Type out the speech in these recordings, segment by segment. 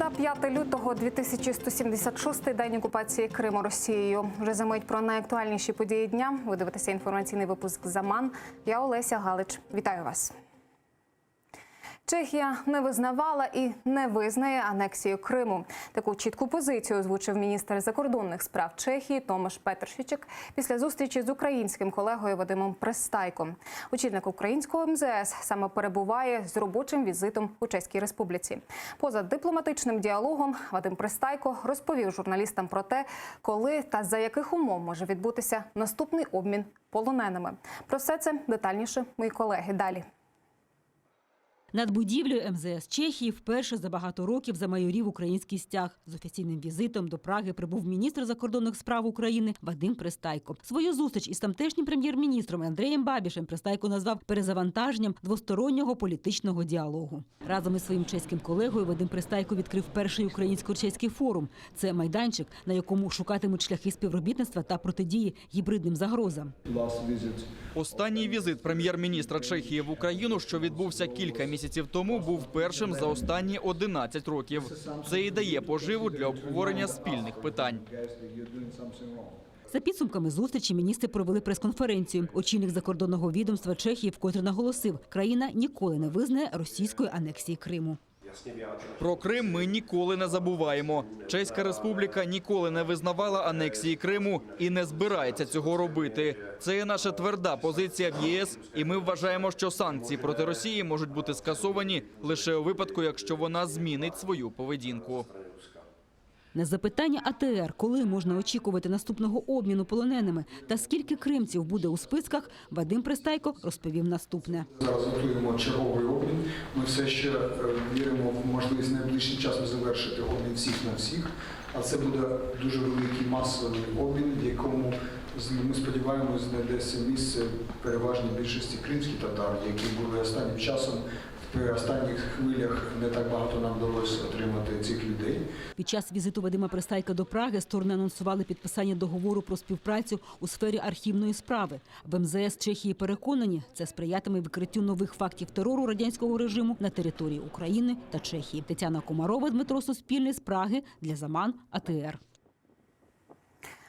Середа, 5 лютого, 2176 день окупації Криму Росією. Вже за мить про найактуальніші події дня. Ви дивитеся інформаційний випуск «Заман». Я Олеся Галич. Вітаю вас. Чехія не визнавала і не визнає анексію Криму. Таку чітку позицію озвучив міністр закордонних справ Чехії Томаш Петршичек після зустрічі з українським колегою Вадимом Пристайком. Очільник українського МЗС саме перебуває з робочим візитом у Чеській Республіці. Поза дипломатичним діалогом Вадим Пристайко розповів журналістам про те, коли та за яких умов може відбутися наступний обмін полоненими. Про все це детальніше мої колеги далі. Над будівлею МЗС Чехії вперше за багато років замайорів український стяг. З офіційним візитом до Праги прибув міністр закордонних справ України Вадим Пристайко. Свою зустріч із тамтешнім прем'єр-міністром Андреєм Бабішем Пристайко назвав перезавантаженням двостороннього політичного діалогу. Разом із своїм чеським колегою Вадим Пристайко відкрив перший українсько-чеський форум. Це майданчик, на якому шукатимуть шляхи співробітництва та протидії гібридним загрозам. Останній візит прем'єр-міністра Чехії в Україну, що відбувся кілька місяців тому, був першим за останні 11 років. Це і дає поживу для обговорення спільних питань. За підсумками зустрічі міністри провели прес-конференцію. Очільник закордонного відомства Чехії вкотре наголосив, країна ніколи не визнає російської анексії Криму. Про Крим ми ніколи не забуваємо. Чеська Республіка ніколи не визнавала анексії Криму і не збирається цього робити. Це є наша тверда позиція в ЄС, і ми вважаємо, що санкції проти Росії можуть бути скасовані лише у випадку, якщо вона змінить свою поведінку. На запитання АТР, коли можна очікувати наступного обміну полоненими та скільки кримців буде у списках, Вадим Пристайко розповів наступне. Зараз готуємо черговий обмін. Ми все ще віримо в можливість найближчим часом завершити обмін всіх на всіх. А це буде дуже великий масовий обмін, в якому ми сподіваємось, знайдеться місце переважній більшості кримських татар, які були останнім часом в останніх хвилях не так багато нам вдалося отримати цих людей. Під час візиту Вадима Пристайка до Праги сторони анонсували підписання договору про співпрацю у сфері архівної справи. В МЗС Чехії переконані, це сприятиме викриттю нових фактів терору радянського режиму на території України та Чехії. Тетяна Комарова, Дмитро Суспільний з Праги для Заман АТР.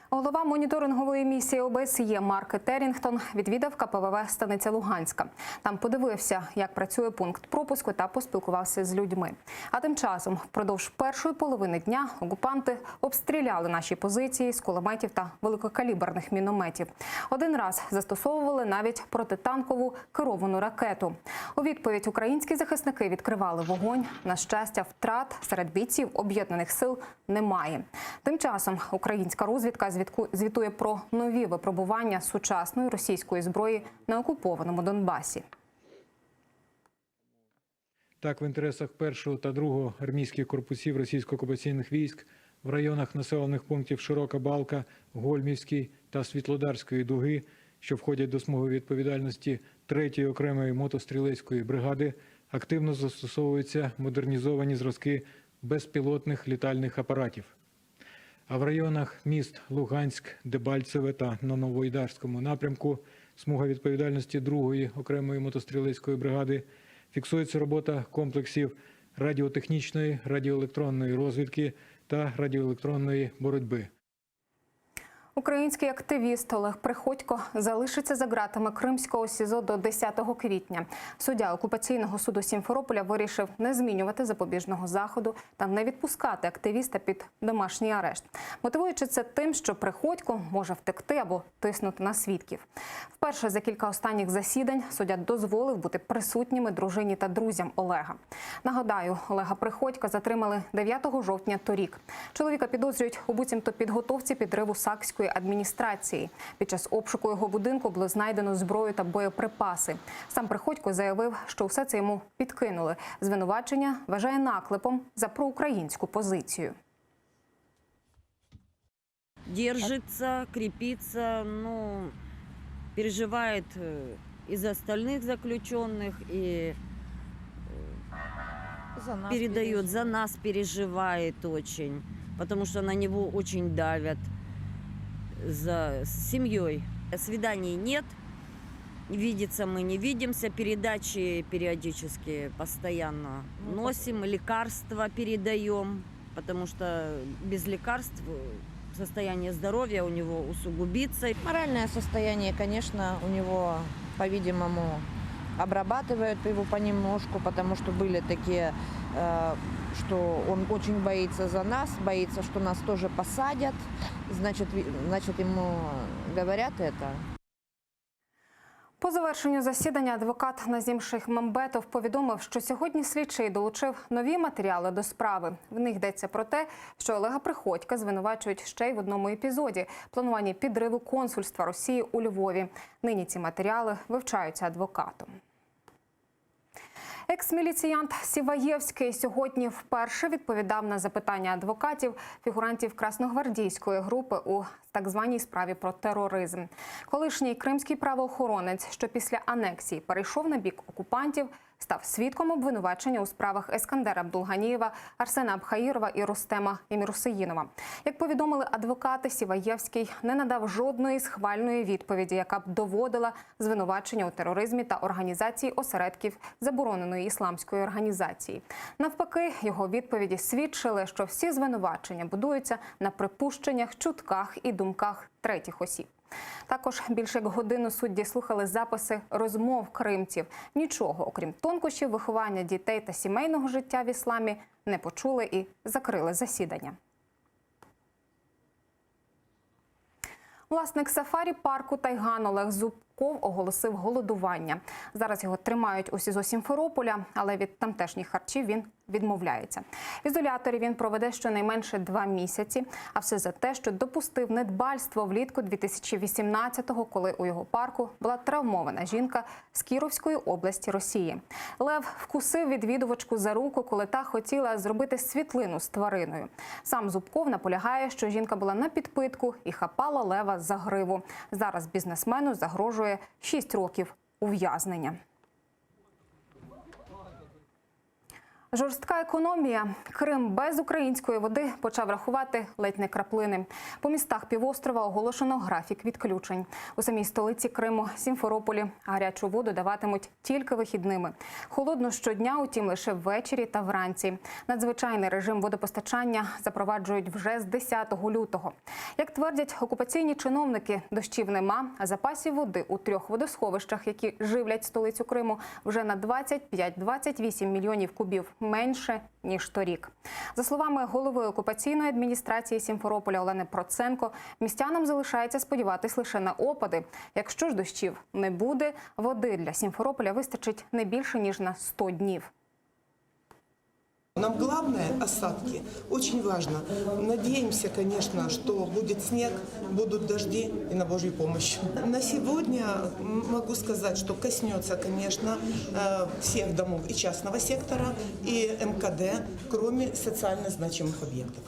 Голова моніторингової місії ОБСЄ Марк Терінгтон відвідав КПВВ Станиця Луганська. Там подивився, як працює пункт пропуску та поспілкувався з людьми. А тим часом, впродовж першої половини дня, окупанти обстріляли наші позиції з кулеметів та великокаліберних мінометів. Один раз застосовували навіть протитанкову керовану ракету. У відповідь українські захисники відкривали вогонь. На щастя, втрат серед бійців об'єднаних сил немає. Тим часом українська розвідка звітує про нові випробування сучасної російської зброї на окупованому Донбасі. Так, в інтересах першого та другого армійських корпусів російсько-окупаційних військ в районах населених пунктів Широка Балка, Гольмівський та Світлодарської дуги, що входять до смуги відповідальності 3-ї окремої мотострілецької бригади, активно застосовуються модернізовані зразки безпілотних літальних апаратів. А в районах міст Луганськ, Дебальцеве та на Новоайдарському напрямку смуга відповідальності 2-ї окремої мотострілецької бригади фіксується робота комплексів радіотехнічної, радіоелектронної розвідки та радіоелектронної боротьби. Український активіст Олег Приходько залишиться за ґратами Кримського СІЗО до 10 квітня. Суддя окупаційного суду Сімферополя вирішив не змінювати запобіжного заходу та не відпускати активіста під домашній арешт, мотивуючи це тим, що Приходько може втекти або тиснути на свідків. Вперше за кілька останніх засідань суддя дозволив бути присутніми дружині та друзям Олега. Нагадаю, Олега Приходька затримали 9 жовтня торік. Чоловіка підозрюють у буцімто підготовці підриву сакської адміністрації. Під час обшуку його будинку було знайдено зброю та боєприпаси. Сам Приходько заявив, що все це йому підкинули. Звинувачення вважає наклепом за проукраїнську позицію. Держится, крепится, ну, переживает и за остальных заключенных, и За нас передает, за нас переживает очень, потому что на него очень давят за с семьей. Свиданий нет. Видеться мы не видимся, передачи периодически постоянно носим, лекарства передаем, потому что без лекарств состояние здоровья у него усугубится. Моральное состояние, конечно, у него, по-видимому, обрабатывают его понемножку, потому что были такие, э, что он очень боится за нас, боится, что нас тоже посадят. Значит, значит ему говорят это. По завершенню засідання адвокат Назім Шейхмамбетов повідомив, що сьогодні слідчий долучив нові матеріали до справи. В них йдеться про те, що Олега Приходька звинувачують ще й в одному епізоді плануванні підриву консульства Росії у Львові. Нині ці матеріали вивчаються адвокатом. Екс-міліціянт Сіваєвський сьогодні вперше відповідав на запитання адвокатів фігурантів красногвардійської групи у так званій справі про тероризм. Колишній кримський правоохоронець, що після анексії перейшов на бік окупантів, став свідком обвинувачення у справах Ескандера Абдулганієва, Арсена Абхаїрова і Рустема Емірусеїнова. Як повідомили адвокати, Сіваєвський не надав жодної схвальної відповіді, яка б доводила звинувачення у тероризмі та організації осередків забороненої ісламської організації. Навпаки, його відповіді свідчили, що всі звинувачення будуються на припущеннях, чутках і думках третіх осіб. Також більше як годину судді слухали записи розмов кримців. Нічого, окрім тонкощів виховання дітей та сімейного життя в ісламі, не почули і закрили засідання. Власник сафарі парку Тайган Олег Зубков оголосив голодування. Зараз його тримають у СІЗО Сімферополя, але від тамтешніх харчів він відмовляється. В ізоляторі він проведе щонайменше два місяці. А все за те, що допустив недбальство влітку 2018-го, коли у його парку була травмована жінка з Кіровської області Росії. Лев вкусив відвідувачку за руку, коли та хотіла зробити світлину з твариною. Сам Зубков наполягає, що жінка була на підпитку і хапала лева за гриву. Зараз бізнесмену загрожує 6 років ув'язнення. Жорстка економія. Крим без української води почав рахувати ледь не краплини. По містах півострова оголошено графік відключень. У самій столиці Криму Сімферополі гарячу воду даватимуть тільки вихідними. Холодну щодня, утім, лише ввечері та вранці. Надзвичайний режим водопостачання запроваджують вже з 10 лютого. Як твердять окупаційні чиновники, дощів нема, а запасів води у трьох водосховищах, які живлять столицю Криму, вже на 25-28 мільйонів кубів менше ніж торік. За словами голови окупаційної адміністрації Сімферополя Олени Проценко, містянам залишається сподіватись лише на опади. Якщо ж дощів не буде, води для Сімферополя вистачить не більше ніж на 100 днів. Нам главное осадки очень важно. Надеемся, конечно, что будет снег, будут дожди и на Божью помощь. На сегодня могу сказать, что коснется, конечно, э, всех домов и частного сектора, и МКД, кроме социально значимых объектов.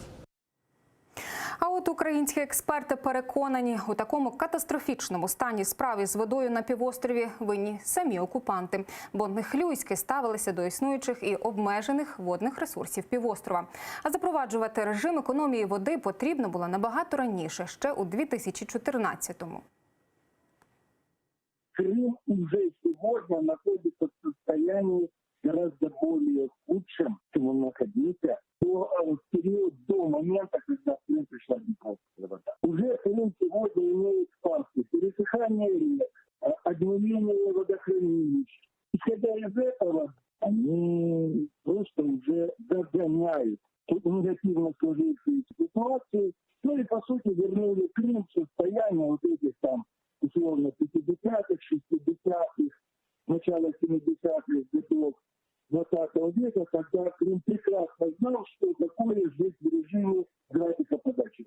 А от українські експерти переконані, у такому катастрофічному стані справи з водою на півострові винні самі окупанти, бо нехлюйськи ставилися до існуючих і обмежених водних ресурсів півострова. А запроваджувати режим економії води потрібно було набагато раніше, ще у 2014-му. Крым уже сегодня находится в состоянии гораздо более худшем, чем он находился до, э, в период до момента, когда в Крым пришла Днепровская вода. Уже Крым сегодня имеет факты пересыхания рек, э, обмеление водохранилищ. Исходя из этого, они просто уже догоняют ту негативно сложившуюся ситуацию, ну и, по сути, вернули Крым в состояние вот этих там условно 50-х, 60-х, начала 70-х годов 20 века, когда Крым прекрасно знал, что такое жить в режиме графика подачи.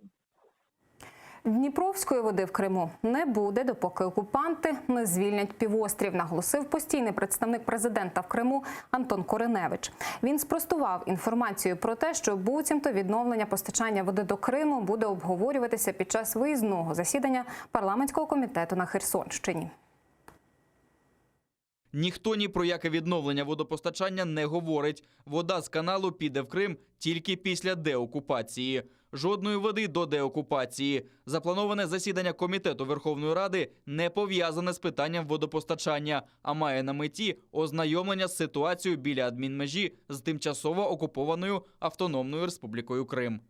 Дніпровської води в Криму не буде, допоки окупанти не звільнять півострів, наголосив постійний представник президента в Криму Антон Кориневич. Він спростував інформацію про те, що буцімто відновлення постачання води до Криму буде обговорюватися під час виїзного засідання парламентського комітету на Херсонщині. Ніхто ні про яке відновлення водопостачання не говорить. Вода з каналу піде в Крим тільки після деокупації. Жодної води до деокупації. Заплановане засідання комітету Верховної Ради не пов'язане з питанням водопостачання, а має на меті ознайомлення з ситуацією біля адмінмежі з тимчасово окупованою Автономною Республікою Крим.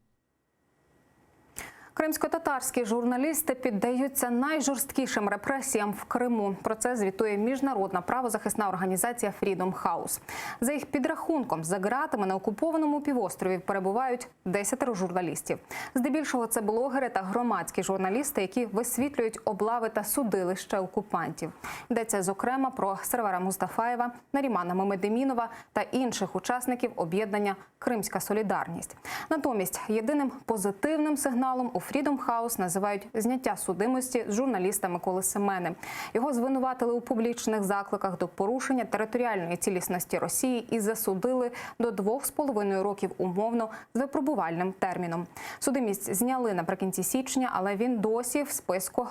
Кримськотатарські журналісти піддаються найжорсткішим репресіям в Криму. Про це звітує міжнародна правозахисна організація Freedom House. За їх підрахунком, за ґратами на окупованому півострові перебувають десятеро журналістів. Здебільшого це блогери та громадські журналісти, які висвітлюють облави та судилища окупантів. Йдеться зокрема про Сервера Мустафаєва, Нарімана Мемедемінова та інших учасників об'єднання Кримська Солідарність. Натомість єдиним позитивним сигналом у Freedom House називають зняття судимості з журналіста Миколи Семени. Його звинуватили у публічних закликах до порушення територіальної цілісності Росії і засудили до 2,5 років умовно з випробувальним терміном. Судимість зняли наприкінці січня, але він досі в списку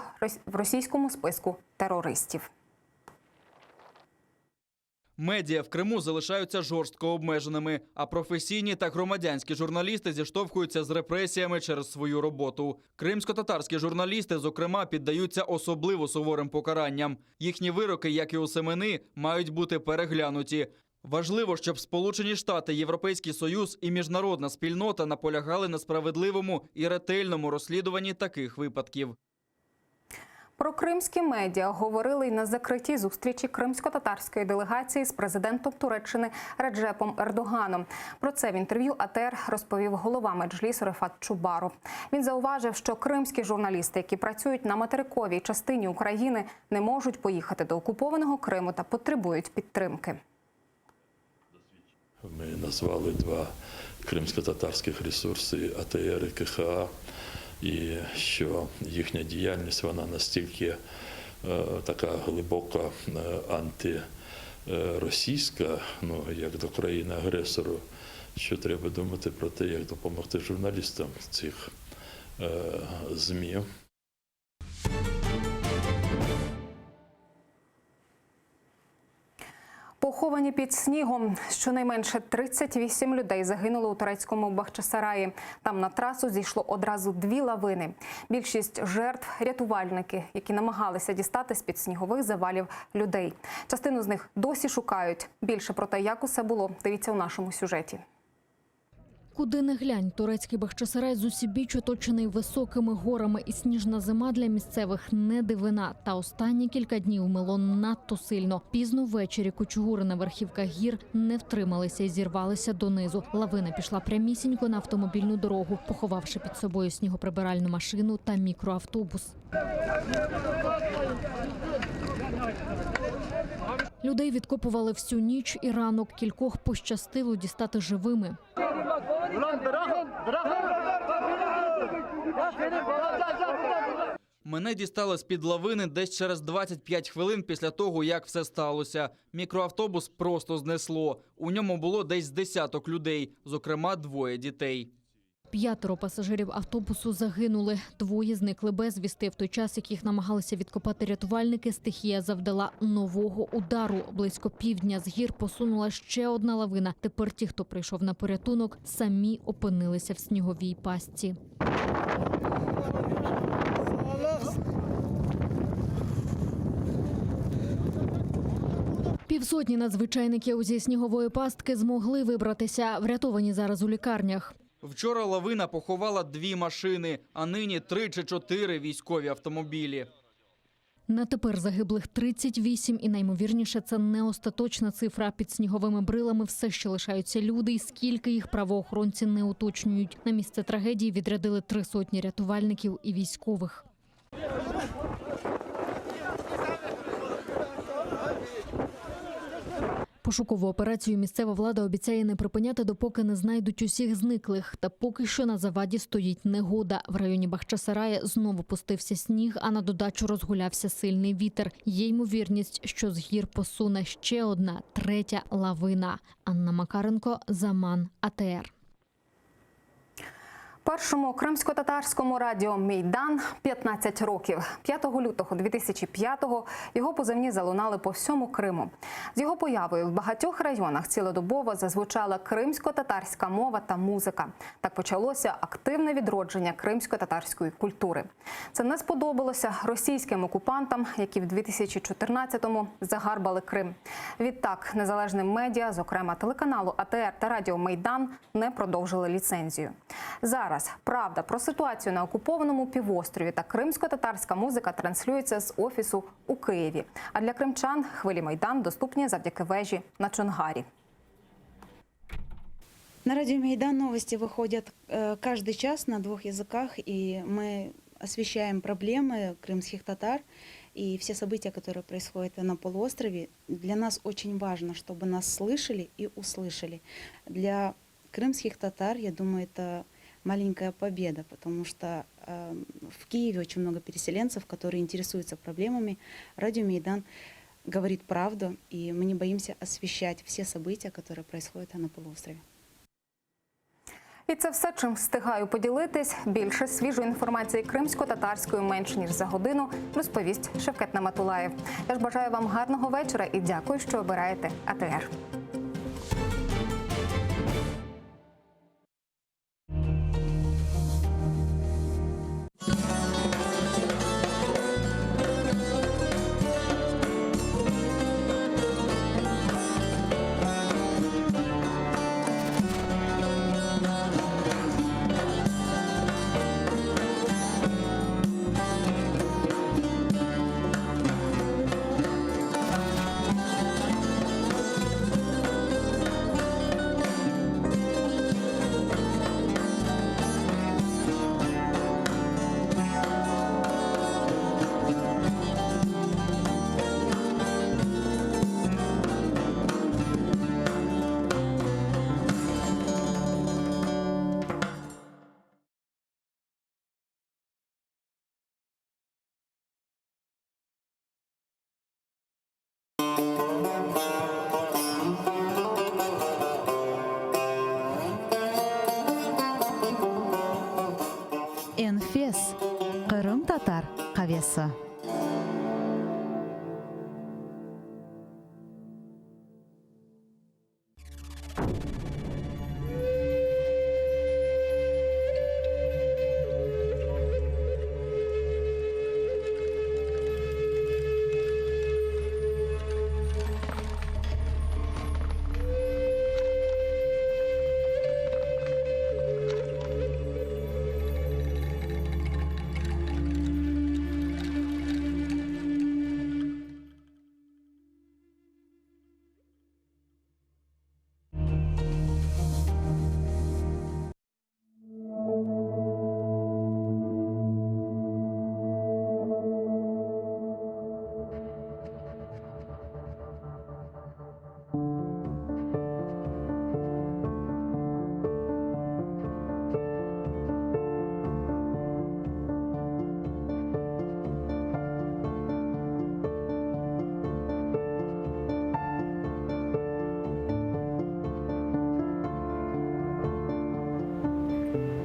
в російському списку терористів. Медіа в Криму залишаються жорстко обмеженими, а професійні та громадянські журналісти зіштовхуються з репресіями через свою роботу. Кримськотатарські журналісти, зокрема, піддаються особливо суворим покаранням. Їхні вироки, як і у Семени, мають бути переглянуті. Важливо, щоб Сполучені Штати, Європейський Союз і міжнародна спільнота наполягали на справедливому і ретельному розслідуванні таких випадків. Про кримські медіа говорили й на закритій зустрічі кримсько-татарської делегації з президентом Туреччини Реджепом Ердоганом. Про це в інтерв'ю АТР розповів голова Меджлісу Рефат Чубаров. Він зауважив, що кримські журналісти, які працюють на материковій частині України, не можуть поїхати до окупованого Криму та потребують підтримки. Ми назвали два кримсько-татарських ресурси АТР і КХА, і що їхня діяльність вона настільки е, така глибока е, антиросійська, ну як до країни-агресору, що треба думати про те, як допомогти журналістам цих е, ЗМІ. Поховані під снігом. Щонайменше 38 людей загинули у турецькому Бахчисараї. Там на трасу зійшло одразу дві лавини. Більшість жертв рятувальники, які намагалися дістати з під снігових завалів людей. Частину з них досі шукають. Більше про те, як усе було, дивіться у нашому сюжеті. Куди не глянь, турецький Бахчисарай зусібіч оточений високими горами, і сніжна зима для місцевих не дивина. Та останні кілька днів мело надто сильно. Пізно ввечері кучугури на верхівках гір не втрималися і зірвалися донизу. Лавина пішла прямісінько на автомобільну дорогу, поховавши під собою снігоприбиральну машину та мікроавтобус. Людей відкопували всю ніч і ранок. Кількох пощастило дістати живими. Мене дістали з-під лавини десь через 25 хвилин після того, як все сталося. Мікроавтобус просто знесло. У ньому було десь з десяток людей, зокрема двоє дітей. П'ятеро пасажирів автобусу загинули. Двоє зникли безвісти. В той час, як їх намагалися відкопати рятувальники, стихія завдала нового удару. Близько півдня з гір посунула ще одна лавина. Тепер ті, хто прийшов на порятунок, самі опинилися в сніговій пастці. Півсотні надзвичайників зі снігової пастки змогли вибратися, врятовані зараз у лікарнях. Вчора лавина поховала дві машини, а нині три чи чотири військові автомобілі. На тепер загиблих 38, і наймовірніше, це не остаточна цифра. Під сніговими брилами все ще лишаються люди, і скільки їх правоохоронці не уточнюють. На місце трагедії відрядили 300 рятувальників і військових. Пошукову операцію місцева влада обіцяє не припиняти, допоки не знайдуть усіх зниклих. Та поки що на заваді стоїть негода. В районі Бахчисарая знову пустився сніг, а на додачу розгулявся сильний вітер. Є ймовірність, що з гір посуне ще одна третя лавина. Анна Макаренко, Заман, АТР. Першому кримсько-татарському радіо Мейдан 15 років. 5 лютого 2005-го його позивні залунали по всьому Криму. З його появою в багатьох районах цілодобово зазвучала кримсько-татарська мова та музика. Так почалося активне відродження кримсько-татарської культури. Це не сподобалося російським окупантам, які в 2014-му загарбали Крим. Відтак незалежним медіа, зокрема телеканалу АТР та Радіо Мейдан, не продовжили ліцензію. Зараз правда про ситуацію на окупованому півострові та кримсько-татарська музика транслюється з офісу у Києві. А для кримчан хвилі Майдан доступні завдяки вежі на Чонгарі. На радио Мейдан новости выходят э, каждый час на двух языках, и мы освещаем проблемы крымских татар и все события, которые происходят на полуострове. Для нас очень важно, чтобы нас слышали и услышали. Для крымских татар, я думаю, это маленькая победа, потому что э, в Киеве очень много переселенцев, которые интересуются проблемами. Радио Мейдан говорит правду, и мы не боимся освещать все события, которые происходят на полуострове. І це все, чим встигаю поділитись. Більше свіжої інформації кримсько-татарською менш ніж за годину розповість Шевкет Наматулаєв. Я ж бажаю вам гарного вечора і дякую, що обираєте АТР. Enfes, qırımtatar qavesi.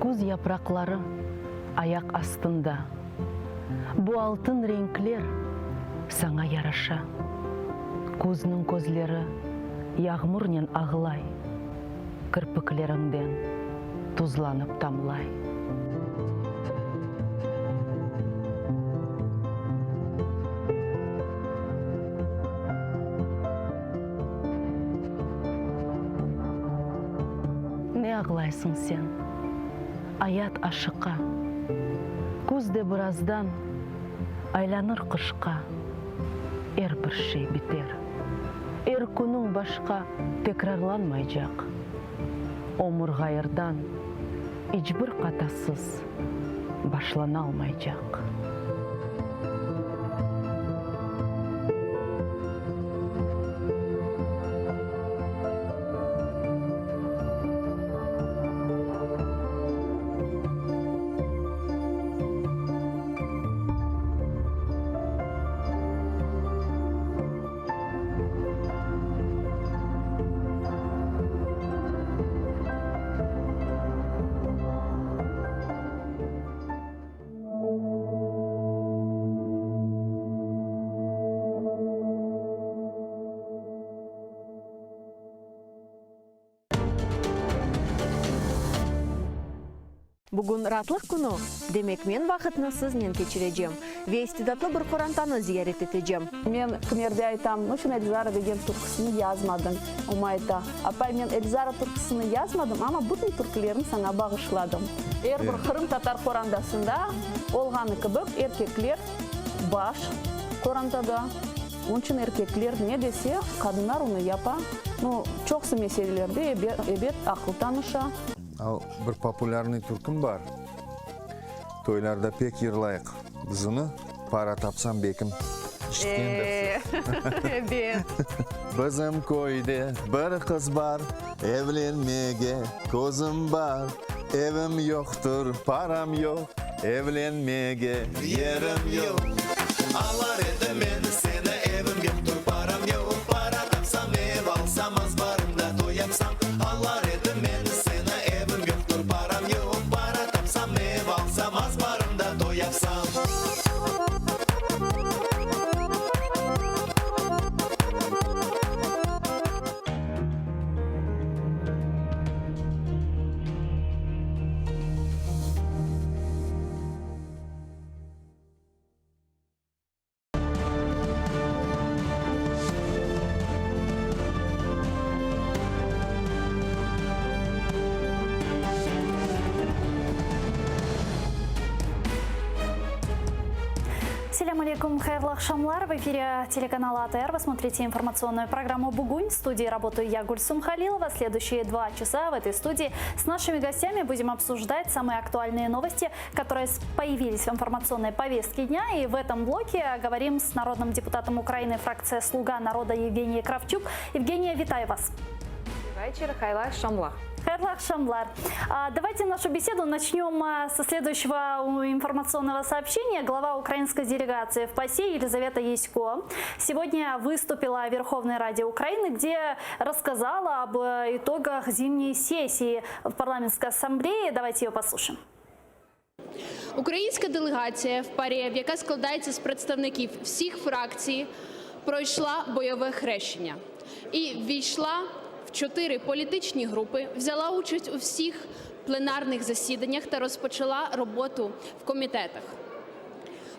Küz yapraqları ayaq astında. Bu altın renkler saña yaraşa. Küzniñ közleri yağmurnen ağlay, Kirpikleriñden tuzlanıp tamlay. Ne ağlaysıñ sen? Ayat aşıqa. Küz de birazdan aylanır qışqa. Er bir şey biter. Er künüñ başqa tekrarlanmaycaq. Ömür ğayırdan, iç bir qatasız başlanalmaycaq. Bugün raatlıq künü, demek men vaqıtnı siznen keçirecem ve istidatlı bir qorantanı ziyaret etecem. Men kimerde aytam, Niçün Elzara degen türküsini yazmadıñ? Oma ayta, Apay, men Elzara türküsini yazmadım, amma bütün türkülerni saña bağışladım. Er bir qırımtatar qorandasında olğanı kibi, erkekler baş qorantada. Onıñ içün erkekler ne dese, qadınlar onı yapa. Nu, çoqusı meselelerde, ebet, aqıl tanışa. Al, bir populârnıy türküm bar, toylarda pek yırlayıq biz onı, Para tapsam bekim, işitkendirsiz. Ebet. Bizim köyde bir qız bar, evlenmege közüm bar, evim yoqtır, param yoq, evlenmege yerim yoq. Alar edim men seni, evim yoqtır, param yoq, para tapsam, ev alsam, azbarımda toy yapsam, alar edim men seni, evim yoqtır, param yoq, para tapsam, ev alsam, azbarımda toy yapsam. Selâm aleyküm, hayırlı aqşamlar. В эфире телеканала АТР. Вы смотрите информационную программу «Бугунь». В студии работаю я, Гульсум Халилова. Следующие два часа в этой студии с нашими гостями будем обсуждать самые актуальные новости, которые появились в информационной повестке дня. И в этом блоке говорим с народным депутатом Украины фракция «Слуга народа» Евгенией Кравчук. Евгения, витаю вас. Вечер, hayırlı aqşamlar. Hayırlı aqşamlar. Давайте нашу беседу начнем а, со следующего информационного сообщения. Глава украинской делегации в ПАСЕ Елизавета Ясько сегодня выступила в Верховной Раде Украины, где рассказала об э, итогах зимней сессии в парламентской ассамблее. Давайте ее послушаем. Українська делегація в ПАРЄ, яка складається з представників всіх фракцій, пройшла бойове хрещення і ввійшла в чотири політичні групи, взяла участь у всіх пленарних засіданнях та розпочала роботу в комітетах.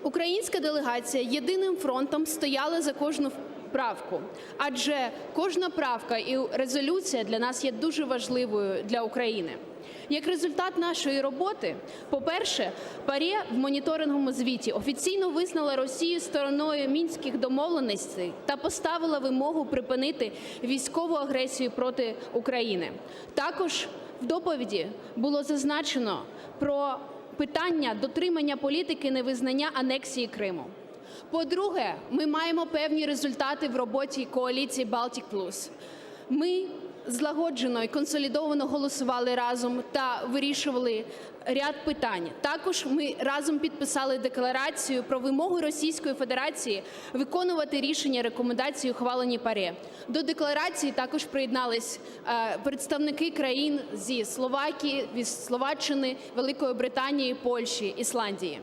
Українська делегація єдиним фронтом стояла за кожну правку, адже кожна правка і резолюція для нас є дуже важливою для України. Як результат нашої роботи, по-перше, ПАРЄ в моніторинговому звіті офіційно визнала Росію стороною мінських домовленостей та поставила вимогу припинити військову агресію проти України. Також в доповіді було зазначено про питання дотримання політики невизнання анексії Криму. По-друге, ми маємо певні результати в роботі коаліції Балтік Плюс. Ми злагоджено і консолідовано голосували разом та вирішували ряд питань. Також ми разом підписали декларацію про вимогу Російської Федерації виконувати рішення рекомендації, ухвалені ПАРЄ. До декларації також приєднались е, представники країн зі Словакії, від Словаччини, Великої Британії, Польщі, Ісландії.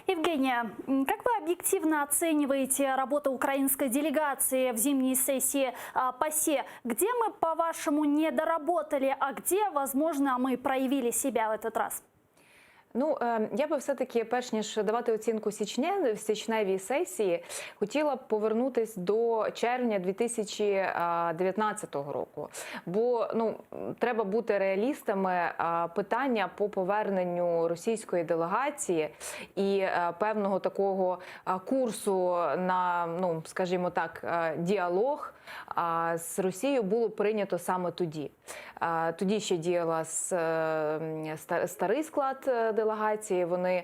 Евгения, как вы объективно оцениваете работу украинской делегации в зимней сессии ПАСЕ? Где мы, по-вашему, не доработали, а где, возможно, мы проявили себя в этот раз? Ну, е, я би все-таки, перш ніж давати оцінку січне, січневій сесії, хотіла б повернутись до червня 2019 року. Бо ну, треба бути реалістами. Питання по поверненню російської делегації і е, певного такого курсу на, ну, скажімо так, е, діалог з Росією було прийнято саме тоді. Тоді ще діяла старий склад делегації. Вони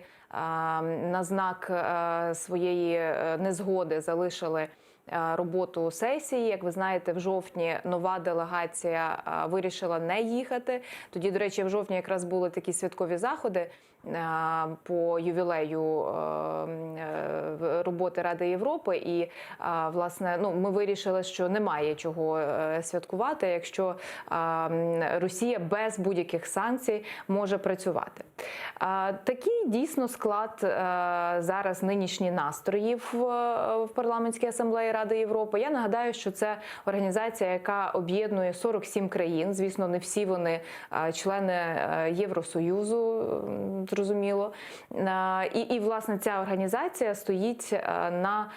на знак е, своєї е, незгоди залишили е, роботу сесії. Як ви знаєте, в жовтні нова делегація вирішила не їхати. Тоді, до речі, в жовтні якраз були такі святкові заходи. по ювілею роботи Ради Європи. І власне, ну ми вирішили, що немає чого святкувати, якщо Росія без будь-яких санкцій може працювати. Такий дійсно склад зараз нинішні настрої в парламентській асамблеї Ради Європи. Я нагадаю, що це організація, яка об'єднує 47 країн. Звісно, не всі вони члени Євросоюзу, зрозуміло. І, і власне ця організація стоїть на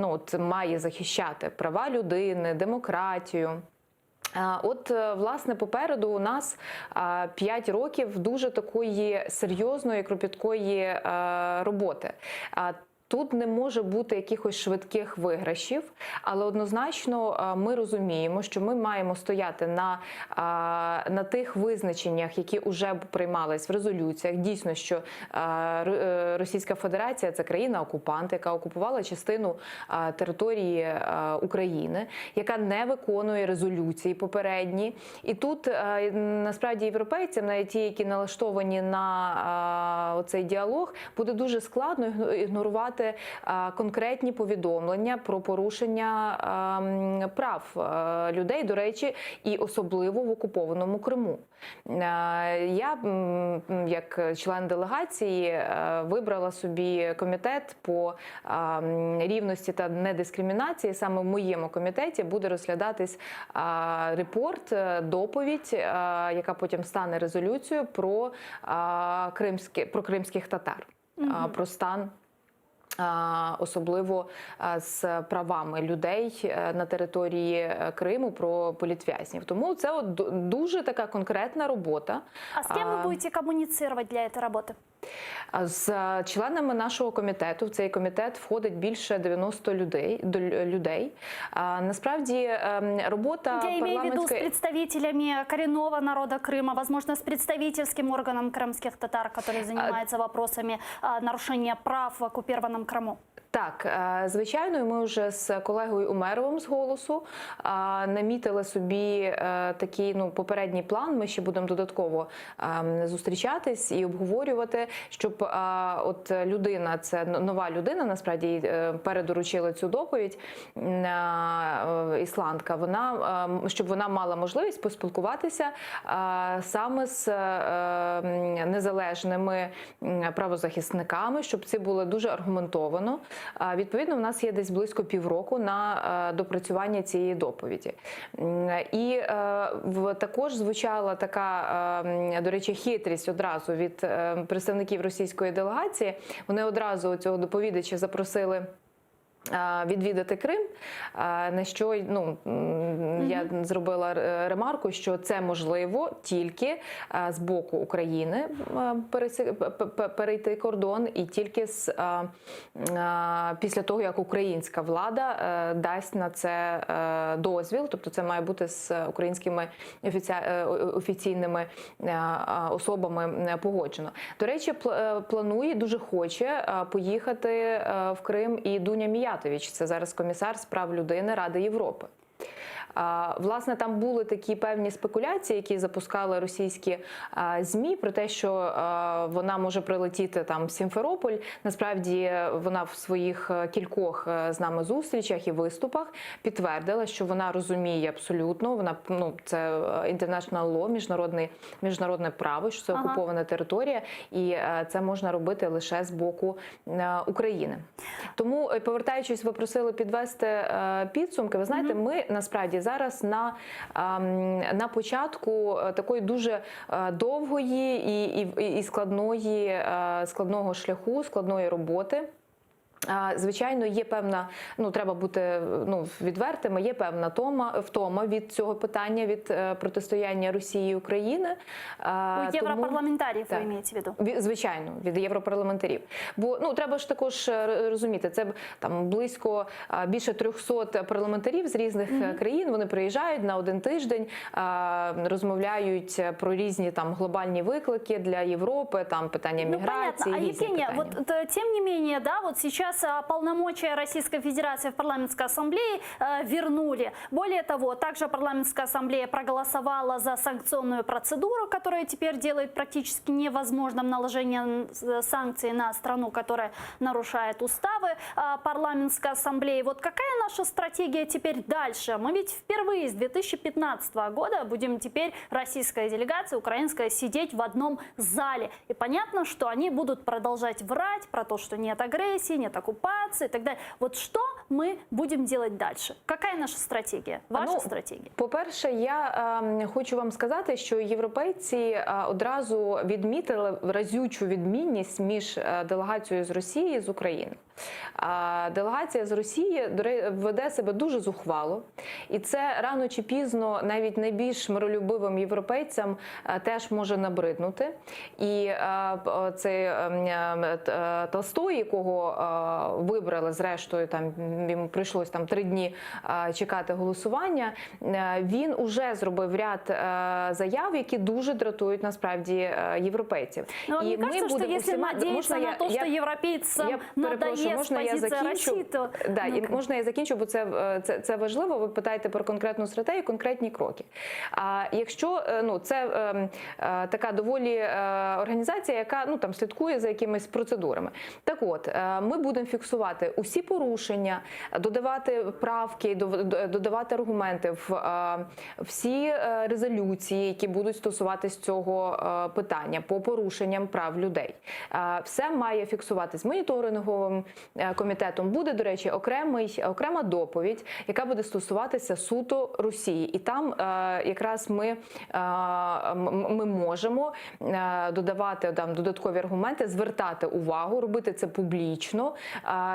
ну, от, має захищати права людини, демократію. От, власне, попереду у нас 5 років дуже такої серйозної, кропіткої роботи. Тут не може бути якихось швидких виграшів, але однозначно ми розуміємо, що ми маємо стояти на, на тих визначеннях, які вже приймались в резолюціях. Дійсно, що е, Російська Федерація це країна-окупант, яка окупувала частину території України, яка не виконує резолюції попередні. І тут насправді європейцям, навіть ті, які налаштовані на цей діалог, буде дуже складно ігнорувати конкретні повідомлення про порушення прав людей, до речі, і особливо в окупованому Криму. Я, як член делегації, е, вибрала собі комітет по рівності та недискримінації. Саме в моєму комітеті буде розглядатись репорт, е, доповідь, е, яка потім стане резолюцією про, кримські, про кримських татар, про стан. Особливо з правами людей е, на території е, Криму про політв'язнів. Тому це от дуже така конкретна робота. А с кем вы будете коммуницировать для этой работы? З членами нашого комітету в цей комітет входить більше 90 людей. до людей. Насправді ем, робота Я имею в виду с парламентської представителями коренного народа Крыма, возможно, с представительским органом крымских татар, который занимается вопросами нарушения прав в оккупированном Крыму. Так, е, звичайно, ми вже з колегою Умеровим з голосу намітили собі е, такий ну, попередній план. Ми ще будемо додатково ем, зустрічатись і обговорювати, щоб е, от людина, це нова людина, насправді їй передоручили цю доповідь ісландка. Вона ем, щоб вона мала можливість поспілкуватися саме з незалежними правозахисниками, щоб це було дуже аргументовано. Відповідно, у нас є десь близько півроку на е, допрацювання цієї доповіді. І е, також звучала така, е, до речі, хитрість одразу від представників російської делегації. Вони одразу цього доповідача запросили. Відвідати Крим, на що ну, я зробила ремарку, що це можливо тільки з боку України перейти кордон, і тільки з, після того, як українська влада е, дасть на це е, дозвіл, тобто це має бути з українськими е, офіційними особами погоджено. До речі, планує, дуже хоче поїхати в Крим і Дуня Міятович, це зараз комісар з прав людини Ради Європи. Власне, там були такі певні спекуляції, які запускали російські ЗМІ про те, що вона може прилетіти там в Сімферополь. Насправді вона в своїх е, кількох е, з нами зустрічах і виступах підтвердила, що вона розуміє абсолютно. Вона ну це е, international law, міжнародний міжнародне право, що це Ага. окупована територія, і це можна робити лише з боку України. Тому, повертаючись, ви просили підвести підсумки. Ви знаєте, ми насправді зараз на, ем, на початку е, такої дуже е, довгої і, і, і складної, е, складного шляху, складної роботи. Звичайно, є певна, ну треба бути ну відвертими. Є певна тома втома від цього питання від е, протистояння Росії і України. У європарламентарів ви имеете в виду? Звичайно, від європарламентарів. Бо ну треба ж також е, розуміти, це там близько більше 300 парламентарів з різних mm -hmm. країн. Вони приїжджають на один тиждень, розмовляють про різні там глобальні виклики для Європи, там питання Ну, міграції. понятно. А різні Евгения, питання. вот тем не менее, да, вот сейчас. сейчас полномочия Российской Федерации в Парламентской Ассамблее вернули. Более того, также Парламентская Ассамблея проголосовала за санкционную процедуру, которая теперь делает практически невозможным наложение санкций на страну, которая нарушает уставы Парламентской Ассамблеи. Вот какая наша стратегия теперь дальше? Мы ведь впервые с 2015 года будем теперь, российская делегация, украинская, сидеть в одном зале. И понятно, что они будут продолжать врать про то, что нет агрессии, нет оккупации и так далее. Вот что мы будем делать дальше? Какая наша стратегия? Ваша Ну, стратегия? По-перше, я е, хочу вам сказати, що європейці е, одразу відмітили разючу відмінність між е, делегацією з Росії і з України. А делегація з Росії до ре- веде себе дуже зухвало, і це рано чи пізно навіть найбільш миролюбивим європейцям е, теж може набриднути. І е, п- цей е, м, е, т- е, Толстой, якого е, вибрали зрештою, там йому прийшлось там три дні е, чекати голосування. е, Він уже зробив ряд е, заяв, які дуже дратують насправді е, європейців. Но вам не кажется, что будемо если усіма- надеяться Можна на я- то, что я- европейцам я перепрошую, надоест можна я позиция закінчу? России, то... Да, і Ну-ка. можна я закінчу, бо це, е, це, це важливо. Ви питаєте про конкретну стратегію, конкретні кроки. А якщо е, ну це е, е, така доволі е, організація, яка ну там слідкує за якимись процедурами. Так от, е, ми будемо фіксувати усі порушення, додавати правки, дов- додавати аргументи в е, всі е, резолюції, які будуть стосуватись цього е, питання по порушенням прав людей. Е, Все має фіксуватись моніторинговим е, комітетом. Буде, до речі, окремий окрема доповідь, яка буде стосуватися суто Росії, і там е, якраз ми, е, м- ми можемо е, додавати там додаткові аргументи, звертати увагу, робити це публічно.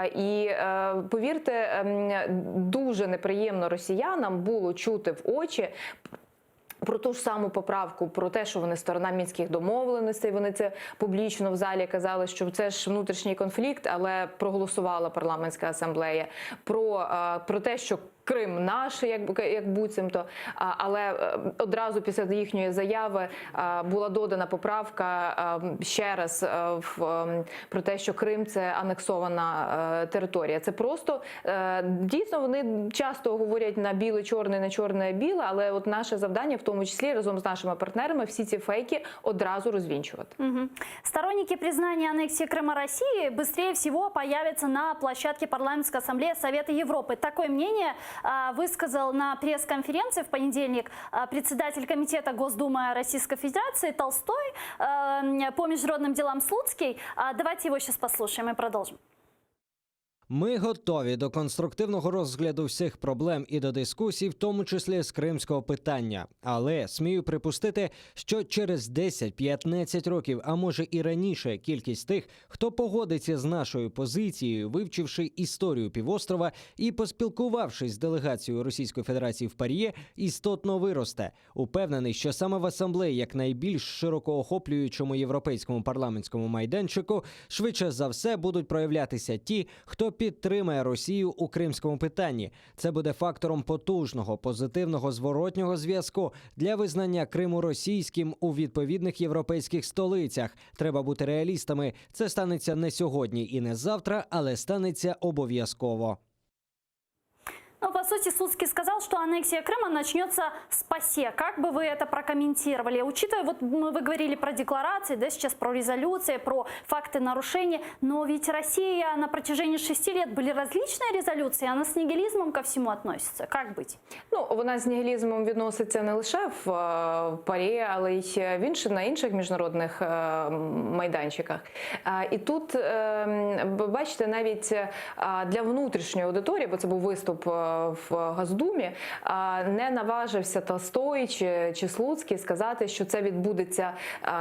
Е, І е, повірте, ем, дуже неприємно росіянам було чути в очі. Про ту ж саму поправку, про те, що вони сторона мінських домовленостей, вони це публічно в залі казали, що це ж внутрішній конфлікт, але проголосувала парламентська асамблея. Про, е, про те, що Крим наш, як, як буцімто, А, але е, одразу після їхньої заяви е, була додана поправка е, ще раз е, в, ем, про те, що Крим це анексована е, територія. Це просто е, дійсно вони часто говорять на біле, чорне, на чорне, біле, але от наше завдання, в тому числі разом з нашими партнерами, всі ці фейки одразу розвінчувати. Мгм. Сторонники признания аннексии Крыма России быстрее всего появятся на площадке Парламентской ассамблеи Совета Европы. Такое мнение а, высказал на пресс-конференции в понедельник а, председатель комитета Госдумы Российской Федерации Толстой а, м, по международным делам Слуцкий. А, Давайте его сейчас послушаем и продолжим. Ми готові до конструктивного розгляду всіх проблем і до дискусій, в тому числі з кримського питання. Але смію припустити, що через 10-15 років, а може і раніше, кількість тих, хто погодиться з нашою позицією, вивчивши історію півострова і поспілкувавшись з делегацією Російської Федерації в ПАРЄ, істотно виросте. Упевнений, що саме в асамблеї, як найбільш широкоохоплюючому європейському парламентському майданчику, швидше за все будуть проявлятися ті, хто підтримає Росію у кримському питанні. Це буде фактором потужного позитивного зворотнього зв'язку для визнання Криму російським у відповідних європейських столицях. Треба бути реалістами. Це станеться не сьогодні і не завтра, але станеться обов'язково. Ну, по сути, Слуцкий сказал, что аннексия Крыма начнется с ПАСЕ. Как бы вы это прокомментировали? Учитывая, вот мы, вы говорили про декларации, да, сейчас про резолюции, про факты нарушения, но ведь Россия на протяжении шести лет были различные резолюции, она с нигилизмом ко всему относится. Как быть? Ну, вона з нігілізмом відноситься не лише в е, ПАРЄ, але й в інших, на інших міжнародних е, майданчиках. Е, І тут, е, м, бачите, навіть е, для внутрішньої аудиторії, бо це був виступ е, в Госдумі, е, не наважився Толстой чи, чи Слуцький сказати, що це відбудеться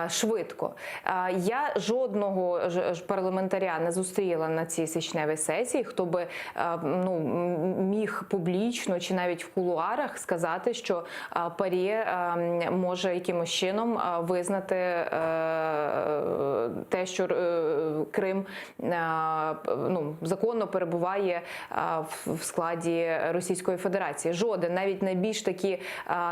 е, швидко. Е, Я жодного ж ж парламентаря не зустріла на цій січневій сесії, хто би е, ну, м- міг публічно чи навіть в кулуарах сказати, що е, ПАРЄ е, може якимось чином е, визнати е, те, що е, Крим е, ну, законно перебуває е, в в складі Російської. Російської Федерації. Жоден, навіть найбільш такі е,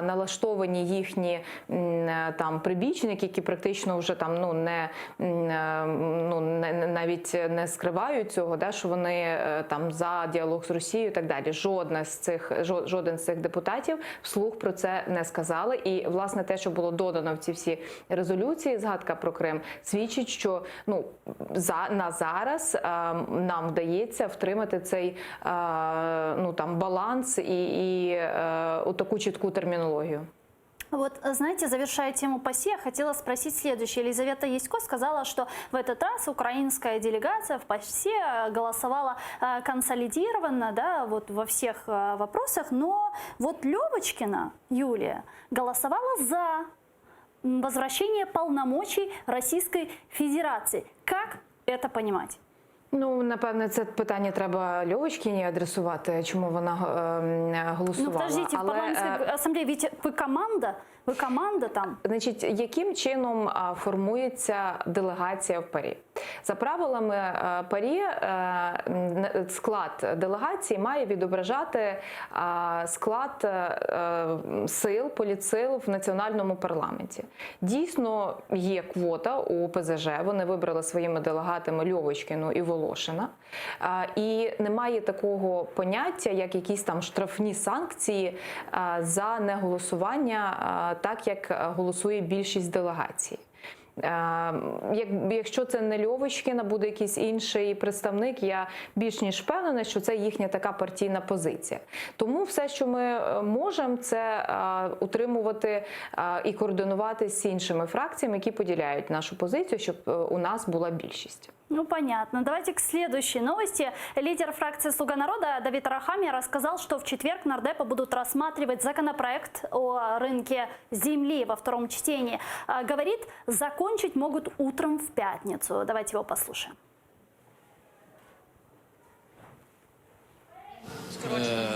налаштовані їхні м, е, там прибічники, які практично вже там ну не м, е, ну не не- навіть не скривають цього, да, що вони е, там за діалог з Росією і так далі. Жодна з цих жо- жоден з цих депутатів вслух про це не сказали. І власне те, що було додано в ці всі резолюції, згадка про Крим, свідчить, що ну за на зараз е, нам вдається втримати цей е, ну там баланс і, і е, таку чітку термінологію. Вот, знаете, завершая тему ПАСЕ, я хотела спросить следующее. Елизавета Ясько сказала, что в этот раз украинская делегация в ПАСЕ голосовала э, консолидированно, да, вот во всех э, вопросах, но вот Левочкина Юлия голосовала за м, возвращение полномочий Российской Федерации. Как это понимать? Ну, напевне, це питання треба Льовочкіні адресувати, чому вона е, голосувала. Ну, подождите, в Але, парламентской е, ассамблее ведь вы команда, вы команда там. Значить, яким чином а, формується делегація в ПАРЄ? За правилами е, ПАРЄ, е, н- склад делегації має відображати а, склад е, е, сил, політсил в національному парламенті. Дійсно, є квота у ОПЗЖ, вони вибрали своїми делегатами Льовочкіну і Волошина. А, І немає такого поняття, як якісь там штрафні санкції а, за неголосування, а, так як е, голосує більшість делегації. Е, Як, якщо це не Льовочкіна, буде якийсь інший представник, я більш ніж впевнена, що це їхня така партійна позиція. Тому все, що ми е, можемо, це е, утримувати е, і координувати з іншими фракціями, які поділяють нашу позицію, щоб е, у нас була більшість. Ну, понятно. Давайте к следующей новости. Лидер фракции «Слуга народа» Давид Арахамия рассказал, что в четверг нардепы будут рассматривать законопроект о рынке земли во втором чтении. А, Говорит, закончить могут утром в пятницу. Давайте его послушаем. Е,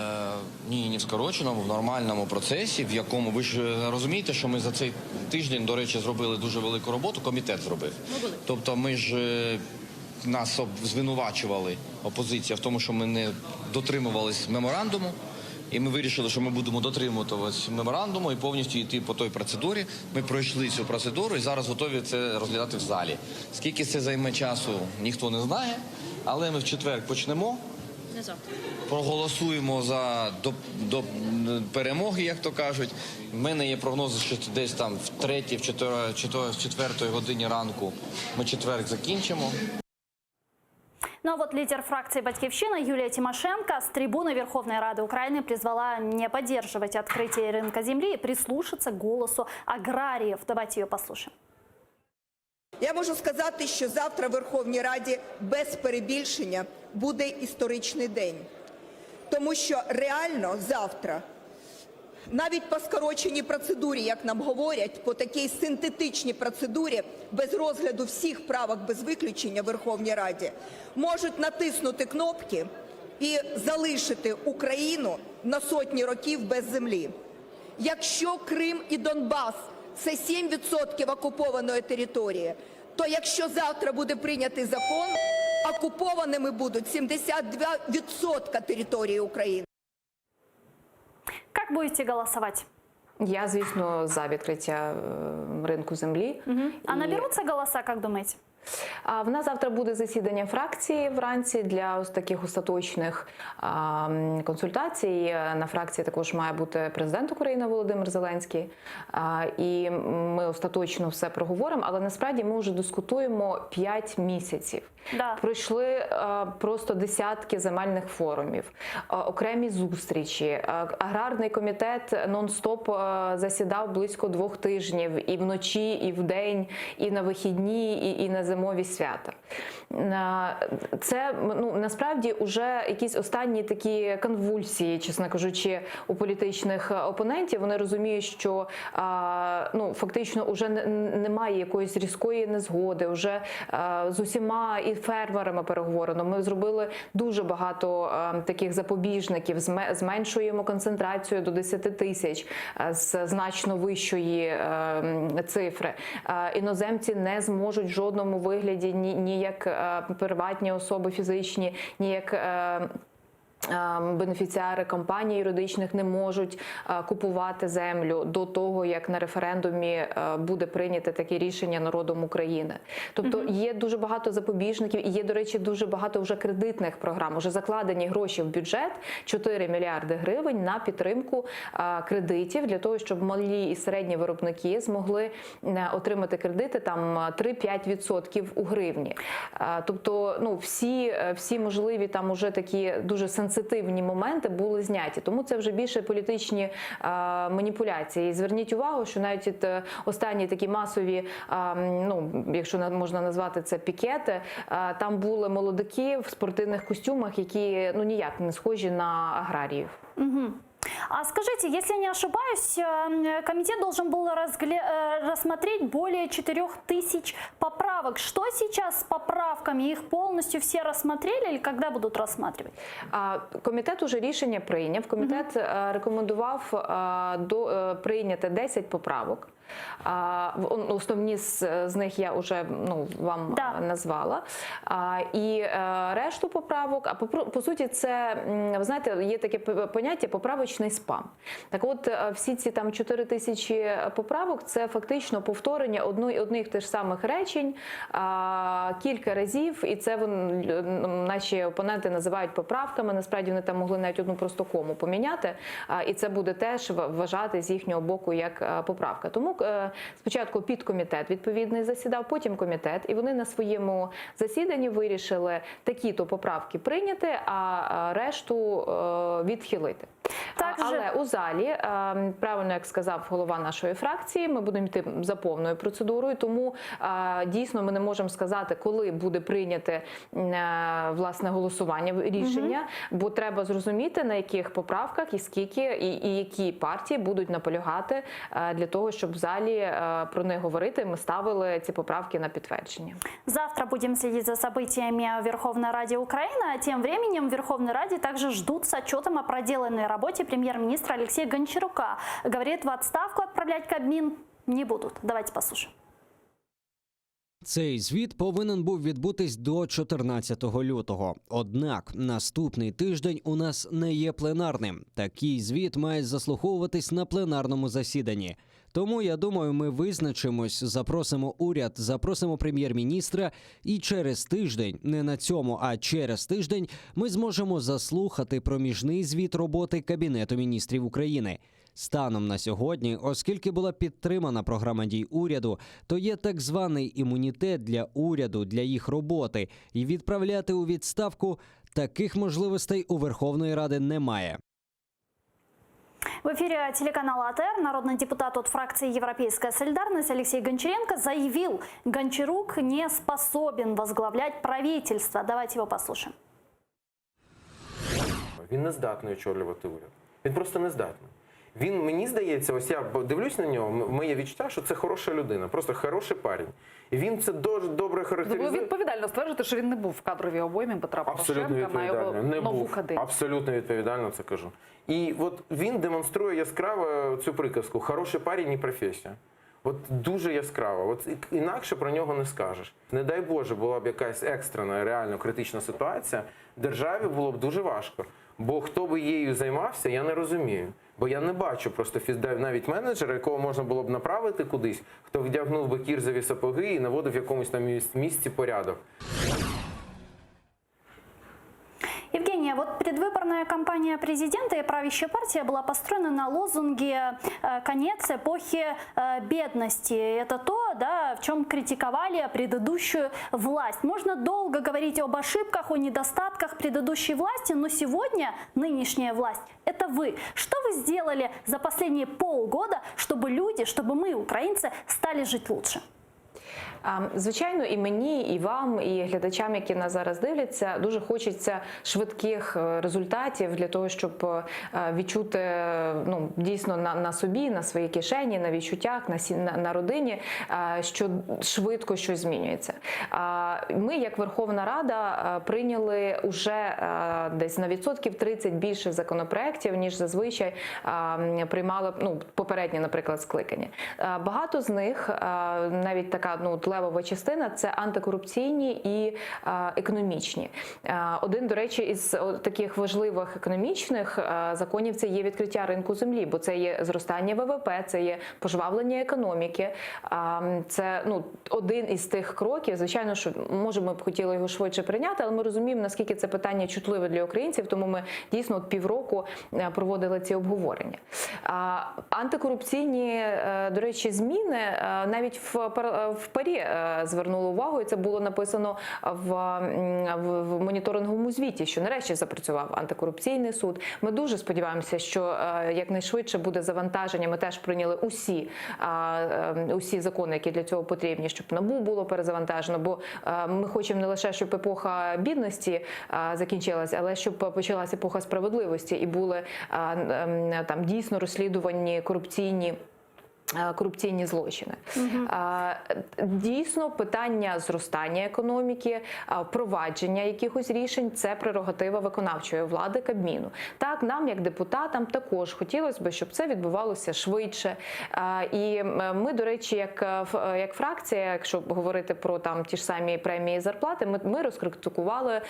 ні, не в скороченому, в нормальному процесі, в якому ви ж е, розумієте, що ми за цей тиждень, до речі, зробили дуже велику роботу. Комітет зробив. Тобто, ми ж е, нас об- звинувачували опозиція в тому, що ми не дотримувались меморандуму. І ми вирішили, що ми будемо дотримуватись меморандуму і повністю йти по той процедурі. Ми пройшли цю процедуру і зараз готові це розглядати в залі. Скільки це займе часу, ніхто не знає. Але ми в четвер почнемо Не завтра. проголосуємо за до, до перемоги, як то кажуть. В мене є прогнози, що це десь там в третій, в чотири, чотири, в четвертій годині ранку ми четверг закінчимо. Ну а вот лидер фракции «Батькивщина» Юлия Тимошенко с трибуны Верховной Рады Украины призвала не поддерживать открытие рынка земли и прислушаться к голосу аграриев. Давайте ее послушаем. Я можу сказати, що завтра в Верховній Раді без перебільшення буде історичний день. Тому що реально завтра, навіть по скороченій процедурі, як нам говорять, по такій синтетичній процедурі, без розгляду всіх правок без виключення в Верховній Раді, можуть натиснути кнопки і залишити Україну на сотні років без землі. Якщо Крим і Донбас – це 7% окупованої території, то якщо завтра буде прийнятий закон, окупованими будуть 72% території України. Как будете голосовать? Я, звісно, за відкриття е, ринку землі. А І- наберутся голоса, как думаете? А в нас завтра буде засідання фракції вранці для ось таких остаточних а, м, консультацій. На фракції також має бути президент України Володимир Зеленський. А, і ми остаточно все проговоримо, але насправді ми вже дискутуємо 5 місяців. Да. Пройшли е, просто десятки земельних форумів, е, окремі зустрічі. Е, Аграрний комітет нон-стоп е, засідав близько двох тижнів і вночі, і вдень, і на вихідні, і, і на зимові свята. Е, Це ну насправді вже якісь останні такі конвульсії, чесно кажучи, у політичних опонентів. Вони розуміють, що е, ну фактично вже немає якоїсь різкої незгоди, вже е, з усіма і фермерами переговорено. Ми зробили дуже багато е, таких запобіжників, зме- зменшуємо концентрацію до 10 тисяч е, з значно вищої е, м, цифри. Е, Іноземці не зможуть в жодному вигляді ні, ні як е, приватні особи фізичні, ні як. е,. Бенефіціари компаній юридичних не можуть купувати землю до того, як на референдумі буде прийняте таке рішення народом України. Тобто є дуже багато запобіжників, і є, до речі, дуже багато вже кредитних програм. Уже закладені гроші в бюджет 4 мільярди гривень на підтримку кредитів для того, щоб малі і середні виробники змогли отримати кредити там 3-5% у гривні. Тобто, ну всі, всі можливі там уже такі дуже сенситивні моменти були зняті. Тому це вже більше політичні маніпуляції. І зверніть увагу, що навіть от, е, останні такі масові, ну якщо можна назвати це пікети, там були молодики в спортивних костюмах, які ну ніяк не схожі на аграріїв. Мгм. А скажите, если я не ошибаюсь, э, комитет должен был разгля- э, рассмотреть более 4000 поправок. Что сейчас с поправками? Их полностью все рассмотрели или когда будут рассматривать? А, Комітет уже рішення прийняв. Комітет е, рекомендував е, до е, прийняти 10 поправок. А, в- он- Основні з, з них я вже ну, вам е, назвала. А, і е, решту поправок, а по, по суті, це м, ви знаєте, є таке п- поняття поправочний спам. Так от, е, всі ці там 4 тисячі поправок це фактично повторення одну, одних тих самих речень а, кілька разів, і це вон, лю- наші опоненти називають поправками. Насправді вони там могли навіть одну просто кому поміняти, а, і це буде теж в- вважати з їхнього боку як е, поправка. Тому е, спочатку підкомітет відповідний засідав, потім комітет, і вони на своєму засіданні вирішили такі-то поправки прийняти, а решту е, відхилити. Але у залі, е, правильно як сказав голова нашої фракції, ми будемо йти за повною процедурою, тому е, дійсно ми не можемо сказати, коли буде прийняте е, власне голосування рішення, бо треба зрозуміти, на яких поправках і скільки, і, і які партії будуть наполягати е, для того, щоб в залі е, про них говорити. Ми ставили ці поправки на підтвердження. Завтра будем следить за событиями в Верховной Раде Украины, а тем временем в Верховной Раде также ждут с отчетом о проделанной работе премьер-министра Алексея Гончарука. Говорит, в отставку отправлять Кабмин не будут. Давайте послушаем. Цей звіт повинен був відбутись до 14 лютого. Однак наступний тиждень у нас не є пленарним. Такий звіт має заслуховуватись на пленарному засіданні. Тому я думаю, ми визначимось, запросимо уряд, запросимо прем'єр-міністра, і через тиждень, не на цьому, а через тиждень, ми зможемо заслухати проміжний звіт роботи Кабінету міністрів України. Станом на сьогодні, оскільки була підтримана програма дій уряду, то є так званий імунітет для уряду для їх роботи, і відправляти у відставку таких можливостей у Верховної Ради немає. В эфире телеканала АТР народный депутат от фракции «Европейская солидарность» Алексей Гончаренко заявил, Гончарук не способен возглавлять правительство. Давайте его послушаем. Він не здатний очолювати уряд. Він просто не здатний. Він мені здається, ось я дивлюсь на нього, м- моє відчуття, що це хороша людина, просто хороший парень. І він це дуже добре Тобто характеризує. відповідально стверджувати, що він не був в кадровій обоймі Петра Абсолютно Порошенка на його відповідально. Не нову був. каденцію. Абсолютно відповідально це кажу. І от він демонструє яскраво цю приказку: хороший парень не професія. От дуже яскраво. От інакше про нього не скажеш. Не дай Боже, була б якась екстрена, реально критична ситуація, державі було б дуже важко. Бо хто би її займався, я не розумію. Бо я не бачу просто фіз- навіть менеджера, якого можна було б направити кудись, хто вдягнув би кірзові сапоги і наводив в якомусь там місці порядок. Евгения, вот предвыборная кампания президента и правящая партия была построена на лозунге э, «Конец эпохи э, бедности». Это то, да, в чем критиковали предыдущую власть. Можно долго говорить об ошибках, о недостатках предыдущей власти, но сегодня нынешняя власть – это вы. Что вы сделали за последние полгода, чтобы люди, чтобы мы, украинцы, стали жить лучше? А, Звичайно, і мені, і вам, і глядачам, які нас зараз дивляться, дуже хочеться швидких е, результатів для того, щоб е, відчути е, ну, дійсно на, на собі, на своїй кишені, на відчуттях, на, сі- на, на родині, е, що швидко щось змінюється. А, Ми, як Верховна Рада, е, прийняли уже е, десь на відсотків 30 більше законопроєктів, ніж зазвичай е, м, приймали ну, попереднє, наприклад, скликання. Е, Багато з них, е, навіть така ну, от легка. левова частина це антикорупційні і е, економічні. Е, Один, до речі, із о, таких важливих економічних е, законів це є відкриття ринку землі, бо це є зростання ВВП, це є пожвавлення економіки. А, м, Це ну один із тих кроків. Звичайно, що може ми б хотіли його швидше прийняти, але ми розуміємо, наскільки це питання чутливе для українців, тому ми дійсно от півроку е, проводили ці обговорення. А, Антикорупційні, е, до речі, зміни е, навіть в пар- е, в ПАРЄ е, звернули увагу, і це було написано в, м, в, в моніторинговому звіті, що нарешті запрацював антикорупційний суд. Ми дуже сподіваємося, що е, якнайшвидше буде завантаження. Ми теж прийняли усі, а, е, усі закони, які для цього потрібні, щоб НАБУ було перезавантажено. Бо е, ми хочемо не лише, щоб епоха бідності е, закінчилась, але щоб почалася епоха справедливості і були е, м, там дійсно розслідувані корупційні. е, Корупційні злочини А, дійсно питання зростання економіки, а, впровадження якихось рішень це прерогатива виконавчої влади Кабміну. Так, нам, як депутатам, також хотілося б, щоб це відбувалося швидше. А, І м, ми, до речі, як, е, ф- е, як фракція, якщо говорити про там ті ж самі премії і зарплати, ми, ми розкритикували е,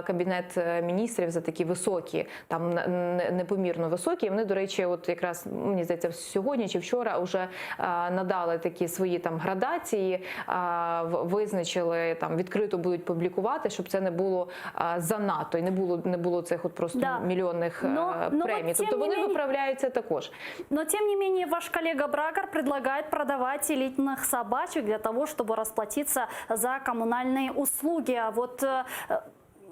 кабінет е, міністрів за такі високі, там н- н- непомірно високі. І Вони, до речі, от якраз мені здається, сьогодні чи вчора вже е, надали такі свої там градації, е, в- визначили там відкрито будуть публікувати, щоб це не було е, занадто і не було не було цих от просто Да. мільйонних е, Но- но вот премій. тем Тобто не вони менее- виправляються також. Но тем не менее ваш коллега Брагар предлагает продавать элитных собачек для того, чтобы расплатиться за коммунальные услуги. А вот э,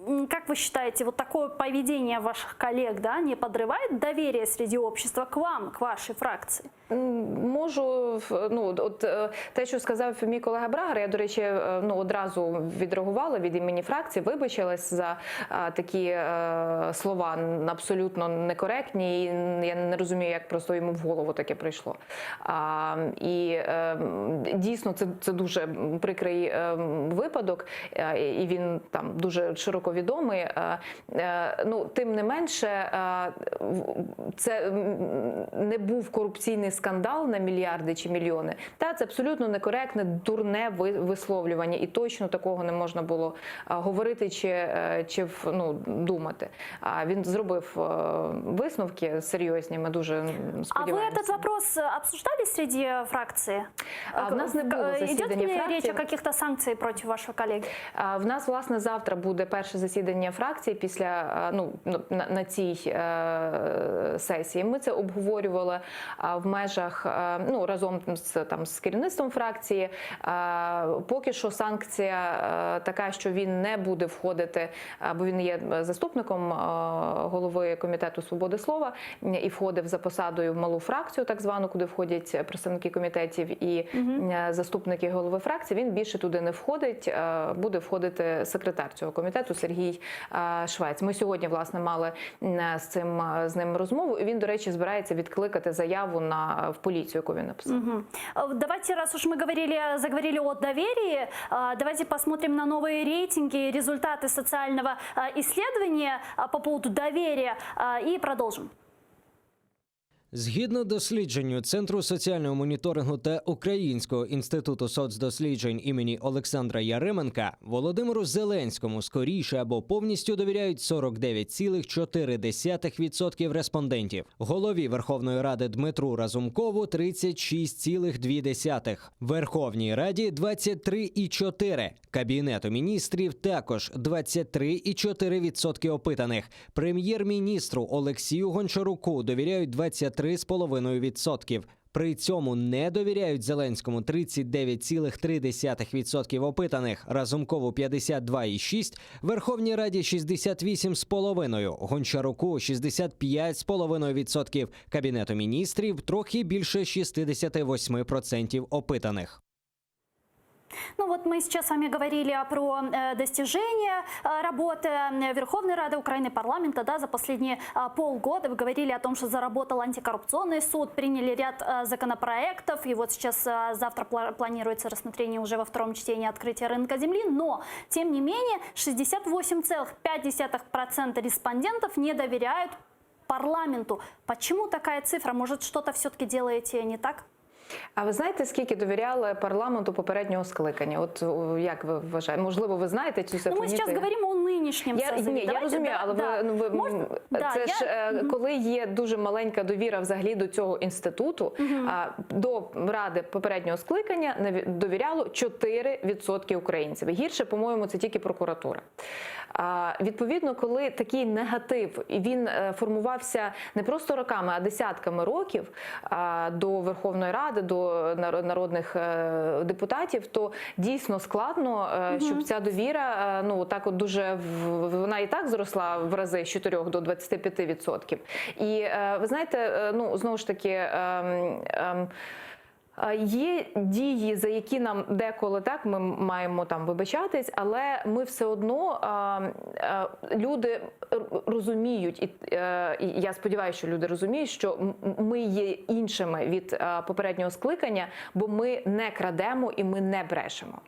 м, как вы считаете, вот такое поведение ваших коллег, да, не подрывает доверие среди общества к вам, к вашей фракции? М, Можу в- ну от е, те, що сказав мій колега Брагар, я до речі, е, ну одразу відреагувала від імені фракції, вибачилась за е, такі е, слова абсолютно некоректні. І я не розумію, як просто йому в голову таке прийшло. А, і е, м, дійсно це, це дуже прикрий е, випадок, е, і він там дуже широко відомий. Е, е, Ну, тим не менше, е, в- це м, не був корупційний скандал на мільярди чи мільйони. Та це абсолютно некоректне, дурне ви- висловлювання, і точно такого не можна було е, говорити чи, е, чи в- ну, думати. А він зробив е, висновки серйозні. Ми дуже м, А вы сподіваємося. этот вопрос э, обсуждали среди э, фракции? А в нас не було Э, Идет засідання ли фракції. речь о каких-то санкциях против вашего коллеги? А, В нас власне завтра буде перше засідання фракції після е, ну на, на цій е, сесії. Ми це обговорювали е, в межах е, ну разом з там з керівництвом фракції. Е, Поки що санкція е, така, що він не буде входити, е, бо він є заступником е, голови комітету свободи слова і входив за посадою в малу фракцію, так звану, куди входять представники комітетів і е, заступники голови фракції. Він більше туди не входить. е, Буде входити секретар цього комітету Сергій е, Швець. Ми сьогодні власне мали м, з цим е, з ним розмову. І він, до речі, збирається відкликати заяву на в поліцію, яку він написав. Мгм. Э, Давайте, раз уж мы говорили, заговорили о доверии, а, давайте посмотрим на новые рейтинги и результаты социального а, исследования а, по поводу доверия а, и продолжим. Згідно дослідженню Центру соціального моніторингу та Українського інституту соцдосліджень імені Олександра Яременка, Володимиру Зеленському скоріше або повністю довіряють 49,4% респондентів. Голові Верховної Ради Дмитру Разумкову 36,2%, Верховній Раді 23,4%, Кабінету міністрів також 23,4% опитаних. Прем'єр-міністру Олексію Гончаруку довіряють 23,5%. При цьому не довіряють Зеленському 39,3% опитаних, Разумкову 52,6%, Верховній Раді 68,5%, Гончаруку 65,5%, Кабінету міністрів трохи більше 68% опитаних. Ну вот мы сейчас с вами говорили про э, достижения э, работы э, Верховной Рады Украины, парламента да, за последние э, полгода. Вы говорили о том, что заработал антикоррупционный суд, приняли ряд э, законопроектов. И вот сейчас э, завтра пла- планируется рассмотрение уже во втором чтении открытия рынка земли. Но, тем не менее, 68,5% респондентов не доверяют парламенту. Почему такая цифра? Может, что-то все-таки делаете не так? А ви знаєте, скільки довіряли парламенту попереднього скликання? От о, як ви вважаєте? Можливо, ви знаєте цю Ну, цифру? мы Ні, сейчас це- говорим о нынешнем Я, созыве. ні, я Давайте, розумію, да, але ви, да. ну, ви Можно? Да, це я- ж е, коли є дуже маленька довіра взагалі до цього інституту, а, до ради попереднього скликання наві- довіряло 4% українців. Гірше, по-моєму, це тільки прокуратура. А, відповідно, коли такий негатив і він е, формувався не просто роками, а десятками років а, до Верховної Ради, до наро- народних е, депутатів, то дійсно складно, е, щоб ця довіра е, ну так от дуже в- вона і так зросла в рази з 4 до 25%. І е, ви знаєте, е, ну знову ж таки. ем, ем, Е, Є дії, за які нам деколи так ми маємо там вибачатись, але ми все одно е, е, люди р- розуміють, і, е, і я сподіваюся, що люди розуміють, що м- ми є іншими від е, попереднього скликання, бо ми не крадемо і ми не брешемо.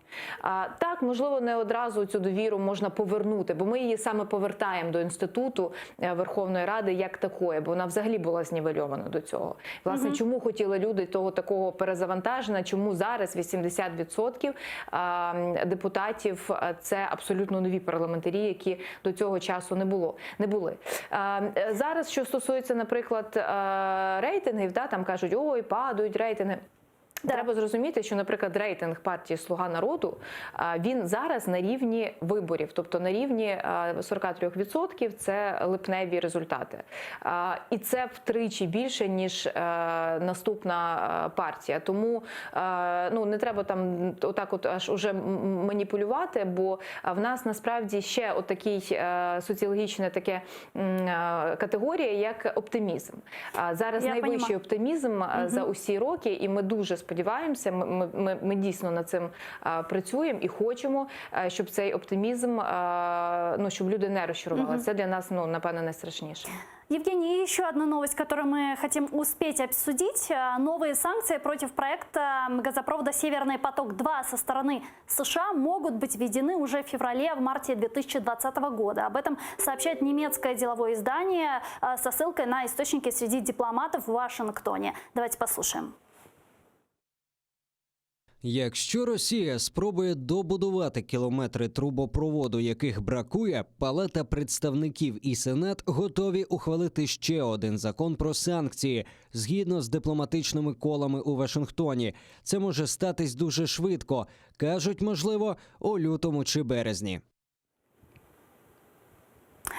А, так, можливо, не одразу цю довіру можна повернути, бо ми її саме повертаємо до інституту е, Верховної Ради як такої, бо вона взагалі була знівельована до цього. Власне, Мгм. чому хотіли люди того такого перезавантаження, чому зараз 80% а, м, депутатів а, це абсолютно нові парламентарі, які до цього часу не було не були. А, м, е, Зараз, що стосується, наприклад, е, рейтингів, да, там кажуть, ой, падають рейтинги. Треба зрозуміти, що, наприклад, рейтинг партії Слуга народу а, він зараз на рівні виборів, тобто на рівні а, 43% це липневі результати. А, І це втричі більше ніж е, наступна е, партія. Тому е, ну не треба там отак, от аж уже м- маніпулювати, бо е, в нас насправді ще отакий е, соціологічне таке м, е, категорія, як оптимізм. А Зараз Я найвищий понимаю. оптимізм е, за Мгм. усі роки, і ми дуже сподіваємося. Ми, ми, ми, ми дійсно над цим е, працюємо і хочемо, е, щоб цей оптимізм, е, ну щоб люди не розчарували. Мгм. Це для нас ну напевно найстрашніше. Евгений, и еще одна новость, которую мы хотим успеть обсудить. Э, Новые санкции против проекта газопровода «Северный поток-2» со стороны США могут быть введены уже в феврале, в марте 2020 года. Об этом сообщает немецкое деловое издание э, со ссылкой на источники среди дипломатов в Вашингтоне. Давайте послушаем. Якщо Росія спробує добудувати кілометри трубопроводу, яких бракує, Палата представників і Сенат готові ухвалити ще один закон про санкції згідно з дипломатичними колами у Вашингтоні. Це може статись дуже швидко, кажуть, можливо, у лютому чи березні.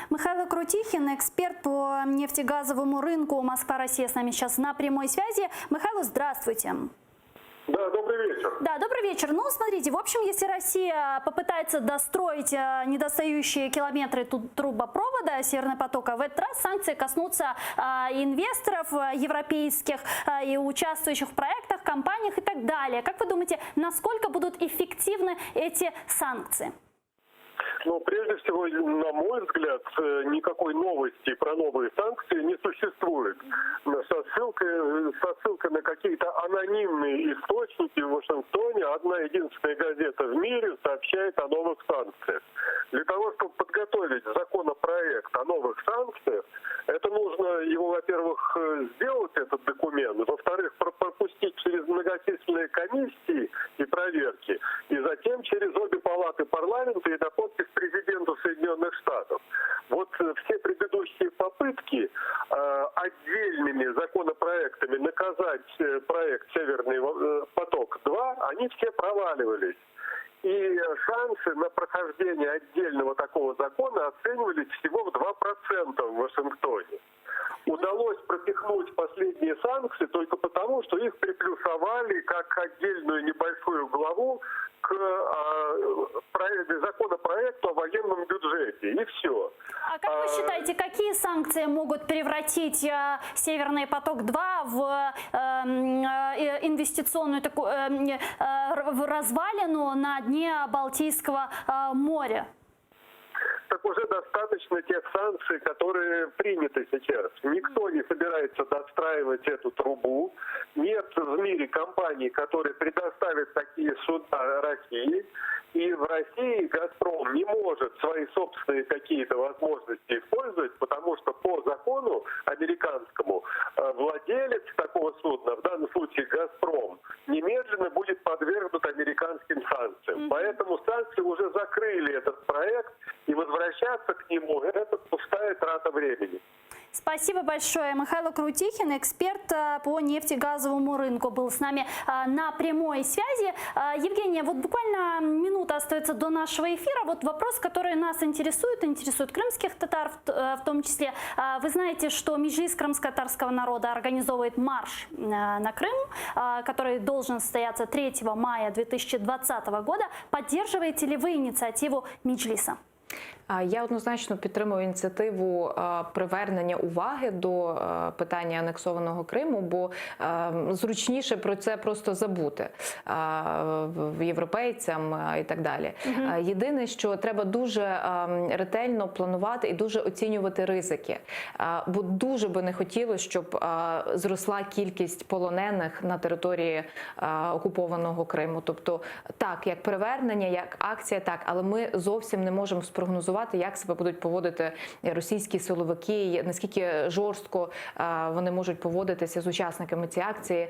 Михайло Крутихин, эксперт по нефтегазовому рынку Москва-Россия с нами сейчас на прямой связи. Михайло, здравствуйте. Да, добрый вечер. Да, добрый вечер. Ну, смотрите, в общем, если Россия попытается достроить э, недостающие километры тут трубопровода Северного потока, в этот раз санкции коснутся а, инвесторов э, европейских а, и участвующих в проектах, компаниях и так далее. Как вы думаете, насколько будут эффективны эти санкции? Ну, прежде всего, на мой взгляд, э, никакой новости про новые санкции не существует. Со ссылкой, со ссылкой на какие-то анонимные источники в Вашингтоне одна единственная газета в мире сообщает о новых санкциях. Для того, чтобы подготовить законопроект о новых санкциях, это нужно его, во-первых, э, сделать, этот документ, во-вторых, про- пропустить через многочисленные комиссии и проверки, и затем через обе палаты парламента и на подпись президенту Соединенных Штатов. Вот э, все предыдущие попытки э, отдельными законопроектами наказать э, проект «Северный э, поток-2», они все проваливались. И шансы на прохождение отдельного такого закона оценивались всего в 2% в Вашингтоне. Удалось пропихнуть последние санкции только потому, что их приплюсовали как отдельную небольшую главу к э, проекту- законопроекту о военном бюджете. И все. А как вы считаете, какие санкции могут превратить э, Северный поток-2 в э, м, э, инвестиционную такую э, м, э, в развалину на дне Балтийского э, моря? Так уже достаточно тех санкций, которые приняты сейчас. Никто не собирается достраивать эту трубу. Нет в мире компаний, которые предоставят такие суда России. И в России «Газпром» не может свои собственные какие-то возможности использовать, потому что по закону американскому э, владелец такого судна, в данном случае «Газпром», немедленно будет подвергнут американским санкциям. Поэтому санкции уже закрыли этот проект, и возвращаться к нему – это пустая трата времени. Спасибо большое. Михаил Крутихин, эксперт э, по нефтегазовому рынку, был с нами э, на прямой связи. Э, Евгения, вот буквально минута остается до нашего эфира. Вот вопрос, который нас интересует, интересует крымских татар в том числе. Вы знаете, что Межлис крымско-татарского народа организовывает марш на Крым, который должен состояться 3 мая 2020 года. Поддерживаете ли вы инициативу Меджлиса? Я однозначно підтримую ініціативу привернення уваги до питання анексованого Криму, бо зручніше про це просто забути європейцям і так далі. Угу. Єдине, що треба дуже ретельно планувати і дуже оцінювати ризики, бо дуже би не хотілося, щоб зросла кількість полонених на території окупованого Криму. Тобто, так, як привернення, як акція, так, але ми зовсім не можемо спрогнозувати, як себе будуть поводити російські силовики, наскільки жорстко вони можуть поводитися з учасниками цієї акції,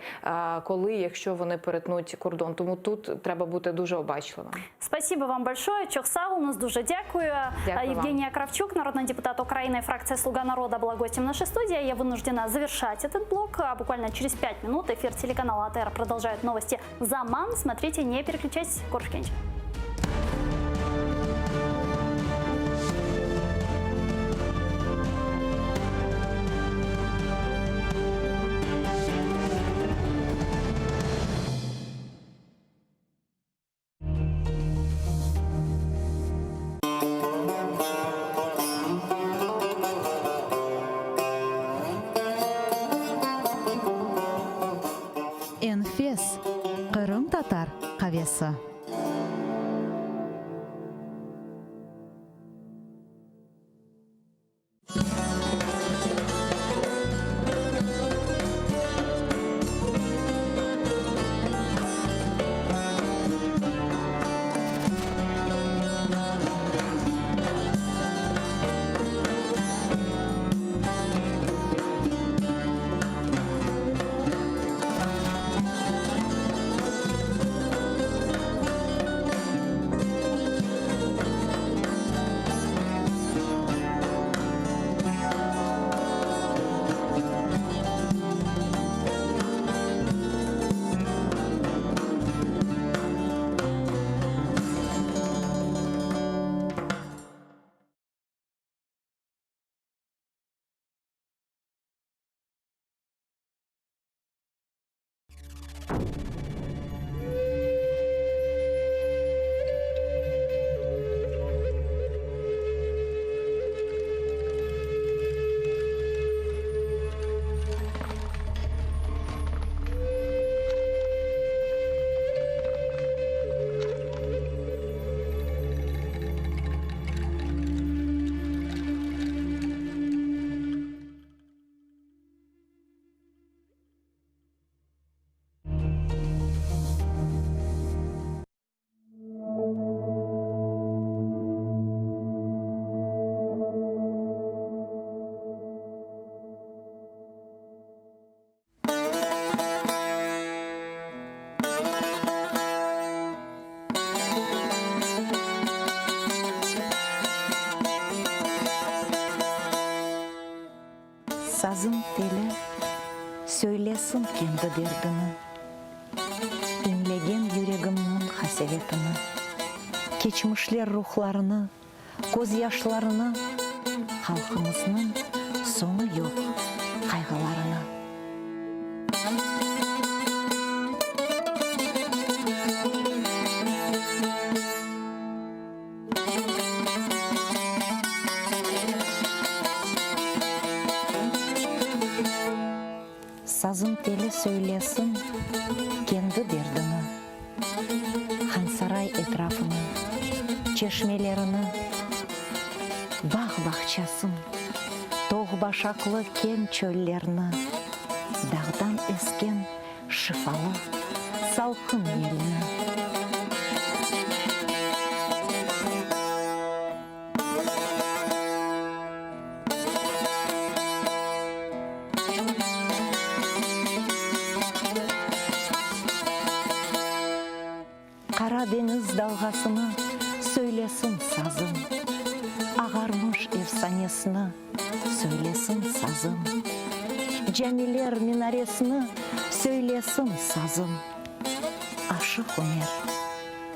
коли, якщо вони перетнуть кордон. Тому тут треба бути дуже обачливим. Спасибо вам большое. Çoq sağ oluñız, дуже дякую. Дякую Евгения вам. Кравчук, народный депутат Украины, фракция «Слуга народа» была гостем нашей студии. Я вынуждена завершать этот блок. Буквально через 5 минут эфир телеканала АТР продолжает новости «Заман». Смотрите, не переключайтесь. Körüşkence. Enfes, qırımtatar qavesi. Sazım teli söylesin kendi derdini, İñlegen yüregimniñ qasevetini, Keçmişler ruhlarını, közyaşlarını, Halqımıznıñ soñu yoq qayğılarını. Sazım teli söylesin kendi derdini, Hansaray etrafını, çeşmelerini, Bağ-bağçasın, toğ-başaqlı keñ çöllerni, Dağdan esken şifalı salqın yelni. Qalğasını söylesin sazım. Ağarmış efsanesini söylesin sazım. Camiler minaresini söylesin sazım. Aşıq Ümer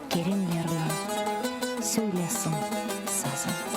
Kerimlerni söylesin sazım.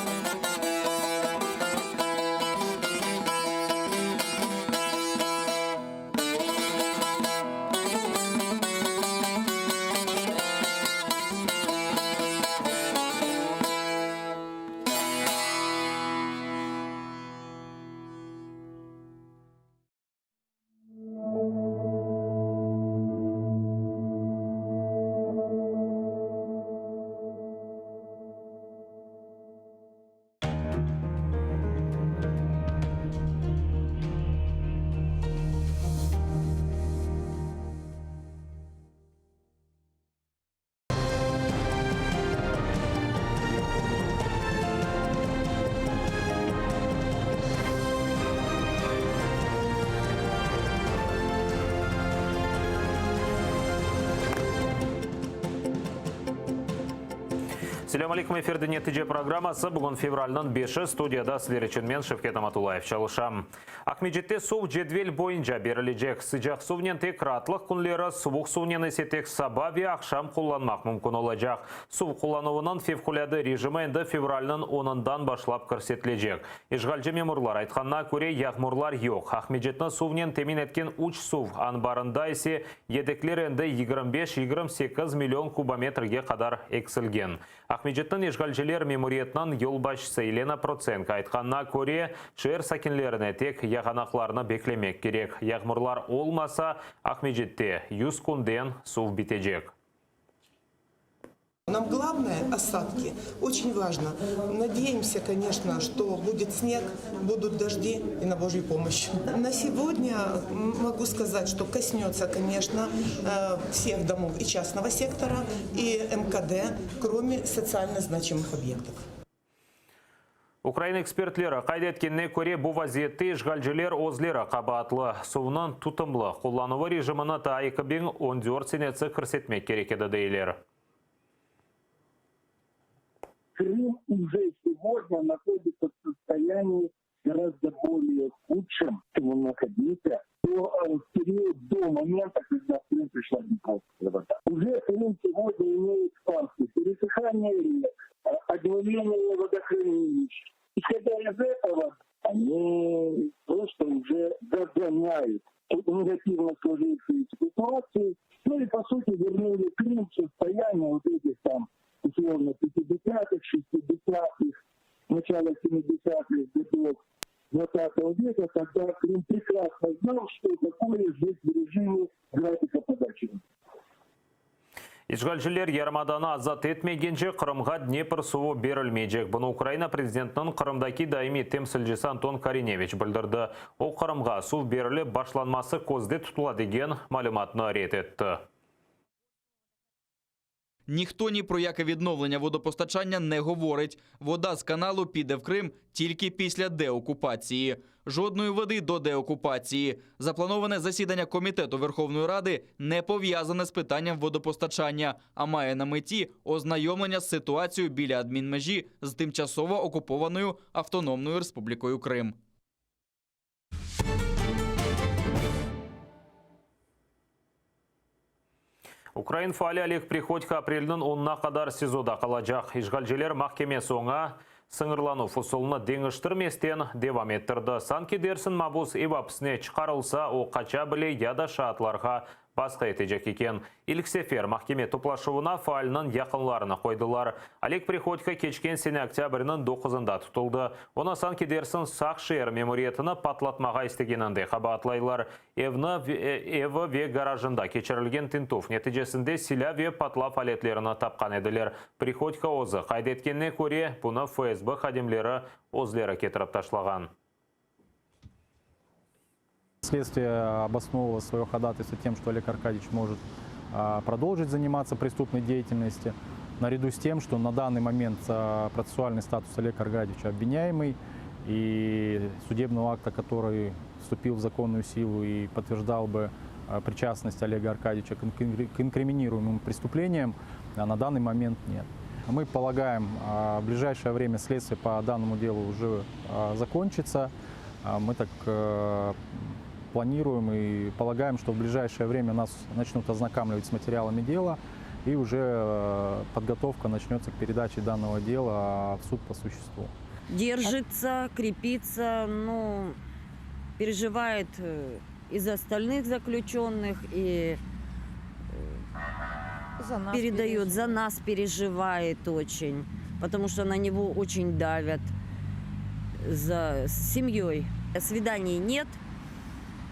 Selâm aleyküm, efirde Netice programması. Bugün fevralniñ beşi, studiyada sizler içün men, Şevket Amatullayev, çalışam. Aqmescitte suv cedvel boyunca berilecek. Sıcaq suvnen tek raatlıq künleri, suvuq suvnen ise tek saba ve aqşam qullanmaq mümkün olacaq. Suv qullanuvınıñ fevqulâde rejimi endi fevralniñ onından başlap kirsetilecek. İşğalci memurlar aytqanına köre, yağmurlar yoq. Aqmescitni suvnen temin etken üç suv anbarında ise yedekler endi 25, 28 million kubometrge qadar eksilgen. Aqmescitniñ işğalciler memuriyetiniñ yolbaşçısı Yelena Protsenko aytqanına köre, şeer sakinlerine tek yağanaqlarnı beklemek kerek. Yağmurlar olmasa, Aqmescitte 100 künden suv bitecek. Нам главное осадки. Очень важно. Надеемся, конечно, что будет снег, будут дожди и на Божью помощь. На сегодня могу сказать, что коснется, конечно, э, всех домов и частного сектора, и МКД, кроме социально значимых объектов. Ukrain ekspertleri qayd etkenine köre, bu vaziyette işğalciler özleri qabaatlı. Suvnıñ tutumlı qullanuvı rejimini taa 2014 senesi kirsetmek kerek edi, deyler. Крым уже сегодня находится в состоянии гораздо более худшем, чем он находился до, э, в период до момента, когда в Крым пришла Днепровская вода. Уже Крым сегодня имеет факты пересыхания рек, э, обиловление водохранилищ. Исходя из этого, они просто уже догоняют негативно сложившуюся ситуацию, ну и, по сути, вернули Крым в состояние вот этих там, условно, 50-х, 60-х, начала 70-х годов 20 века, когда Крым прекрасно знал, что такое жить в режиме графика подачи. İşğalciler yarımadanı azat etmegence Qırımğa Dnepr suvı berilmeycek. Bunı Ukraina prezidentiniñ Qırımdaki daimiy temsilcisi Anton Korineviç bildirdi. O, Qırımğa suv berilip başlanması közde tutula degen malümatnı red etti. Ніхто ні про яке відновлення водопостачання не говорить. Вода з каналу піде в Крим тільки після деокупації. Жодної води до деокупації. Заплановане засідання Комітету Верховної Ради не пов'язане з питанням водопостачання, а має на меті ознайомлення з ситуацією біля адмінмежі з тимчасово окупованою Автономною Республікою Крим. Ukrain faali Oleg Prihodko aprelniñ onuna qadar SİZOda qalacaq. İşğalciler mahkemesi oña sıñırlanuv usulını deñiştirmesten devam ettirdi. Sanki dersiñ mabus ev apsine çıqarılsa, o qaça bile ya da şaatlarğa basqı etecek eken. İlk sefer mahkeme toplaşuvına faalniñ yaqınlarını qoydılar. Oleg Prihodko keçken sene oktâbrniñ doquzında tutuldı. Onı sanki dersiñ Saq şeer memuriyetini patlatmağa istegeninde qabaatlaylar. Evni, evi ve garajında keçirilgen tintüv neticesinde silâ ve patlav aletlerini tapqan ediler. Prihodko özü qayd etkenine köre, bunı FSB hadimleri özleri ketirip taşlağan. Следствие обосновывало свое ходатайство тем, что Олег Аркадьевич может продолжить заниматься преступной деятельностью, наряду с тем, что на данный момент процессуальный статус Олега Аркадьевича обвиняемый, и судебного акта, который вступил в законную силу и подтверждал бы причастность Олега Аркадьевича к инкриминируемым преступлениям. А на данный момент нет. Мы полагаем, в ближайшее время следствие по данному делу уже закончится. Мы так э, планируем и полагаем, что в ближайшее время нас начнут ознакомливать с материалами дела, и уже э, подготовка начнется к передаче данного дела в суд по существу. Держится, крепится, ну, переживает э, и за остальных заключенных, и э, За нас передает, за нас переживает очень, потому что на него очень давят за с семьей. Свиданий нет,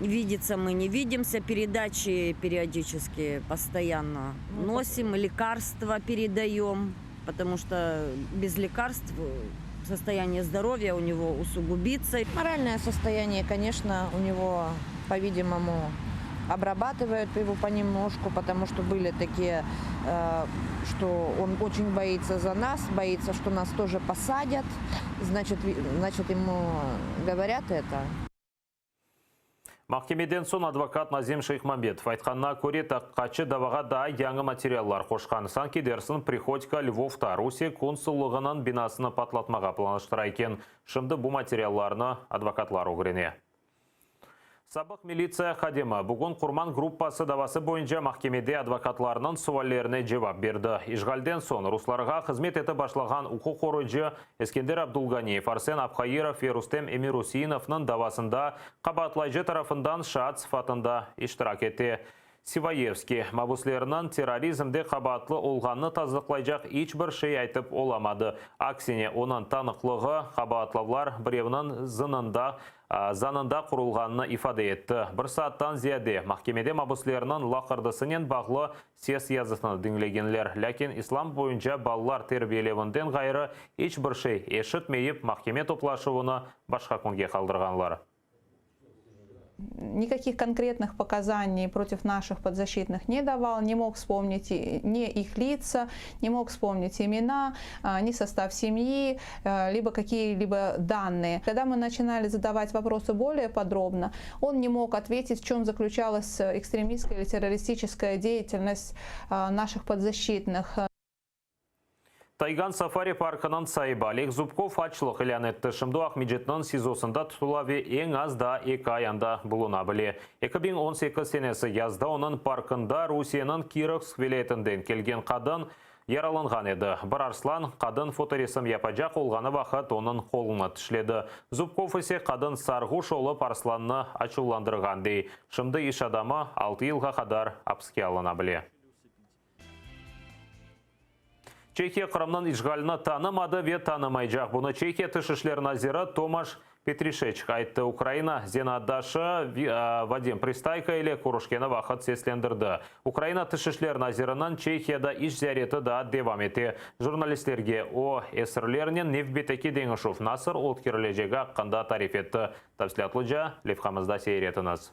видеться мы не видимся, передачи периодически постоянно Ну, носим, лекарства передаем, потому что без лекарств э, состояние здоровья у него усугубится. Моральное состояние, конечно, у него, по-видимому, обрабатывают его понемножку, потому что были такие, э, что он очень боится за нас, боится, что нас тоже посадят. Значит, ви- значит ему говорят это. Mahkemeden soñ advokat Nazim Şeyhmambetov aytqanına köre taqiqatçı davağa daa yañı materiallar qoşqan. Sanki dersiñ Prihodko Lvovta Rusiye konsullığınıñ binasını patlatmağa planlaştıra eken. Şimdi bu materiallarnı advokatlar ögrene. Sabıq militsiya hadimi bugün Qurman gruppası davası boyunca mahkemede advokatlarnıñ suallerine cevap berdi. İşğalden soñ ruslarğa hızmet etip başlağan uquq qoruyıcı Eskender Abdulganiyev, Arsen Abhairov ve Rustem Emiruseinovnıñ davasında qabaatlayıcı tarafından şaat sıfatında iştirak ete. Sivayevskiy, mabüslerniñ terrorizmde qabaatlı olğanını tasdıqlaycaq iç bir şey aytıp olamadı. Aksine, onıñ tanıqlığı, qabaatlavlar birevniñ zınında zanında qurulğanını ifade etti. Bir saattan ziyade mahkemede mabüslerniñ laqırdısınen bağlı ses yazısını diñlegenler, lâkin islam boyunca balalar terbiyelevinden ğayrı iç bir şey eşitmeyip, mahkeme toplaşuvını başqa künge qaldırğanlar. Никаких конкретных показаний против наших подзащитных не давал, не мог вспомнить ни их лица, не мог вспомнить имена, ни состав семьи, либо какие-либо данные. Когда мы начинали задавать вопросы более подробно, он не мог ответить, в чем заключалась экстремистская или террористическая деятельность наших подзащитных. Taygan safari parkınıñ saibi Oleg Zubkov açlıq ilân etti. Şimdi o Aqmescitniñ SİZOsında tutula ve eñ az daa eki ay anda buluna bile. 2018 senesi yazda onıñ parkında Rusiyeniñ Kirovsk vilâyetinden kelgen qadın yaralanğan edi. Bir arslan, qadın fotoresim yapacaq olğanı vaqıt onıñ qolunı tişledi. Zubkov ise qadın sarğuş olıp arslannı açuvlandırğan, dey. Şimdi iş adamı altı yılğa qadar apiske alına bile. Çehiya Qırımnıñ işğalini tanımadı ve tanımaycaq. Bunı Çehiya Tış işler naziri Tomaş Petrişeçk ayttı. Ukraina zenaatdaşı Vadim Pristayko ile körüşkeni vaqıt seslendirdi. Ukraina Tış işler naziriniñ Çehiyada iş ziyareti daa devam ete. Jurnalistlerge o, esirlernen nevbetteki deñişüv nasıl ötkerilecegi aqqında tarif etti. Tafsilâtlıca levhamızda seyir etiñiz.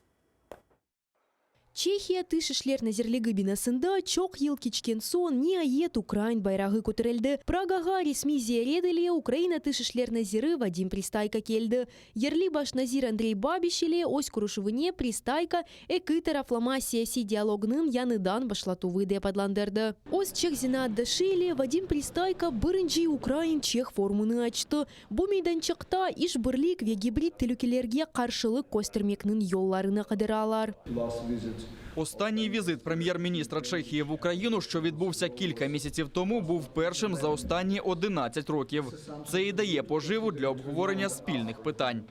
Çehiya Tış işler nazirligi binasında çoq yıl keçken soñ niayet ukrain bayrağı köterildi. Pragağa resmiy ziyaret ile Ukraina Tış işler naziri Vadim Pristayko keldi. Yerli baş nazir Andrey Babiş ile öz körüşüvine Pristayko eki taraflama siyasiy dialognıñ yañıdan başlatuvı dep adlandırdı. Öz çeh zenaatdaşı ile Vadim Pristayko birinci ukrain-çeh forumını açtı. Bu meydançıqta işbirlik ve gibrid telükelerge qarşılıq köstermekniñ yollarını qıdıralar. Останній візит прем'єр-міністра Чехії в Україну, що відбувся кілька місяців тому, був першим за останні 11 років. Це і дає поживу для обговорення спільних питань.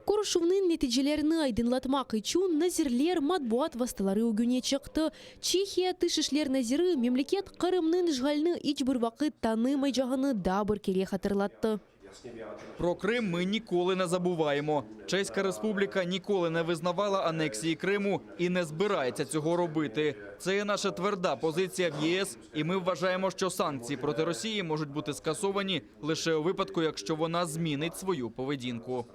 Körüşüvniñ neticelerini aydınlatmaq içün nazirler matbuat vastaları ögüne çıqtı. Çehiya Tış işler naziri memleket Qırımnıñ işğalini iç bir vaqıt tanımaycağını daa bir kere hatırlattı. Про Крим ми ніколи не забуваємо. Чеська Республіка ніколи не визнавала анексії Криму і не збирається цього робити. Це є наша тверда позиція в ЄС, і ми вважаємо, що санкції проти Росії можуть бути скасовані лише у випадку, якщо вона змінить свою поведінку.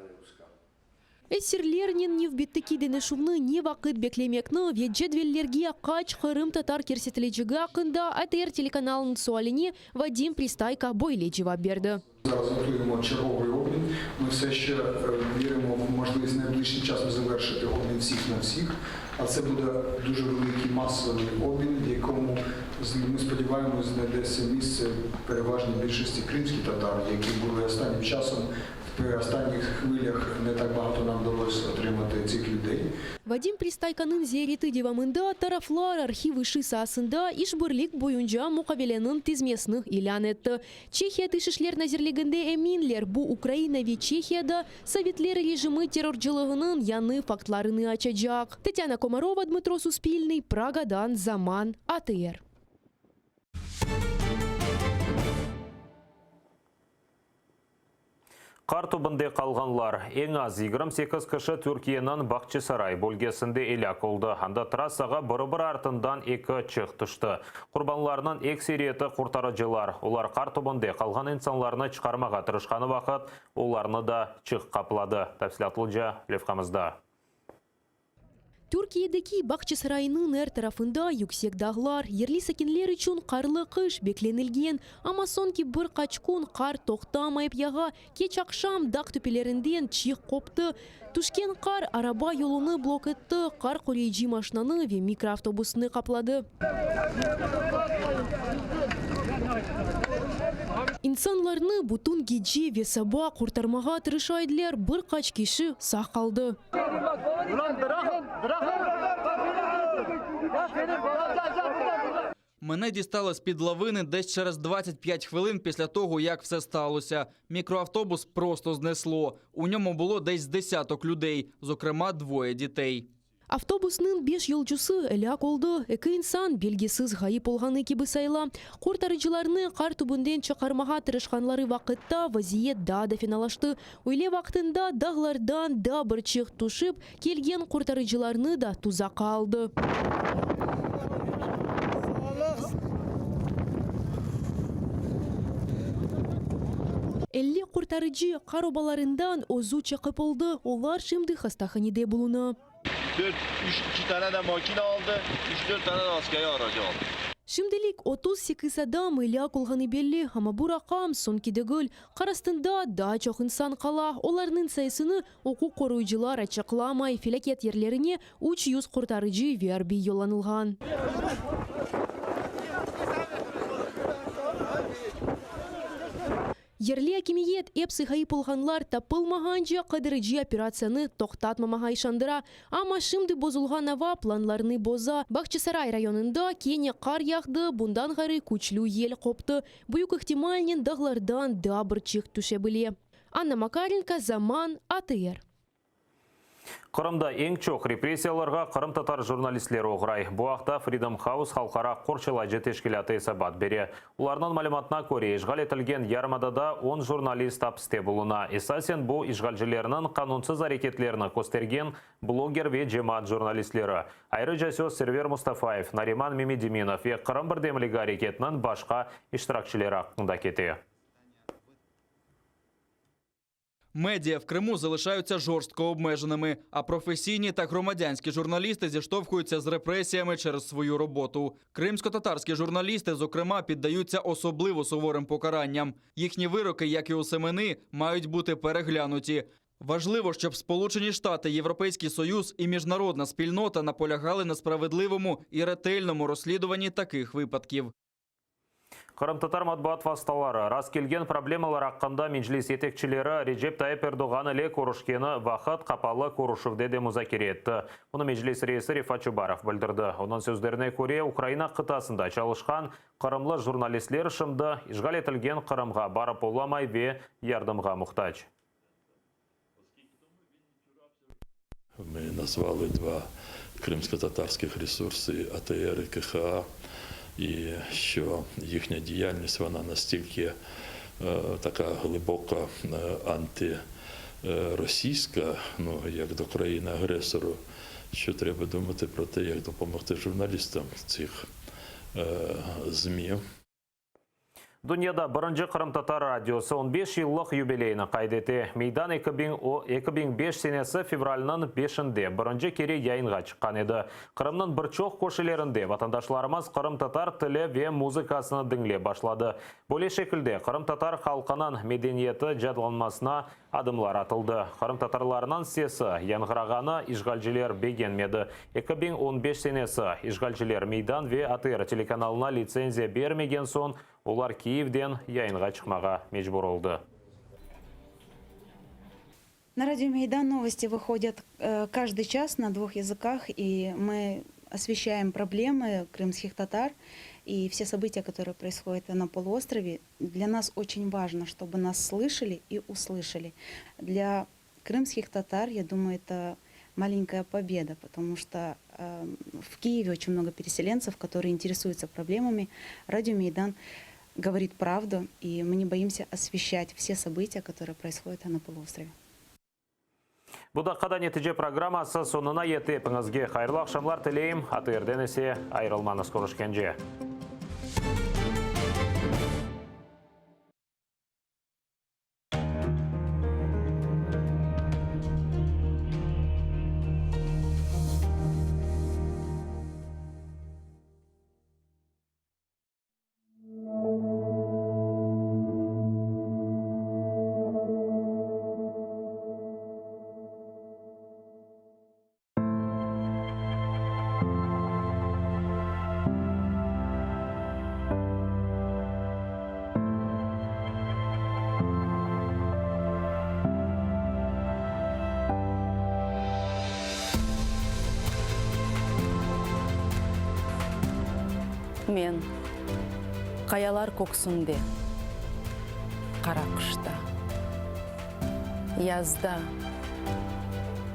Esirlernen nevbetteki deñişüvni ne vaqıt beklemekni ve cedvellerge qaç qırımtatar kirsetilecegi aqqında ATR telekanalınıñ sualine Vadim Pristayko böyle cevap berdi. Зараз готуємо черговий обмін. Ми все ще віримо в можливість найближчим часом завершити обмін всіх на всіх. А це буде дуже великий масовий обмін, в якому ми сподіваємось, знайдеться місце переважній більшості кримських татар, які були останнім часом в останніх хвилях не так багато нам вдалося отримати цих людей. Vadim Pristaykonıñ ziyareti devamında taraflar arhiv işi saasında işbirlik boyunca muqaveleniñ tizmesini ilân etti. Çehiya Tış işler nazirliginde eminler, bu Ukraina ve Çehiyada sovetler rejimi terrorcılığınıñ yañı faktlarını açacaq. Tatyana Komarova, Dmıtro Suspilnıy, Pragadan Zaman, ATR. Qar tübünde qalğanlar, eñ az 28 kişi Türkiyeniñ Bağçasaray bölgesinde elâk oldı, anda trassağa biri-biri artından eki çığ tüşti. Qurbanlarnıñ ekseriyeti qurtarıcılar, olar qar tübünde qalğan insanlarnı çıqarmağa tırışqanı vaqıt, olarnı da çığ qapladı. Tafsilâtlıca levhamızda. Türkiyedeki Bağçasaraynıñ er tarafında yüksek dağlar, yerli sakinler içün qarlı qış beklenilgen. Amma soñki bir qaç kün qar toqtamayıp yağa, keç aqşam dağ töpelerinden çiğ qoptı. Tüşken qar araba yolunı blok etti, qar qoruyıcı maşinanı ve mikroavtobusnı qapladı. İnsanlarnı bütün gece ve saba qurtarmağa tırışa ediler, bir qaç kişi sağ qaldı. Мене дістали з-під лавини десь через 25 хвилин після того, як все сталося. Мікроавтобус просто знесло. У ньому було десь з десяток людей, зокрема двоє дітей. Avtobusnıñ beş yolcusı elâk oldı, eki insan belgisiz ğayıp olğanı kibi sayıla. Qurtarıcılarnı qar tübünden çıqarmağa tırışqanları vaqıtta vaziyet daa da fenalaştı. Üyle vaqtında dağlardan daa bir çığ tüşip kelgen qurtarıcılarnı da tuzaqqa aldı. 50 qurtarıcı qar obalarından özü çıqıp oldı, olar şimdi hastahanede buluna. Dört, üç, iki tane de makina aldı, üç, dört tane de askeri aracı aldı. Şimdilik 38 adam elâk olğanı belli, amma bu raqam soñki degil. Qar astında daa çoq insan qala, olarnıñ sayısını uquq qoruyıcılar açıqlamay. Felâket yerlerine 300 qurtarıcı ve arbiy yollanılğan. Yerli akimiyet epsi ğayıp olğanlar tapılmağance qıdırıcı operatsiyanı toqtatmamağa işandıra. Amma şimdi bozulğan ava planlarnı boza. Bağçasaray rayonında kene qar yağdı, bundan ğayrı küçlü yel qoptı. Büyük ihtimalnen dağlardan daa bir çığ tüşe bile. Anna Makarenko, Zaman, ATR. Qırımda eñ çoq repressiyalarğa qırımtatar jurnalistleri oğray. Bu aqta Freedom House halqara qorçalayıcı teşkilâtı esabat bere. Olarnıñ malümatına köre, işğal etilgen yarımadada on jurnalist apiste buluna. Esasen bu, işğalcilerniñ qanunsız areketlerini köstergen bloger ve cemaat jurnalistleri. Ayrıca söz Server Mustafayev, Nariman Memediminov ve Qırım birdemligi areketiniñ başqa iştirakçileri aqqında kete. Медіа в Криму залишаються жорстко обмеженими, а професійні та громадянські журналісти зіштовхуються з репресіями через свою роботу. Кримськотатарські журналісти, зокрема, піддаються особливо суворим покаранням. Їхні вироки, як і у Семени, мають бути переглянуті. Важливо, щоб Сполучені Штати, Європейський Союз і міжнародна спільнота наполягали на справедливому і ретельному розслідуванні таких випадків. Qırımtatar matbuat vastaları rastkelgen problemalar aqqında Meclis yetekçileri Recep Tayyip Erdoğan ile körüşkeni vaqıt qapalı körüşüvde de muzakere etti. Bunı Meclis reisi Refat Çubarov bildirdi. Onıñ sözlerine köre, Ukraina qıtasında çalışqan qırımlı jurnalistler şimdi işğal etilgen Qırımğa barıp olamay ve yardımğa muhtac. Ми назвали два кримськотатарських ресурси АТР і КХА, і що їхня діяльність вона настільки така глибока антиросійська, ну як до країни-агресору, що треба думати про те, як допомогти журналістам цих ЗМІ. Dünyada birinci qırımtatar radiosı on beş yıllıq yubileyini qayd ete. Meydan 2005 senesi fevralniñ beşinde birinci kere yayınğa çıqqan edi. Qırımnıñ bir çoq köşelerinde vatandaşlarımız qırımtatar tili ve muzıkasını diñlep başladı. Böyle şekilde qırımtatar halqınıñ medeniyeti cadlanmasına Adımlar atıldı. Qırımtatarlarnıñ sesi yañğırağanı işğalciler begenmedi. 2015 senesi, işğalciler Meydan ve ATR telekanalına litsenziya bermegen soñ, olar Kiyevden yayınğa çıqmağa mecbur oldı. На радио Мейдан новости выходят каждый час на двух языках, и мы освещаем проблемы крымских татар и все события, которые происходят на полуострове. Для нас очень важно, чтобы нас слышали и услышали. Для крымских татар, я думаю, это маленькая победа, потому что э, в Киеве очень много переселенцев, которые интересуются проблемами. Радио Мейдан говорит правду, и мы не боимся освещать все события, которые происходят на полуострове. Bu daqqada netice programması soñuna yetti. Epiñizge hayırlı aqşamlar tileyim. ATRden ise ayırılmañız. Körüşkence. Men, qayalar köksünde, qara qışta, Yazda,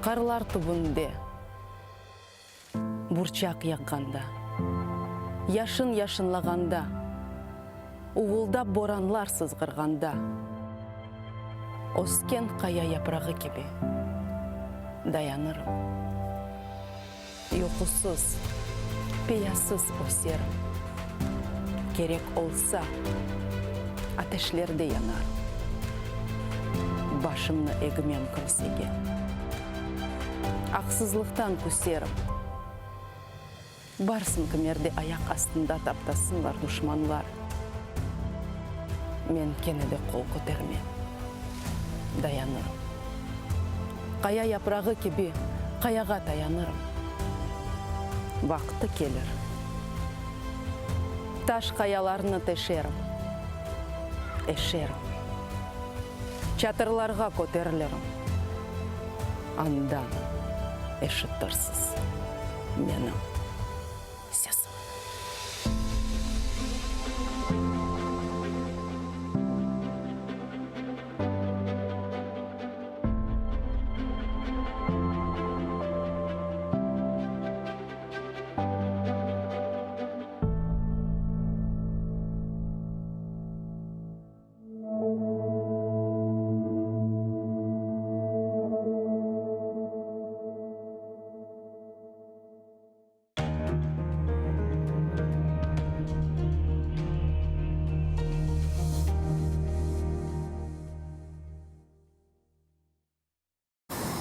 qarlar tübünde, burçaq yağğanda, Yaşın yaşınlağanda, uvuldap boranlar sızğırğanda, Ösken qaya yaprağı kibi dayanırım. Yuqusız, peyasız öserim. Kerek olsa, ateşlerde yanarım. Başımnı egmem kimsege. Aqsızlıqtan küserim. Barsın kimerde ayaq astında taptasınlar duşmanlar. Men kene de qol kötermem. Dayanırım. Qaya yaprağı kibi qayağa tayanırım. Vaqtı kelir. Taş qayalarnı teşerim. Eşerim. Çatırlarğa köterilirim. Andan eşitirsiz menim sesimni.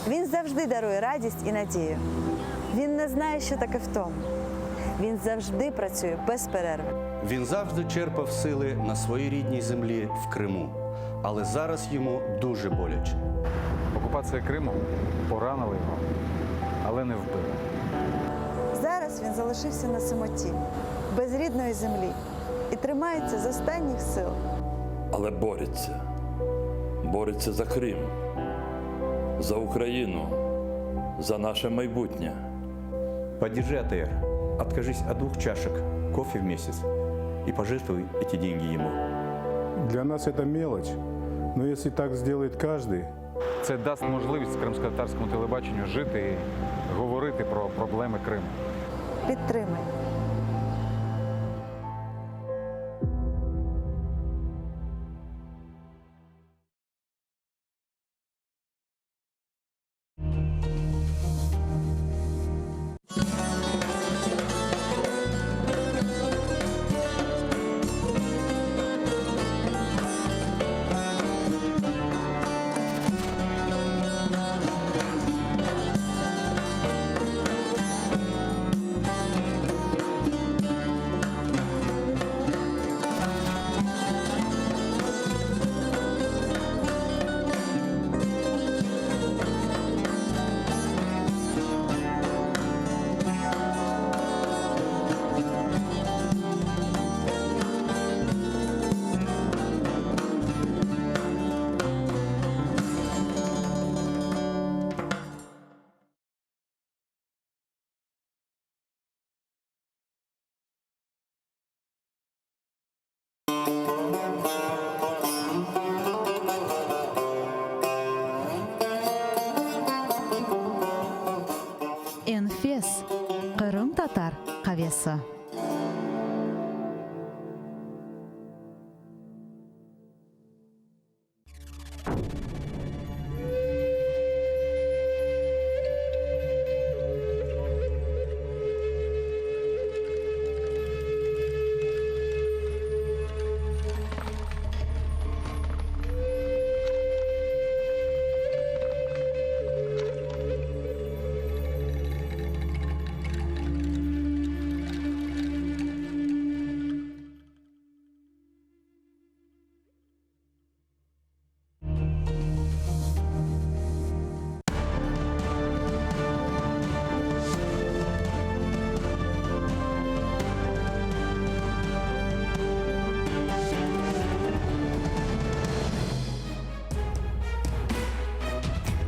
Він завжди дарує радість і надію. Він не знає, що таке втома. Він завжди працює без перерви. Він завжди черпав сили на своїй рідній землі в Криму, але зараз йому дуже боляче. Окупація Криму поранила його, але не вбила. Зараз він залишився на самоті, без рідної землі і тримається з останніх сил. Але бореться. Бореться за Крим, за Україну, за наше майбутнє. Поддержи АТР. Откажись от двух чашек кофе в месяц и пожертвуй эти деньги ему. Для нас это мелочь, но если так сделает каждый, Це дасть можливість кримськотатарському телебаченню жити і говорити про проблеми Криму. Підтримай. ailesi.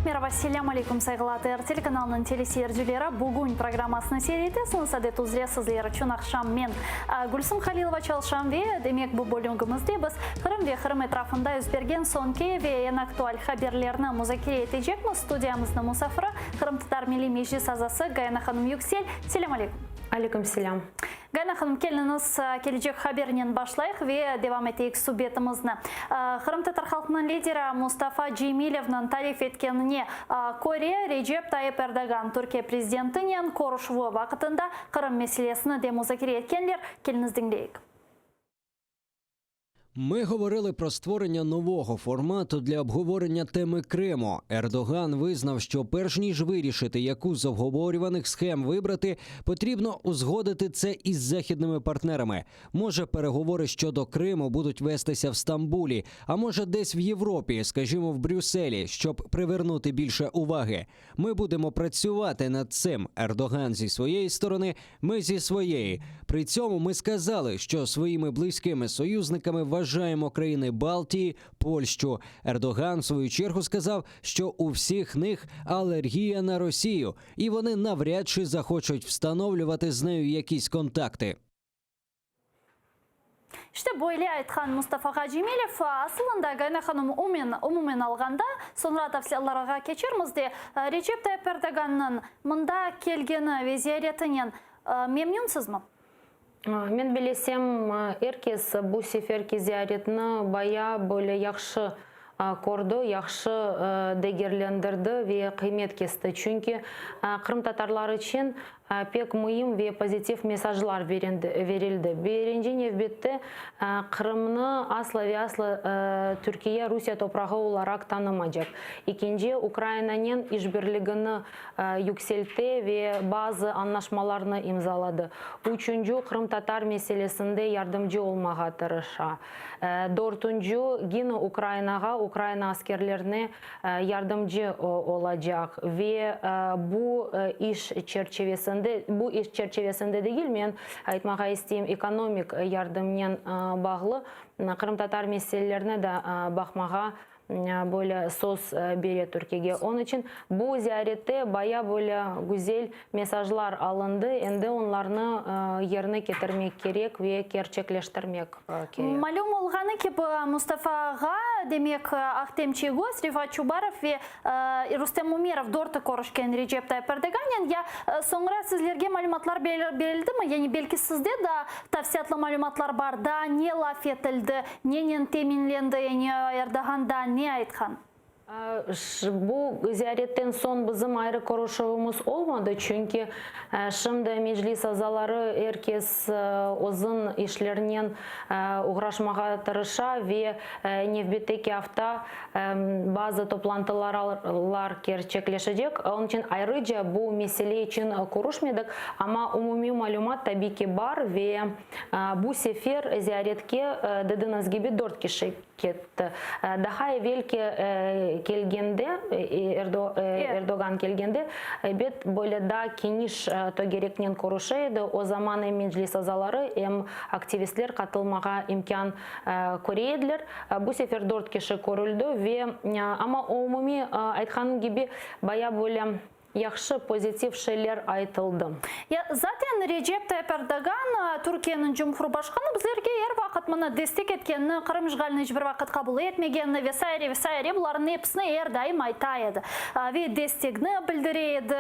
Meraba, selâm aleyküm, sayğılı ATR telekanalınıñ teleseyircileri. Bugün programmasını seyir etesiñiz. Adet üzre sizler içün aqşam men, Gülsüm Halilova çalışam ve, demek, bu bölügimizde biz Qırım ve Qırım etrafında yüz bergen soñki ve eñ aktual haberlerni muzakere etecekmiz. Studiyamıznıñ musafiri, Qırımtatar Milliy Meclis azası Gayana hanım Yüksel. Selâm aleyküm. Aleyküm selâm. Gayana hanım, keliñiz, kelecek habernen başlayıq ve devam eteyik subetimizni. Qırımtatar halqınıñ lideri Mustafa Cemilevniñ tarif etkenine köre, Recep Tayyip Erdoğan Türkiye prezidentinen körüşüvi vaqtında Qırım meselesini de muzakere etkenler. Keliñiz diñleyik. Ми говорили про створення нового формату для обговорення теми Криму. Ердоган визнав, що перш ніж вирішити, яку з обговорюваних схем вибрати, потрібно узгодити це із західними партнерами. Може, переговори щодо Криму будуть вестися в Стамбулі, а може, десь в Європі, скажімо, в Брюсселі, щоб привернути більше уваги. Ми будемо працювати над цим. Ердоган зі своєї сторони, ми зі своєї. При цьому ми сказали, що своїми близькими союзниками вважаємо країни Балтії, Польщу. Ердоган в свою чергу сказав, що у всіх них алергія на Росію, і вони навряд чи захочуть встановлювати з нею якісь контакти. İşte, böyle aytqan Mustafa Cemilev. Asılında, Gayana hanım, umumen alğanda, soñra tafsilâtlarğa keçermiz de, Recep Tayyip Erdoğannıñ mında kelgeni ve ziyaretinen memnünsizmi? Men bilesem, er kes bu seferki ziyaretni baya böyle yahşı kördi, yahşı degerlendirdi ve qıymet kesti. Çünki qırımtatarlar içün pek müim ve pozitiv mesajlar verildi. Birinci nevbette, Qırımnı asla ve asla Türkiye Rusiye toprağı olaraq tanımacaq. İkinci, Ukrayinanen işbirligini yükselte ve bazı añlaşmalarnı imzaladı. Üçünci, qırımtatar meselesinde yardımcı olmağa tırışa. Dörtünci, gine Ukrayinağa, Ukrayina askerlerine yardımcı olacaq ve bu iş çerçivesinde, bu iş çerçivesinde degil, men aytmağa isteyim, ekonomik yardımnen bağlı qırımtatar meselelerini de baqmağa böyle söz bere Türkiyege. Onıñ içün bu ziyarette baya böyle güzel mesajlar alındı, endi onlarnı yerine ketirmek kerek ve kerçekleştirmek kerek. Malüm olğanı kibi, Mustafa ağa, demek, Ahtem Çiygoz, Refat Çubarov ve Rustem Umerov dörtü körüşken Recep Tayyip Erdoğannen. Ya soñra sizlerge malümatlar berildi mi? Yani belki sizde daa tafsilâtlı malümatlar bar, daa ne laf etildi, Nenen teminlendi, yani Erdoğan daa ne aytqan? Bu ziyaretten soñ bizim ayrı körüşüvimiz olmadı, çünki şimdi Meclis azaları er kes özüñ işlerinen oğraşmağa tırışa ve nevbetteki afta bazı toplantılar kerçekleşecek. Onıñ içün ayrıca bu mesele içün körüşmedik, amma umumiy malümat tabiy ki bar ve Bu sefer ziyaretke, dediñiz kibi, dört kişi ketti. Daha evelki kelgende, Erdoğan kelgende, ebet, böyle daa keniş tögereknen körüşe edi. O zaman em Meclis azaları, em aktivistler qatılmağa imkân köre ediler. Bu sefer dört kişi körüldi ve, amma umumiy aytqanım kibi, baya böyle. Yahşı, pozitiv şeyler aytıldı. Ya, zaten Recep Tayyip Erdoğan, Türkiyeniñ cumhurbaşqanı, bizlerge er vaqıt mına destek etkenini, Qırım işğalini iç bir vaqıt qabul etmegenini ve saire, ve saire, bularnıñ episini er daim ayta edi. Ve destegini bildire edi,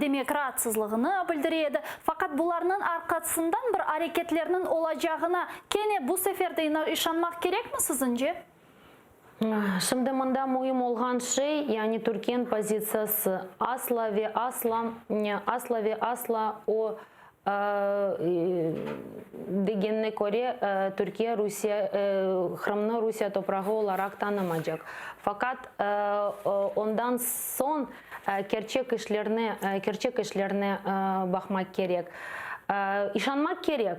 demek, raatsızlığını bildire edi. Faqat bularnıñ arqasından bir areketlerniñ olacağına kene bu sefer de işanmaq kerekmi siziñce? Şimdi mında müim olğan şey, yani Türkiyeniñ pozitsiyası. Asla ve asla, asla ve asla o degenine köre, Türkiye Rusiye, Qırımnı Rusiye toprağı olaraq tanımacaq. Faqat ondan soñ kerçek işlerni, kerçek işlerni baqmaq kerek. İşanmaq kerek.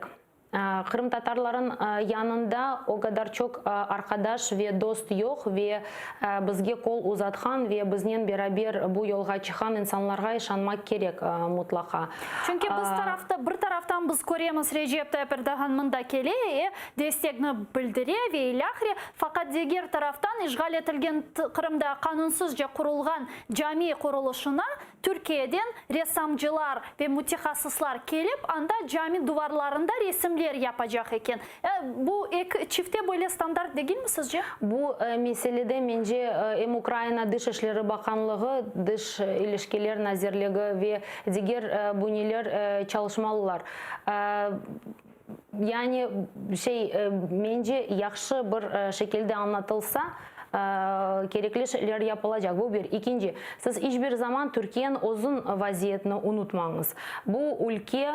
Qırımtatarların yanında o qadar çoq arqadaş ve dost yoq ve bizge qol uzatqan ve biznen beraber bu yolğa çıqqan insanlarğa işanmaq kerek mutlaqa. Çünki biz tarafta, bir taraftan biz köremiz Recep Tayyip Erdoğan mında kele, e, destegini bildire ve ilâhre, faqat diger taraftan işğal etilgen Qırımda qanunsızca qurulğan cami qurulışına Türkiyeden ressamcılar ve mütehassıslar kelip, anda cami duvarlarında resimler yapacaq eken. Bu eki çifte böyle standart degilmi sizce? Bu meselede, mence, em Ukrayina Dış işleri bakanlığı, Dış ilişkiler nazirligi ve diger büneler çalışmalılar. Yani, şey, mence, yahşı bir şekilde añlatılsa, kerekli şeyler yapılacaq. Bu bir. İkinci, siz iç bir zaman Türkiyeniñ özün vaziyetini unutmañız. Bu ülke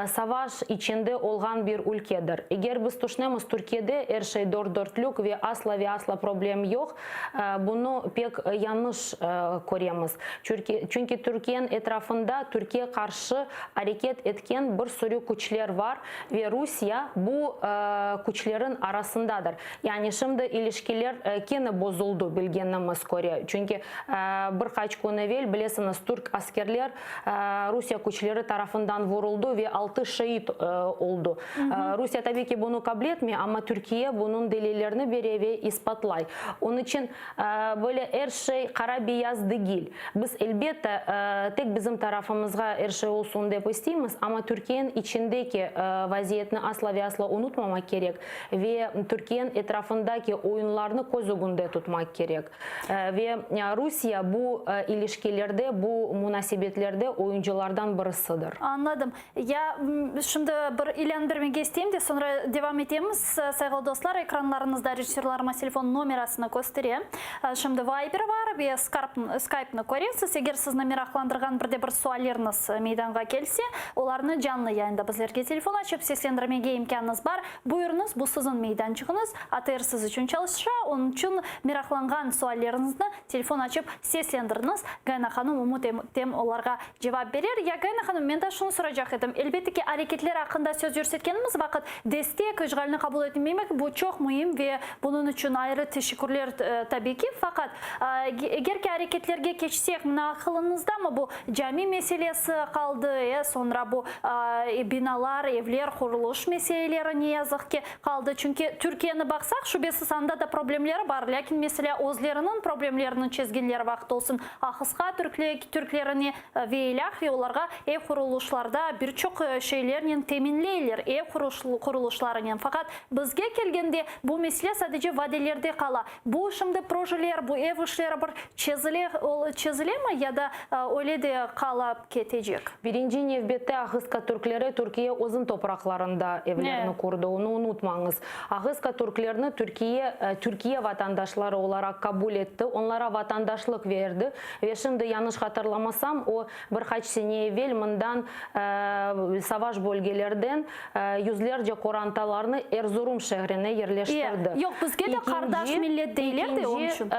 savaş içinde olğan bir ülkedir. Eger biz tüşünemiz, Türkiyede er şey dört dörtlük ve asla ve asla problem yoq, bunı pek yañlış köremiz. Çünki Türkiyeniñ etrafında Türkiye qarşı areket etken bir sürü küçler var ve Rusiye bu küçlerin arasındadır. Yani şimdi ilişkiler kene bozuldı, bilgenimiz köre. Çünki bir qaç kün evel, bilesiñiz, türk askerler Rusiye küçleri tarafından vuruldı ve altı şeit oldı. Rusiye tabiy ki bunı qabul etmey, amma Türkiye bunıñ delillerini bere ve ispatlay. Onıñ içün Böyle er şey qara-beyaz degil. Biz, elbette, tek bizim tarafımızğa er şey olsun dep isteymiz, amma Türkiyeniñ içindeki vaziyetni asla ve asla unutmamaq kerek ve Türkiyeniñ etrafındaki oyunlarnı köz ögünde tutmaq kerek. Ve Rusiye bu ilişkilerde, bu munasebetlerde oyuncılardan birisidir. Añladım. Ya, şimdi bir ilân bermege isteyim de, soñra devam etemiz. Sayğılı dostlar, ekranlarıñızda rejissörlarıma telefon nomerasını köstere. Şimdi Viber bar ve Skype-nı köresiz. Eger sizni meraqlandırğan bir de bir sualleriñiz meydanğa kelse, olarnı canlı yayında bizlerge telefon açıp seslendirmege imkânıñız bar. Buyurıñız, bu siziñ meydançığıñız. ATR siz içün çalışa, onıñ içün meraqlanğan sualleriñizni telefon açıp seslendiriñiz. Gayana hanım ümüt etem olarğa Cevap berer. Ya, Gayana hanım, men daa şunı soracaq edim. Elbette ki, areketler aqqında söz yürsetkenimiz vaqıt, destek, işğalni qabul etmemek, bu çoq müim ve bunıñ içün ayrı teşekkürler, tabiy ki. Faqat, eger ki areketlerge keçsek, mına aqılıñızdamı bu cami meselesi qaldı, e, soñra bu binalar, evler qurulış meseleleri, ne yazıq ki, qaldı. Çünki Türkiyeni baqsaq, şübesiz, anda da problemleri bar, lâkin, meselâ, özleriniñ problemlerini çezgenleri vaqıt olsun, Ahısqa türklerine ve ilâhre olarğa ev qurulışlarda bir çoq şeylernen teminleyler, ev qurulışlarınen. Faqat bizge kelgende bu mesele sadece vadelerde qala. Bu şimdi projeler, bu ev işleri bir çezile, çezilemi ya da öyle de qala ketecek? Birinci nevbette Ahısqa türkleri Türkiye özün topraqlarında evlerini qurdı, onı unutmañız. Ahısqa türklerni Türkiye Türkiye vatandaşları olaraq qabul etti, onlara vatandaşlıq verdi ve şimdi yañlış hatırlamasam, o, bir qaç sene evel mından savaş bölgelerden yüzlerce qorantalarnı Erzurum şehrine yerleştirdi. Yoq, bizge de qardaş millet deyler de, onıñ içün.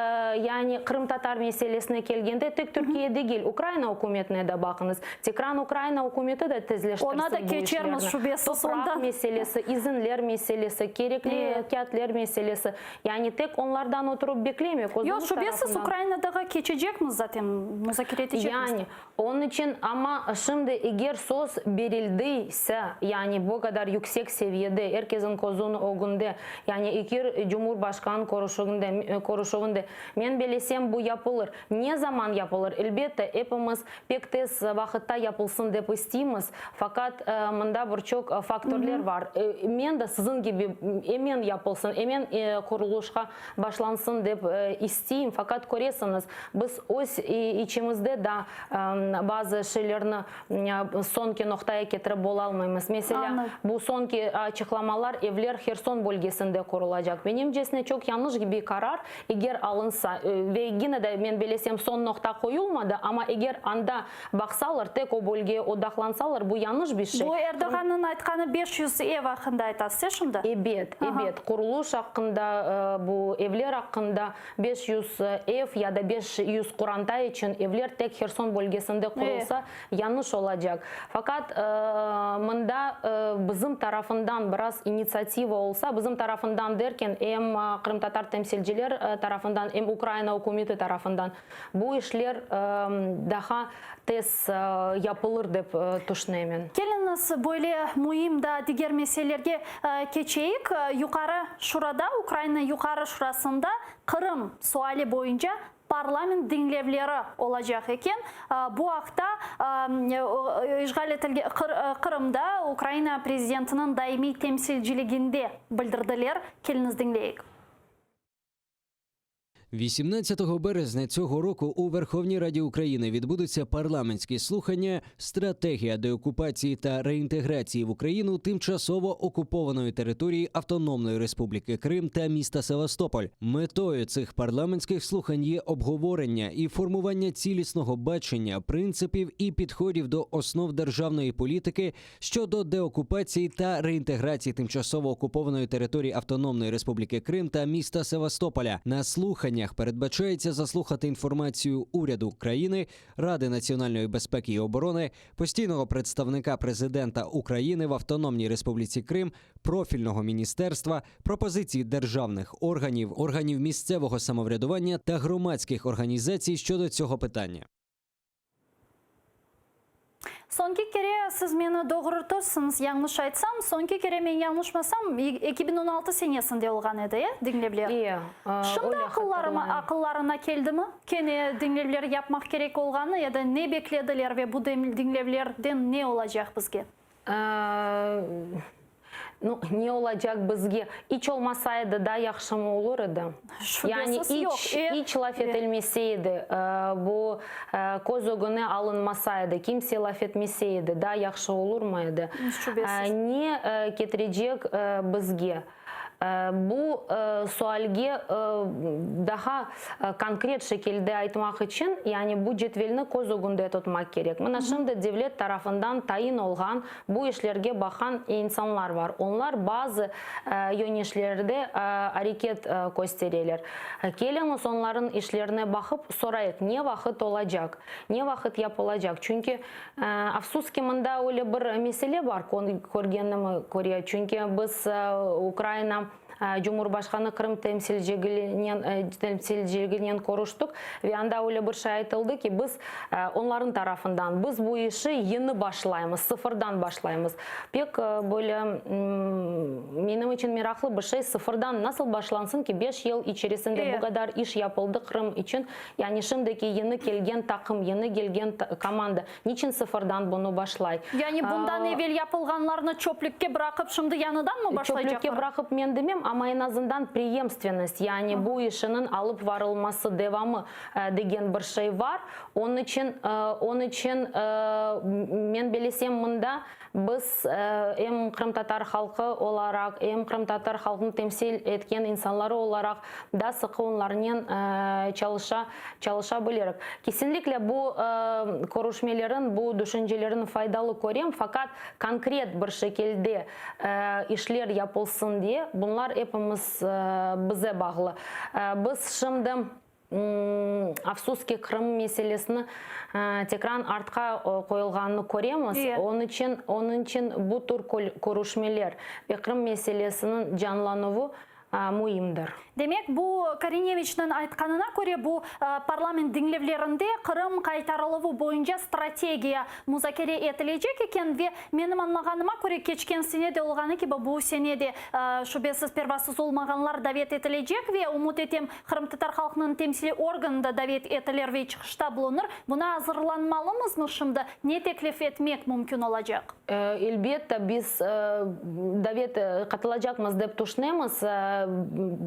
Yani qırımtatar meselesine kelgende tek Türkiye degil, Ukraina ükümetine de baqıñız. Tekran Ukraina ükümeti de tezleştirsin Ona da bu keçermiz, işlerni. şübesiz, Topraq ondan. meselesi, izinler meselesi, kerekli kâğıtler meselesi. Yani tek onlardan. tarafından oturıp beklemek, Yoq, özümiz şübesiz, tarafından. Ukrainadağa keçecekmiz zaten, muzakere etecekmiz. Yani, onıñ içün, amma şimdi eger söz berildi ise, yani bu qadar yüksek seviyede, er kesin közüniñ ögünde, yani eki cumhurbaşqanıñ körüşüvinde, körüşüvinde, men belesem, bu yapılır. Ne zaman yapılır? Elbette, epimiz pek tez vaqıtta yapılsın dep isteymiz, faqat mında bir çoq faktörler bar. Men de siziñ kibi emen yapılsın, emen qurulışqa başlansın dep isteyim, faqat köresiñiz, biz öz içimizde da bazı şeylerni soñki noqtaya ketirip bolalmaymız. Meselâ, bu soñki açıqlamalar, evler Herson bölgesinde qurulacaq. Menimcesine, çoq yañlış bir qarar, eger alınsa, ve yine de, men belesem, soñ noqta qoyulmadı, amma eger anda baqsalar, tek o bölgeye odaqlansalar, bu yañlış bir şey. Bu Erdoğannıñ aytqanı 500 ev aqqında aytasız, e, şimdi? Ebet, ebet. Quruluş aqqında, bu evler aqqında, 500 ev ya da 500 qoranta içün evler tek Herson bölgesinde qurulsa, yañlış olacaq. Faqat mında bizim tarafından biraz initsiativa olsa, bizim tarafından derken, em qırımtatar temsilciler tarafından, em Ukraina ükümeti tarafından, bu işler daha tez yapılır dep tüşünemen. Keliñiz, böyle müim da diger meselelerge keçeyik. Yuqarı Şurada, Ukraina Yuqarı Şurasında Qırım suali boyunca parlament diñlevleri olacaq eken. Bu aqta işğal etilgen Qırımda Ukraina prezidentiniñ daimiy temsilciliginde bildirdiler. Keliñiz diñleyik. 18 березня цього року у Верховній Раді України відбудуться парламентські слухання «Стратегія деокупації та реінтеграції в Україну тимчасово окупованої території Автономної Республіки Крим та міста Севастополь». Метою цих парламентських слухань є обговорення і формування цілісного бачення, принципів і підходів до основ державної політики щодо деокупації та реінтеграції тимчасово окупованої території Автономної Республіки Крим та міста Севастополя. На слуханнях передбачається заслухати інформацію уряду України, Ради національної безпеки і оборони, постійного представника президента України в Автономній Республіці Крим, профільного міністерства, пропозиції державних органів, органів місцевого самоврядування та громадських організацій щодо цього питання. Soñki kere siz meni doğrultırsıñız, yañlış aytsam, soñki kere men yañlışmasam, 2016 senesinde olğan edi, e, diñlevler? E, Şimdi öyle aqıllarıma, hatırlayım. aqıllarına keldimi, kene diñlevler yapmaq kerek olğanı ya da ne beklediler ve bu diñlevlerden ne olacaq bizge? Nu, ne olacaq bizge? İç olmasaydı da yahşımı olur edi? Yani Şübesiz yoq. iç, iç laf etilmeseydi, bu köz ögüne alınmasaydı, kimse laf etmeseydi, da yahşı olurmı edi? Şübesiz. Ne ketirecek bizge? Bu sualge daha konkret şekilde aytmaq içün, yani bu cedvelni köz ögünde tutmaq kerek. Mına şimdi devlet tarafından tayin olğan, bu işlerge baqan insanlar bar. Onlar bazı yöneşlerde areket köstereler. Keliñiz onların işlerine baqıp sorayıq, ne vaqıt olacaq, ne vaqıt yapılacaq? Çünki Afsus ki, mında öyle bir mesele bar, körgenime köre, çünki biz Ukraina Cumhurbaşqanı Qırım temsilciliginen körüştik ve anda öyle bir şey aytıldı ki, biz onların tarafından, biz bu işi yeni başlaymız, sıfırdan başlaymız. Pek böyle menim içün meraqlı bir şey, sıfırdan nasıl başlansın ki, beş yıl içerisinde bu qadar iş yapıldı Qırım içün, Yani şimdiki yeni kelgen taqım, yeni gelgen komanda niçin sıfırdan bunı başlay? Yani bundan evel yapılğanlarnı çöplükke bıraqıp, şimdi yañıdan mı başlaycaqlar? Çöplükke bıraqıp men demem, amma eñ azından preyemstvennost, yani bu işiniñ alıp varılması, devamı degen bir şey var. Onıñ içün, onıñ içün men belesem mında Biz em qırımtatar halqı olaraq, em qırımtatar halqını temsil etken insanları olaraq da sıqı onlarnen çalışa çalışa bilirik. Kesinlikle bu körüşmelerin, bu düşüncelerin faydalı körem, faqat konkret bir şekilde işler yapılsın diye, bunlar epimiz bize bağlı. Biz şimdi. Afsus ki, Qırım meselesini tekrar artqa qoyulğanını köremiz. Onıñ içün, onıñ içün bu tür körüşmeler ve Qırım meselesiniñ canlanuvı. Müimdir. Demek, bu, Korineviçniñ aytqanına köre, bu parlament diñlevlerinde Qırım qaytarıluvı boyunca strategiya muzakere etilecek eken ve, menim añlağanıma köre, keçken sene de olğanı kibi, bu sene de, şübesiz, pervasız olmağanlar davet etilecek ve, ümüt etem, qırımtatar halqınıñ temsiliy organı da davet etilir ve çıqışta bulunır. Buna azırlanmalımızmı şimdi? Ne teklif etmek mümkün olacaq? Elbette, biz davet qatılacaqmız dep tüşünemiz.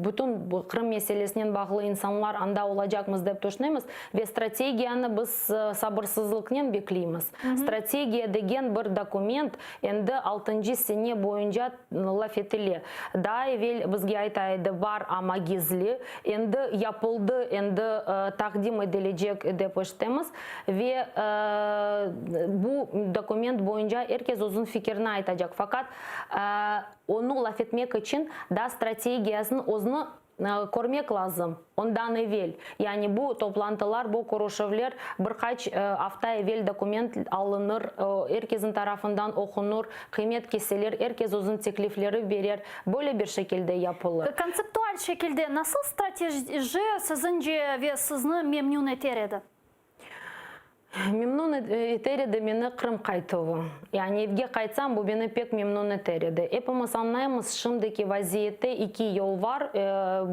Bütün Qırım meselesinen bağlı insanlar anda olacaqmız dep tüşünemiz ve strategiyanı biz sabırsızlıqnen bekleymiz. Strategiya degen bir dokument endi altıncı sene boyunca laf etile. Daa evel bizge ayta edi, bar, amma gizli. Endi yapıldı, endi taqdim edilecek dep eşitemiz. Ve bu dokument boyunca er kes özüniñ fikirini aytacaq. Faqat onı laf etmek içün daa strategiyasını özüni körmek lazım, ondan evel. Yani bu toplantılar, bu körüşüvler bir qaç afta evel dokument alınır, er kesin tarafından oqunır, qıymet keselir, er kes özüniñ teklifleri berer. Böyle bir şekilde yapılır. Kontseptual şekilde nasıl strateji siziñce ve sizni memnün eter edi? Memnün eter edi meni Qırım qaytuvı. Yani evge qaytsam, bu meni pek memnün eter edi. Epimiz añlaymız, şimdiki vaziyette iki yol var,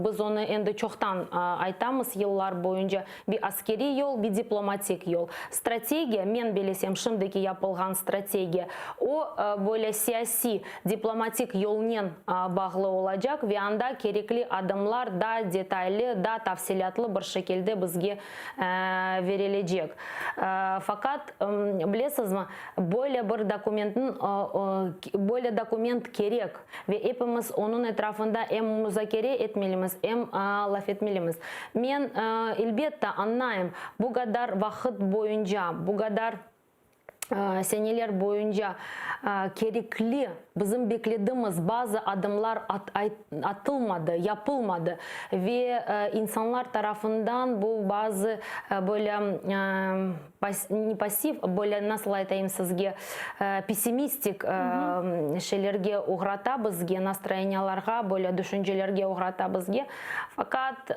biz onı endi çoqtan aytamız, yıllar boyunca, bir askeriy yol, bir diplomatik yol. Strategiya, men bilesem, şimdiki yapılğan strategiya, o, böyle siyasiy, diplomatik yolnen bağlı olacaq ve anda kerekli adımlar daa detaylı, daa tafsilâtlı bir şekilde bizge verilecek. Faqat, bilesizmi, böyle bir dokumentniñ, böyle dokument kerek ve epimiz onıñ etrafında em muzakere etmelimiz, em laf etmelimiz. Men, elbette, añlayım, bu qadar vaqıt boyunca, bu qadar seneler boyunca kerekli, bizim bekledimiz bazı adımlar atılmadı, yapılmadı ve insanlar tarafından bu bazı böyle ne passiv, böyle nasıl aytayım sizge, pessimistik şeylerge oğrata bizge, nastroyeniyalarğa, böyle düşüncelerge oğrata bizge. Faqat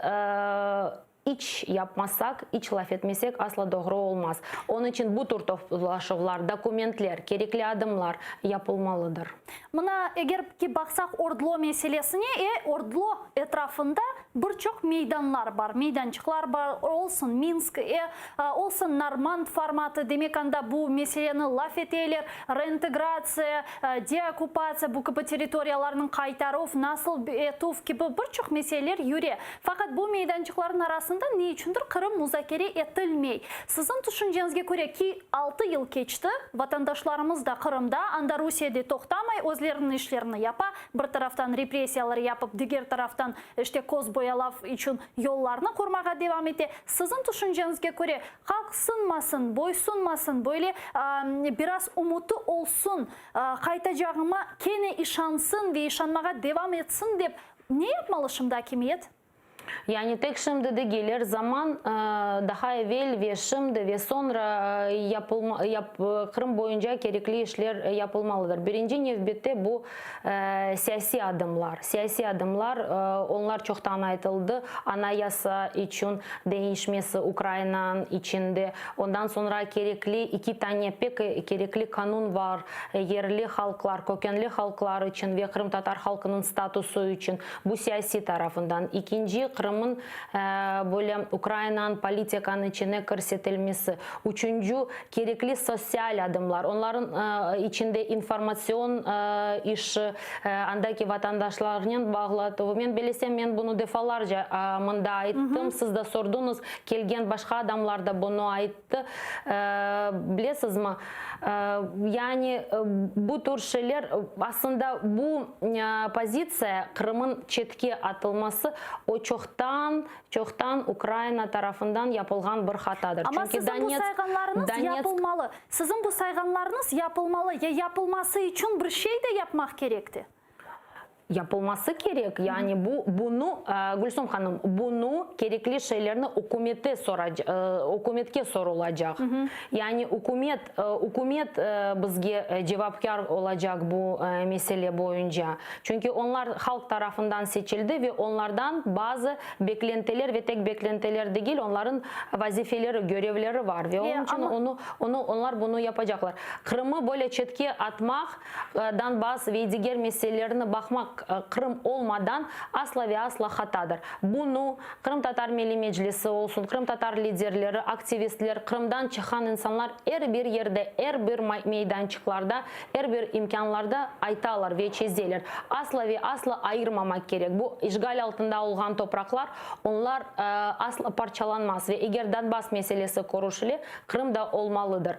İç yapmasaq, iç laf etmesek asla doğru olmaz. Onıñ içün bu tür toplaşuvlar, dokumentler, kerekli adımlar yapılmalıdır. Mına, eger ki baqsaq Ordlo meselesine, e, Ordlo etrafında bir çoq meydanlar bar, meydançıqlar bar, olsun Minsk, e, olsun Normand formatı, demek anda bu meseleni laf eteler, reintegratsiya, deokkupatsiya, bu kibi territoriyalarnıñ qaytaruv, nasıl etüv kibi bir çoq meseleler yüre. Faqat bu meydançıqlarnıñ arasında ne içündir Qırım muzakere etilmey. Siziñ tüşünceñizge köre, ki altı yıl keçti, vatandaşlarımız da Qırımda, anda Rusiye de toqtamay, özleriniñ işlerini yapa, bir taraftan repressiyalar yapıp, diger taraftan, işte, köz boyalav içün yollarnı qurmağa devam ete. Siziñ tüşünceñizge köre, halq sınmasın, boysunmasın, böyle biraz ümüti olsun, qaytacağıma kene işansın ve işanmağa devam etsin dep Ne yapmalı şimdi akimiyet? Yani tek şimdi degil, er zaman, daha evel ve şimdi ve soñra yapılma, yap, Qırım boyunca kerekli işler yapılmalıdır. Birinci nevbette bu siyasiy adımlar. Siyasiy adımlar, onlar çoqtan aytıldı, Anayasa içün deñişmesi Ukrainanıñ içinde, ondan soñra kerekli iki tane pek kerekli qanun var, yerli halqlar, kökenli halqlar içün ve qırımtatar halqınıñ statusı içün, bu siyasiy tarafından. İkinci, Qırımıñ böyle Ukrainanıñ politikanıñ içine kirsetilmesi. Üçünci, kerekli sosyal adımlar, onlarıñ içinde informatsion işi, andaki vatandaşlarnen bağlatuvı. Men bilesem, men bunı defalarca mında ayttım, siz de sorduñız, kelgen başqa adamlar da bunı ayttı. Bilesizmi, yani bu tür şeyler, aslında bu pozitsiya, Qırım'ın çetke atılması, o çoqtan, çoqtan Ukraina tarafından yapılğan bir hatadır. Amma Çünki siziñ bu Donetsk, sayğanlarıñız Donetsk yapılmalı. Siziñ bu sayğanlarıñız yapılmalı ya yapılması içün bir şey de yapmaq kerekti. Yapılması kerek, yani bu, bunı, Gülsum hanım, bunı, kerekli şeylerni ükümete ükümetke sorulacaq. Yani ükümet, ükümet bizge cevapkâr olacaq bu mesele boyunca. Çünki onlar halq tarafından seçildi ve onlardan bazı beklentiler ve tek beklentiler degil, onların vazifeleri, görevleri var ve onıñ içün onı, onı, onlar bunı yapacaqlar. Qırımı böyle çetke atmaq, Donbass ve diger meselelerni baqmaq Qırım olmadan asla ve asla hatadır. Bunı Qırımtatar Milliy Meclisi olsun, qırımtatar liderleri, aktivistler, Qırımdan çıqqan insanlar er bir yerde, er bir meydançıqlarda, er bir imkânlarda aytalar ve çezeler. Asla ve asla ayırmamaq kerek. Bu işğal altında olğan topraqlar, onlar asla parçalanmaz ve eger Donbass meselesi körüşile, Qırım da olmalıdır.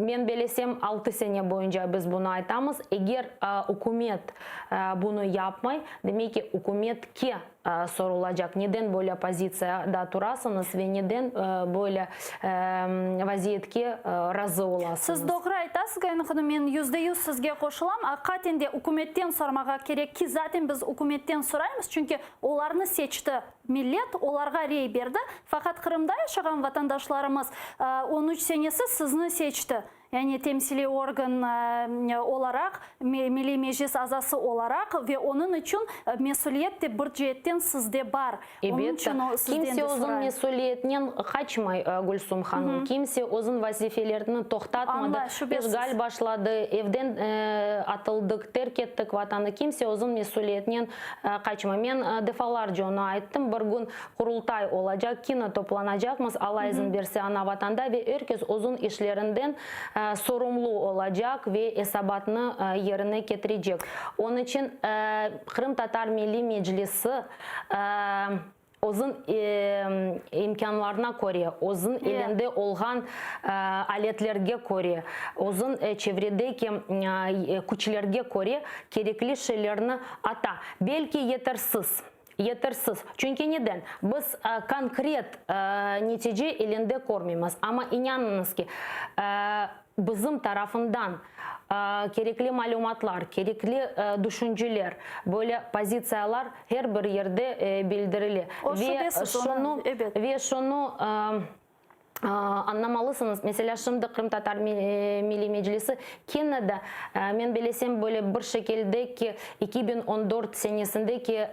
Men belesem, altı sene boyunca biz bunı aytamız. Eger ükümet bunı yapmay, demek ki, ükümetke sorulacaq, neden böyle pozitsiyada turasıñız ve neden böyle vaziyetke razı olasıñız. Siz doğru aytasız, Gayana hanım, men 100% sizge qoşulam. Aqiqaten de ükümetten sormağa kerek ki, zaten biz ükümetten soraymız, çünki olarnı seçti Millet olarğa rey berdi, faqat Qırımda yaşağan vatandaşlarımız on üç senesi sizni seçti, yani temsiliy organ olaraq, Milliy Meclis azası olaraq ve onıñ içün mesüliyet de bir ceetten sizde bar. Onıñ içün Elbette. sizden Kimse de özüñ sorayım. mesüliyetinen qaçmay, Gülsum hanım. Kimse özüñ vazifelerini toqtatmadı. Añlay, şübesiz. İşğal başladı, evden atıldıq, terk ettik vatanı. Kimse özüñ mesüliyetinen Qaçma. Men defalarca onı ayttım, bir gün Qurultay olacaq, kino toplanacaqmız, Alla izin berse, ana Vatanda ve er kes özün işlerinden sorumlu olacaq ve esabatnı yerine ketirecek. Onıñ içün Qırımtatar Milliy Meclisi Özüñ imkânlarına köre, özüñ elinde olğan aletlerge köre, özüñ çevredeki küçlerge köre kerekli şeylerni ata. Belki yetersiz, yetersiz. Çünki neden? Biz konkret netice elinde körmeymiz. Amma inanıñız ki, Bizim tarafından kerekli malümatlar, kerekli düşünceler, böyle pozitsiyalar her bir yerde bildirile. O şübesiz, onı, ebet. Ve şunı añlamalısıñız, meselâ, şimdi Qırımtatar Milliy Meclisi kene de, men bilesem, böyle bir şekilde ki, 2014 senesindeki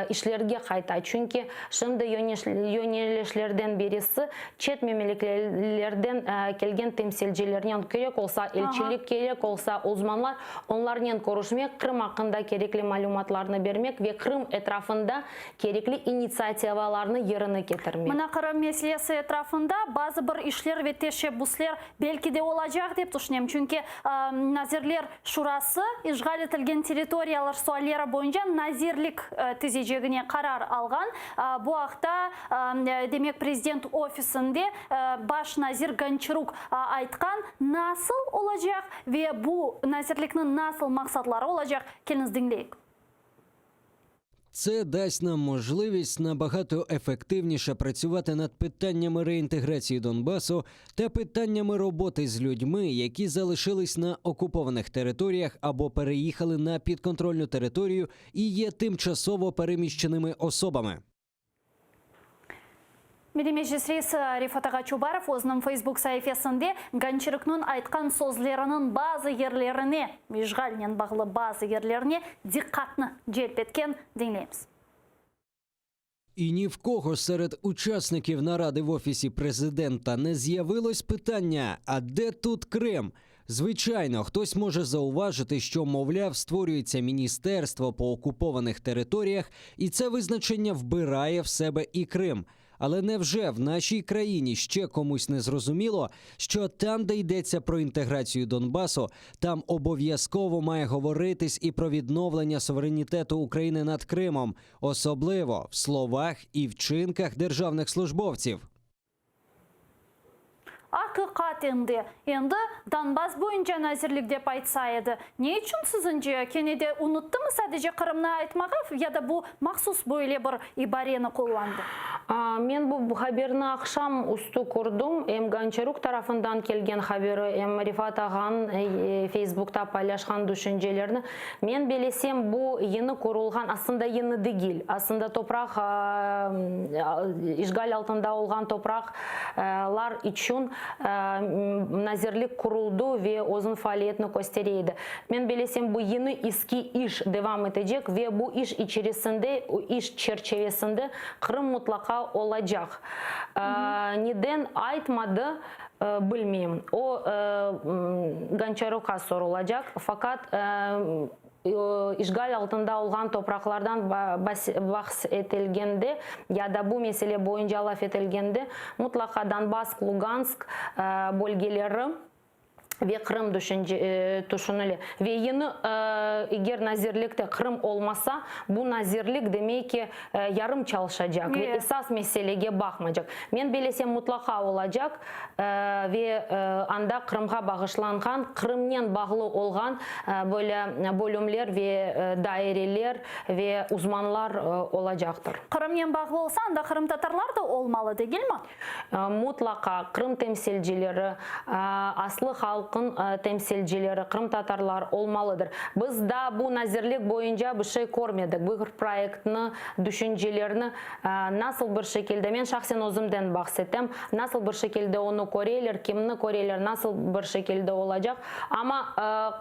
işlerge qayta. Çünki şimdi yönelişlerden birisi, Çet memleketlerden kelgen temsilcilernen, kerek olsa elçilik, kerek olsa uzmanlar, onlarnen körüşmek, Qırım aqqında kerekli malümatlarnı bermek ve Qırım etrafında kerekli initsiativalarnı yerine ketirmek. Mına Qırım meselesi etrafında bazı bir işler ve teşebbüsler belki de olacaq dep tüşünem, çünki Nazirler Şurası işğal etilgen territoriyalar sualleri boyunca nazirlik tizecegine qarar alğan. Bu aqta, demek, Prezident ofisinde baş nazir Gonçaruk aytqan. Nasıl olacaq ve bu nazirlikniñ nasıl maqsatları olacaq, keliñiz diñleyik. Це дасть нам можливість набагато ефективніше працювати над питаннями реінтеграції Донбасу та питаннями роботи з людьми, які залишились на окупованих територіях або переїхали на підконтрольну територію і є тимчасово переміщеними особами. Milliy Meclis reisi Refat ağa Çubarov özüniñ Facebook saifesinde Gonçaruknıñ aytqan sözleriniñ bazı yerlerine, işğalnen bağlı bazı yerlerine diqqatnı celp etken. Diñleymiz. І ні в кого серед учасників наради в офісі президента не з'явилось питання: а де тут Крим? Звичайно, хтось може зауважити, що, мовляв, створюється міністерство по окупованих територіях, і це визначення вбирає в себе і Крим. Але невже в нашій країні ще комусь не зрозуміло, що там, де йдеться про інтеграцію Донбасу, там обов'язково має говоритись і про відновлення суверенітету України над Кримом, особливо в словах і вчинках державних службовців. Aqiqaten de, endi Donbass boyunca nazirlik dep aytsa edi. Ne içün siziñce, kene de unuttımı sadece Qırımnı aytmağa ya da bu mahsus böyle bir ibareni qullandı? Men bu haberni aqşam üstü kördim, em Gonçaruk tarafından kelgen haberi, em Refat ağanıñ Feysbukta paylaşqan düşüncelerini. Men belesem, bu yeni qurulğan, aslında yeni degil, aslında topraq, işğal altında olğan topraqlar içün nazirlik quruldı ve özüniñ faaliyetini köstere edi. Men belesem, bu yeni eski iş devam etecek ve bu iş içerisinde, iş çerçevesinde Qırım mutlaqa olacaq. Neden aytmadı, bilmeyim. O, Gonçarukqa sorulacaq. Faqat işğal altında olğan topraqlardan bahs etilgende ya da bu mesele boyunca laf etilgende mutlaqa Donbass, Lugansk bölgeleri ve Qırım tüşünile. Ve yeni eger nazirlikte Qırım olmasa, bu nazirlik, demek ki, yarım çalışacaq ve esas meselege baqmaycaq. Men belesem, mutlaqa olacaq ve anda Qırımğa bağışlanğan, Qırımnen bağlı olğan böyle bölümler ve daireler ve uzmanlar olacaqtır. Qırımnen bağlı olsa, anda qırımtatarlar da olmalı, degilmi? Mutlaqa Qırım temsilcileri, aslı halqıñ temsilcileri, qırımtatarlar olmalıdır. Biz daa bu nazirlik boyunca bir şey körmedik, bir proyektni, düşüncelerni nasıl bir şekilde, men şahsen özümden bahs etem, nasıl bir şekilde onı köreler, kimni köreler, nasıl bir şekilde olacaq. Amma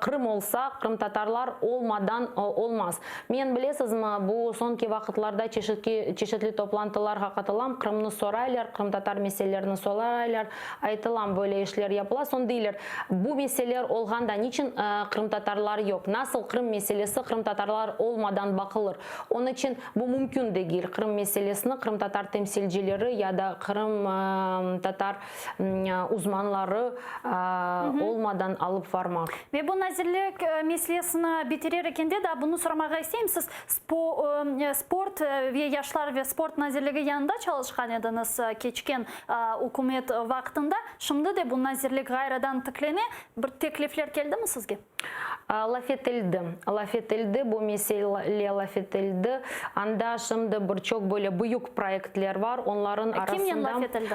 Qırım olsa, qırımtatarlar olmadan olmaz. Men, bilesizmi, bu soñki vaqıtlarda çeşitki, çeşitli toplantılarğa qatılam, Qırımnı soraylar, qırımtatar meselelerini soraylar, aytılam, böyle işler yapıla, soñ deyler, bu meseleler olğanda niçin qırımtatarlar yoq, nasıl Qırım meselesi qırımtatarlar olmadan baqılır? Onıñ içün bu mümkün degil, Qırım meselesini qırımtatar temsilcileri ya da qırımtatar uzmanları olmadan alıp varmaq. Ve bu nazirlik meselesini bitirer ekende daa bunı soramağa isteyim, siz sport ve yaşlar ve sport nazirligi yanında çalışqan ediñiz keçken ükümet vaqtında. Şimdi de bu nazirlik ğayrıdan tiklene. Bir teklifler keldimi sizge? Laf etildi. Laf etildi, bu mesele laf etildi. Anda şimdi bir çoq böyle büyük proyektler var, onların arasında. Kimnen laf etildi?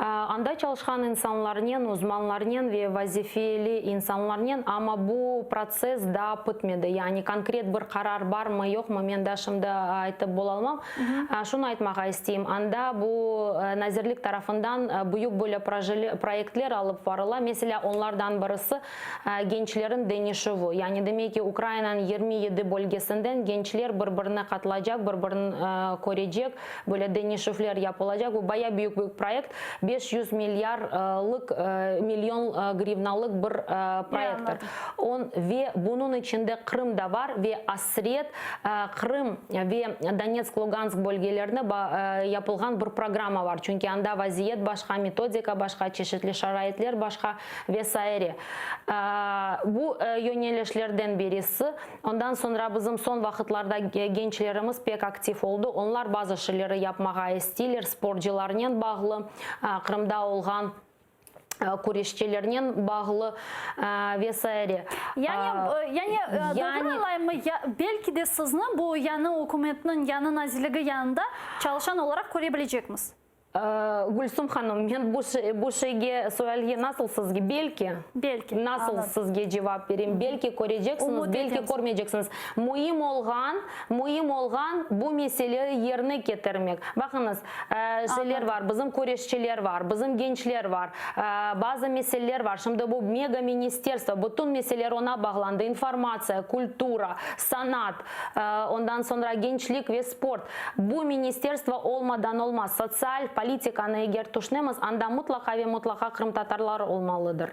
Anda çalışqan insanlarnen, uzmanlarnen ve vazifeli insanlarnen, amma bu protsess daa bitmedi. Yani konkret bir qarar barmı, yoqmı, men daa şimdi aytıp bolalmam. Şunı aytmağa isteyim, anda bu nazirlik tarafından büyük böyle proyektler alıp varıla. Meselâ, onlardan birisi, Gençlerin deñişüvi, yani demek ki, Ukrainanıñ 27 bölgesinden gençler bir-birine qatılacaq, bir-birini körecek, böyle deñişüvler yapılacaq. Bu baya büyük bir proyekt, 500 milyarlıq, million grivnalıq bir proyekttir. On, ve bunıñ içinde Qırım da var ve asret Qırım ve Donetsk, Lugansk bölgelerine yapılğan bir programma var. Çünki anda vaziyet başqa, metodika başqa, çeşitli şaraitler başqa. Ve saire. Bu yönelişlerden birisi. Ondan soñra bizim soñ vaqıtlarda gençlerimiz pek aktiv oldı. Onlar bazı şeyleri yapmağa isteyler, sportcılarnen bağlı, Qırımda olğan küreşçilernen bağlı ve saire. Yani, yani doğru añlayımmı, belki de sizni bu yañı ükümetniñ, yañı nazirligi yanında çalışan olaraq köre bilecekmiz? Gülsüm hanım, men bu bu şeyge, sualge nasıl sizge, belki, belki, nasıl sizge cevap bereyim, belki köreceksiñiz, belki körmeyceksiñiz. Müim olğan, müim olğan bu meseleyi yerine ketirmek. Baqıñız, şeyler var, bizim küreşçiler var, bizim gençler var, bazı meseleler var. Şimdi bu mega ministerstvo, bütün meseleler oña bağlandı, informatsiya, kultura, sanat, ondan soñra gençlik ve sport. Bu ministerstvo olmadan olmaz. Sotsial politikanı eger tüşünemiz, anda mutlaqa ve mutlaqa qırımtatarlar olmalıdır.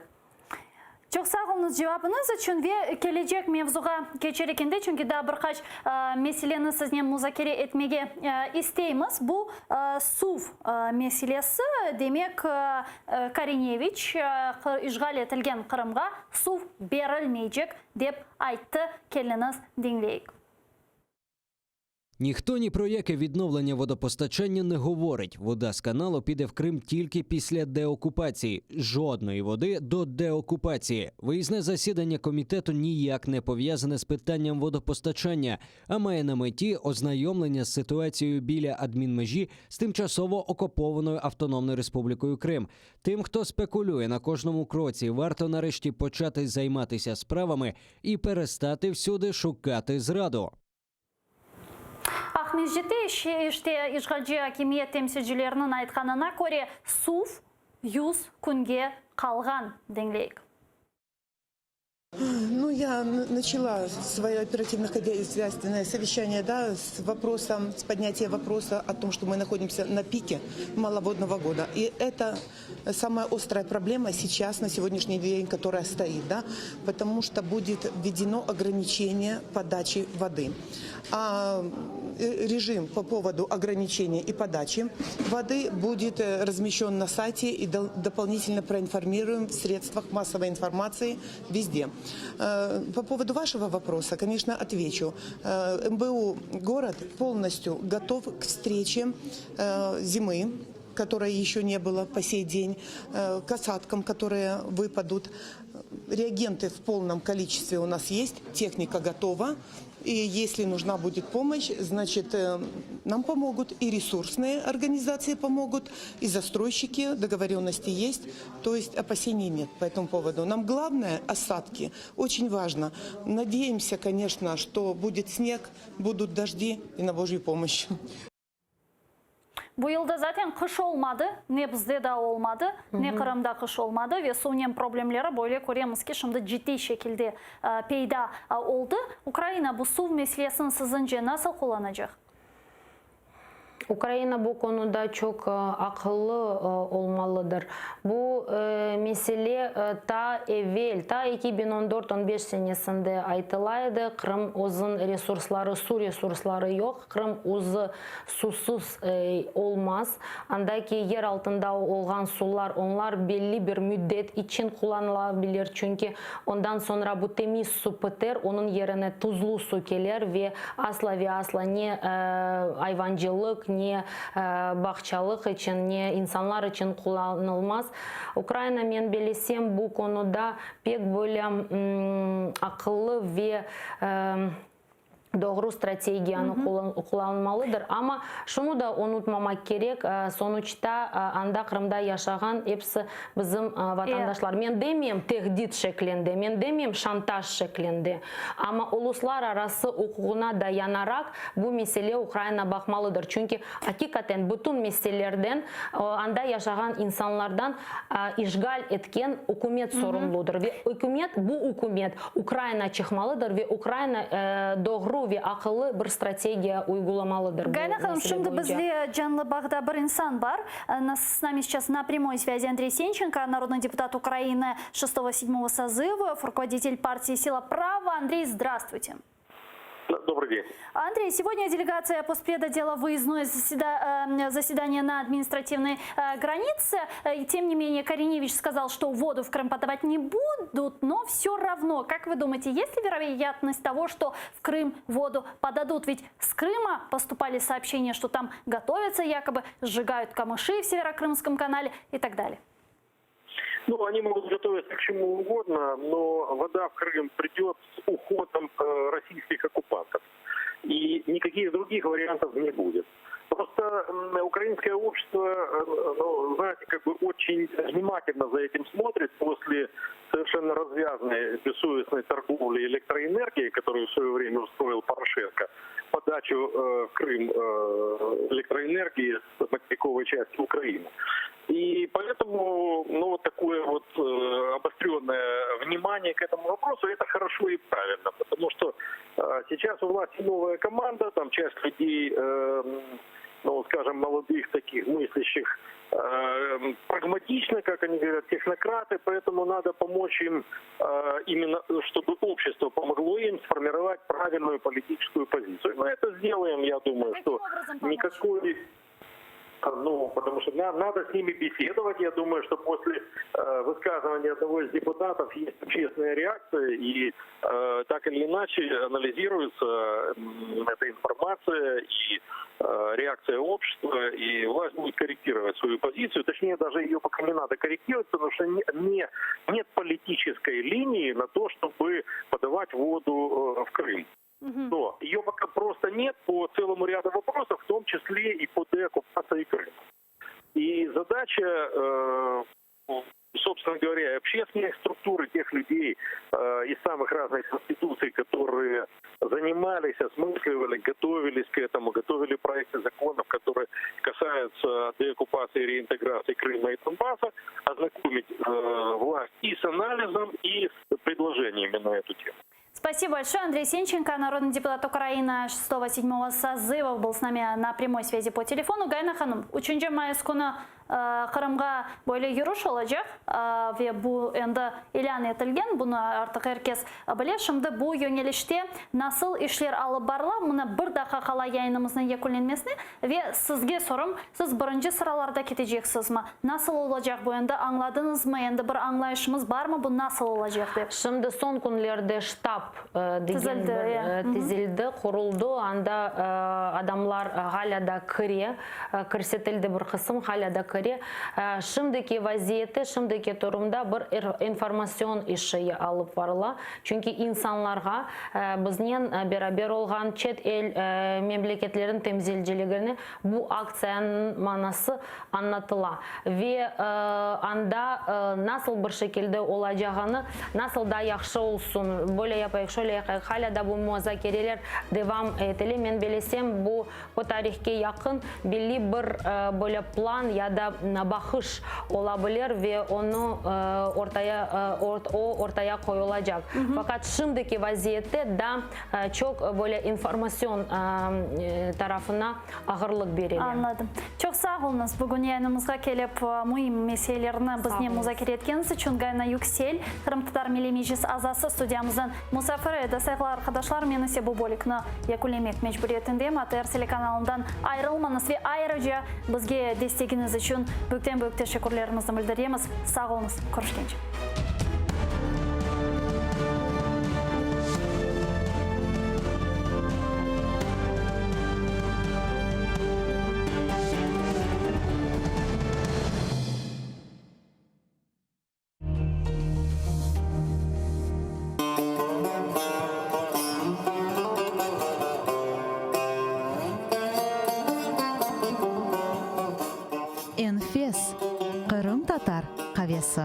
Çoq sağ oluñız cevabıñız içün ve kelecek mevzuğa keçer ekende, çünki daa bir qaç meseleni siznen muzakere etmege isteymiz. Bu suv meselesi, demek, Korineviç işğal etilgen Qırımğa suv berilmeycek, dep ayttı. Keliñiz, diñleyik. Ніхто ні про яке відновлення водопостачання не говорить. Вода з каналу піде в Крим тільки після деокупації. Жодної води до деокупації. Виїзне засідання комітету ніяк не пов'язане з питанням водопостачання, а має на меті ознайомлення з ситуацією біля адмінмежі з тимчасово окупованою Автономною Республікою Крим. Тим, хто спекулює на кожному кроці, варто нарешті почати займатися справами і перестати всюди шукати зраду. Aqmescitte işte işğalci akimiyet temsilcileriniñ aytqanına köre, suv 100 künge qalğan, diñleyik. Ну, я начала свое оперативно-хозяйственное совещание да, с вопросом, с поднятия вопроса о том, что мы находимся на пике маловодного года. И это самая острая проблема сейчас, на сегодняшний день, которая стоит, да, потому что будет введено ограничение подачи воды. А режим по поводу ограничения и подачи воды будет размещен на сайте и дополнительно проинформируем в средствах массовой информации везде. По поводу вашего вопроса, конечно, отвечу. МБУ «Город» полностью готов к встрече зимы, которой еще не было по сей день, к осадкам, которые выпадут. Реагенты в полном количестве у нас есть, техника готова. И если нужна будет помощь, значит, нам помогут и ресурсные организации помогут, и застройщики, договоренности есть, то есть опасений нет по этому поводу. Нам главное – осадки, очень важно. Надеемся, конечно, что будет снег, будут дожди и на Божью помощь. Bu yılda zaten qış olmadı, ne bizde de olmadı, ne Qırımda qış olmadı ve suvnen problemleri böyle köremiz ki, şimdi ciddiy şekilde peyda oldı. Ukraina bu suv meselesini siziñce nasıl qullanacaq? Ukraina bu konuda çoq aqıllı olmalıdır. Bu mesele ta evel, ta 2014-15 senesinde aytıla edi. Qırım özüniñ resursları, suv resursları yoq. Qırım özü suvsız olmaz. Andaki yer altında olğan suvlar, onlar belli bir müddet içün qullanılabilir. Çünki ondan soñra bu temiz suv biter, onıñ yerine tuzlu suv kelir ve asla ve asla ne ayvancılıq, ne bağçalıq içün, ne insanlar içün qullanılmaz. Ukraina, men bellesem, bu konuda pek böyle aqıllı ve doğru strategiyanı qullanmalıdır. Amma şunı da unutmamaq kerek, sonuçta anda Qırımda yaşağan episi bizim vatandaşlar. Men demeyim tehdit şeklinde, men demeyim şantaj şeklinde, amma uluslararası uquqına dayanaraq bu mesele Ukraina baqmalıdır. Çünki aqiqaten bütün meselelerden anda yaşağan insanlardan işğal etken ükümet sorumludır. Ve ükümet, bu ükümet Ukraina çıqmalıdır ve Ukraina doğru ve aqıllı bir strategiya uygulamalıdır bu Gayana hanım, mesele şimdi boyunca. bizde canlı bağda bir insan bar. С нами сейчас на прямой связи Андрей Сенченко, народный депутат Украины 6-7 созыва, руководитель партии «Сила права». Андрей, здравствуйте. Да, добрый день. Андрей, сегодня делегация постпреда делала выездное заседание на административной границе. И тем не менее Кориневич сказал, что воду в Крым подавать не будут, но все равно, как вы думаете, есть ли вероятность того, что в Крым воду подадут? Ведь с Крыма поступали сообщения, что там готовятся якобы, сжигают камыши в Северокрымском канале и так далее. Ну, они могут готовиться к чему угодно, но вода в Крым придет с уходом российских оккупантов. И никаких других вариантов не будет. Просто украинское общество, ну, знаете, как бы очень внимательно за этим смотрит после совершенно развязной, бессовестной торговли электроэнергией, которую в свое время устроил Порошенко, подачу в Крым электроэнергии с материковой части Украины. И поэтому, ну, вот такое вот обостренное внимание к этому вопросу, это хорошо и правильно, потому что сейчас у власти новая команда, там часть людей, ну, скажем, молодых таких мыслящих, прагматично, как они говорят, технократы, поэтому надо помочь им, именно, чтобы общество помогло им сформировать правильную политическую позицию. Мы это сделаем, я думаю, Каким что образом помочь? никакой... Ну, потому что надо с ними беседовать. Я думаю, что после э, высказывания одного из депутатов есть общественная реакция, и э, так или иначе анализируется эта информация и э, реакция общества, и власть будет корректировать свою позицию. Точнее, даже ее пока не надо корректировать, потому что не, не, нет политической линии на то, чтобы подавать воду э, в Крым. Но ее пока просто нет по целому ряду вопросов, в том числе и по деоккупации Крыма. И задача, э, собственно говоря, общественных структур и тех людей э, из самых разных институций, которые занимались, осмысливали, готовились к этому, готовили проекты законов, которые касаются деоккупации и реинтеграции Крыма и Донбасса, ознакомить э, власть и с анализом, и с предложениями на эту тему. Спасибо большое. Андрей Сенченко, народный депутат Украины 6-7 созыва, был с нами на прямой связи по телефону. Гайна hanım, 3 mayıs künü Qırımğa böyle yürüş olacaq ve bu endi ilân etilgen, bunı artıq er kes bile. Şimdi bu yönelişte nasıl işler alıp barıla, mına bir daqqa qala yayınımıznıñ yekünlenmesine ve sizge sorum, siz birinci sıralarda keteceksizmi? Nasıl olacaq bu endi, añladıñızmı, endi bir añlayışımız barmı, bu nasıl olacaq dep? Şimdi soñ künlerde ştab degen bir tizildi, quruldı, anda adamlar ğalâ da kire. Kirsetildi bir qısım, halâ da kire. Şimdiki vaziyette, şimdiki turumda bir informatsion işi alıp varıla. Çünki insanlarğa biznen beraber olğan çet el memleketleriniñ temsilciligine bu aktsiyanıñ manası añlatıla ve anda nasıl bir şekilde olacağını, nasıl da yahşı olsun, böyle yapayıq, şöyle yapayıq, halâ da bu muzakereler devam etile. Men belesem, bu O tarihke yaqın belli bir böyle plan ya da baqış ola bilir ve onı ortaya o ortaya qoyulacaq. Faqat şimdiki vaziyette da çoq böyle informatsion tarafına ağırlıq berile. Añladım. Çoq sağ oluñız, bugün yayınımızğa kelip müim meselelerni biznen muzakere etkeniñiz içün. Gayana Yüksel, Qırımtatar Milliy Meclis azası studiyamıznıñ musafiri edi. Sayğılı arqadaşlar, men ise bu bölükni yekünlemek mecburiyetindeyim. ATR telekanalından ayırılmañız ve ayrıca bizge destegiñiz içün büyükten-büyük teşekkürlerimizni bildiremiz. Sağ oluñız, körüşkence. Enfes qırımtatar qavesi.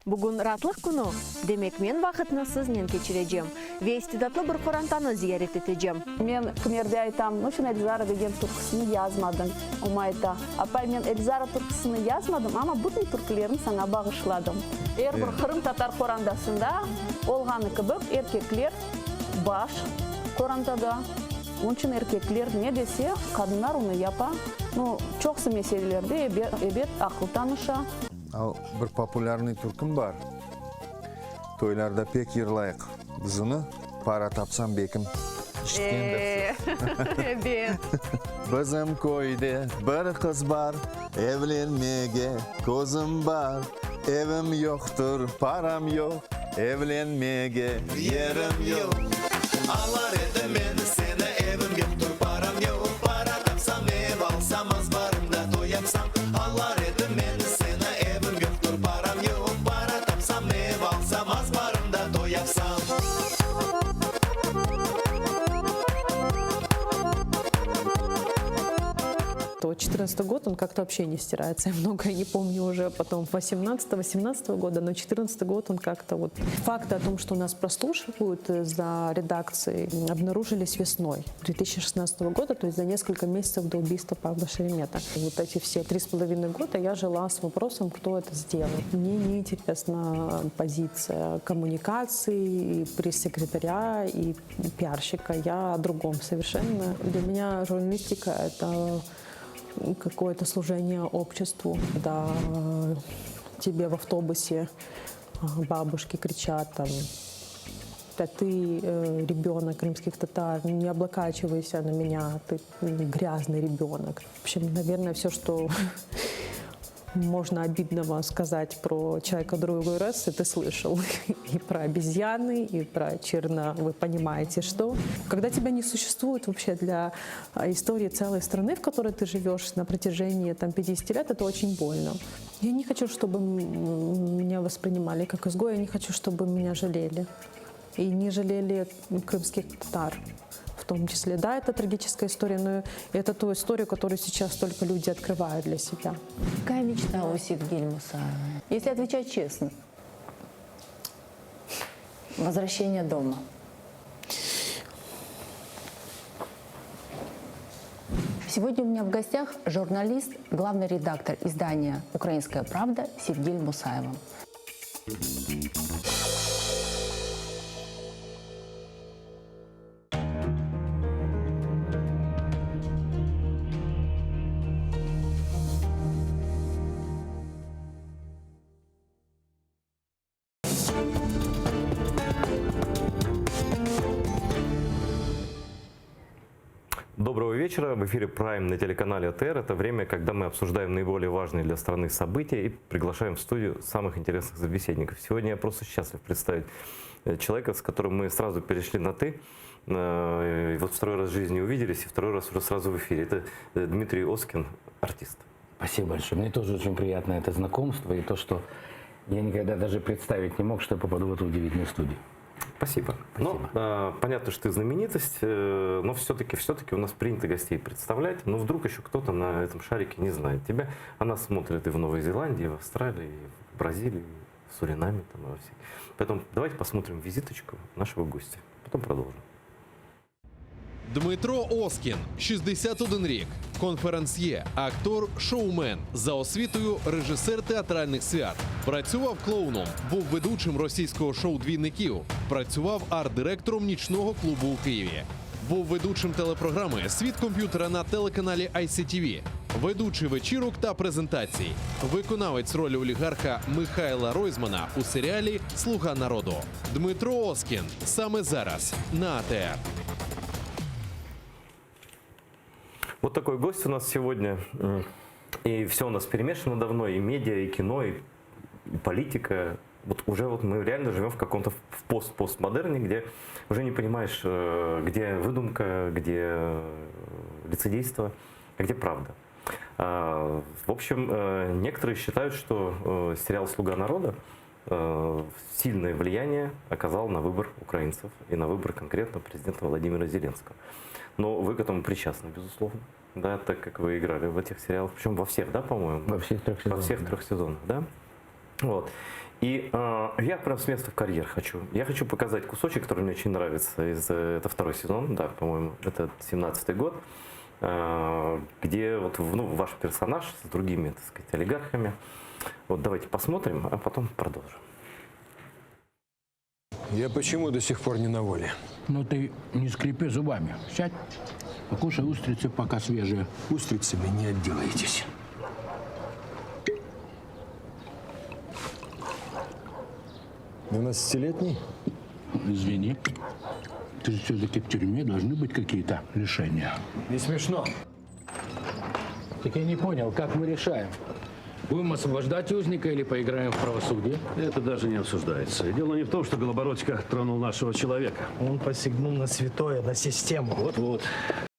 Bugün raatlıq künü, demek men vaqıtnı siznen keçirecem ve istidatlı bir qorantanı ziyaret etecem. Men kimerde aytam, Nuçün Elzara degen türküsini yazmadıñ? Oma ayta, Apay, men Elzara türküsini yazmadım, amma bütün türkülerni saña bağışladım. Er bir qırımtatar qorandasında olğanı kibi, erkekler baş qorantada. Onıñ içün erkekler ne dese, qadınlar onı yapa. Nu, çoqusı meselelerde, ebet, aqıl tanışa. Al, bir populârnıy türküm bar, toylarda pek yırlayıq biz onı, Para tapsam bekim, işitkendirsiz. Ebet. Bizim köyde bir qız bar, evlenmege közüm bar, evim yoqtır, param yoq, Evlenmege yerim yoq. Alar edim men seni, evim yoqtur, param yoq, Para tapsam, ev alsam, azbarımda toy yapsam, Alar. 14 год, он как-то вообще не стирается. Я многое не помню уже потом 18-18 года, но 14 год он как-то вот... Факты о том, что нас прослушивают э, за редакцией, обнаружились весной 2016 года, то есть за несколько месяцев до убийства Павла Шеремета. Вот эти все три с половиной года я жила с вопросом, кто это сделал. Мне не интересна позиция коммуникации, и пресс-секретаря, и пиарщика. Я о другом совершенно. Для меня журналистика — это какое-то служение обществу. Когда э, тебе в автобусе э, бабушки кричат там да ты э, ребенок крымских татар, не облокачивайся на меня, ты грязный ребенок. В общем, наверное, все, что можно обидного сказать про человека другой расы, ты слышал. И про обезьяны, и про черно, вы понимаете, что. Когда тебя не существует вообще для а, истории целой страны, в которой ты живешь на протяжении там, 50 лет, это очень больно. Я не хочу, чтобы меня воспринимали как изгоя, я не хочу, чтобы меня жалели. И не жалели крымских татар в том числе. Да, это трагическая история, но это ту историю, которую сейчас только люди открывают для себя. Какая мечта у Севгиль Мусаевой? Если отвечать честно. Возвращение дома. Сегодня у меня в гостях журналист, главный редактор издания «Украинская правда» Севгиль Мусаева. Доброго вечера. В эфире Prime на телеканале АТР. Это время, когда мы обсуждаем наиболее важные для страны события и приглашаем в студию самых интересных собеседников. Сегодня я просто счастлив представить э, человека, с которым мы сразу перешли на «ты». Э, и вот второй раз в жизни увиделись, и второй раз уже сразу в эфире. Это э, Дмитрий Оскин, артист. Спасибо большое. Мне тоже очень приятно это знакомство и то, что я никогда даже представить не мог, что я попаду в эту удивительную студию. Спасибо. Спасибо. Ну, э, понятно, что ты знаменитость, э, но все-таки все-таки у нас принято гостей представлять. Но вдруг еще кто-то на этом шарике не знает тебя. Она смотрит и в Новой Зеландии, и в Австралии, и в Бразилии, и в Суринаме, там, и во всех. Поэтому давайте посмотрим визиточку нашего гостя. Потом продолжим. Дмитро Оскін, 61 рік, конферансьє, актор, шоумен, за освітою режисер театральних свят. Працював клоуном, був ведучим російського шоу двійників, працював арт-директором нічного клубу у Києві. Був ведучим телепрограми Світ комп'ютера на телеканалі ICTV, ведучий вечірок та презентацій, виконавець ролі олігарха Михайла Ройзмана у серіалі Слуга народу. Дмитро Оскін саме зараз на АТР. Вот такой гость у нас сегодня. И все у нас перемешано давно, и медиа, и кино, и, и политика. Вот уже вот мы реально живем в каком-то в пост-постмодерне, где уже не понимаешь, э, где выдумка, где э, лицедейство, а где правда. А, В общем, э, некоторые считают, что сериал «Слуга народа» сильное влияние оказал на выбор украинцев и на выбор конкретно президента Владимира Зеленского. Но вы к этому причастны, безусловно, да, так как вы играли в этих сериалах, причем во всех, да, по-моему? Во всех трех сезонах. Во всех трех сезонах, да? Вот. И э, я прям с места в карьер хочу. Я хочу показать кусочек, который мне очень нравится. Из, э, это второй сезон, да, по-моему, это 17-й год, э, где вот, ну, ваш персонаж с другими, так сказать, олигархами. Вот давайте посмотрим, а потом продолжим. Я почему до сих пор не на воле? Ну ты не скрипи зубами. Сядь, покушай устрицы, пока свежие. Устрицами не отделаетесь. Двенадцатилетний? Извини. Ты же все-таки в тюрьме, должны быть какие-то лишения. Не смешно. Так я не понял, как мы решаем? Будем освобождать узника или поиграем в правосудие? Это даже не обсуждается. Дело не в том, что Голобородько тронул нашего человека. Он посягнул на святое, на систему. Вот-вот.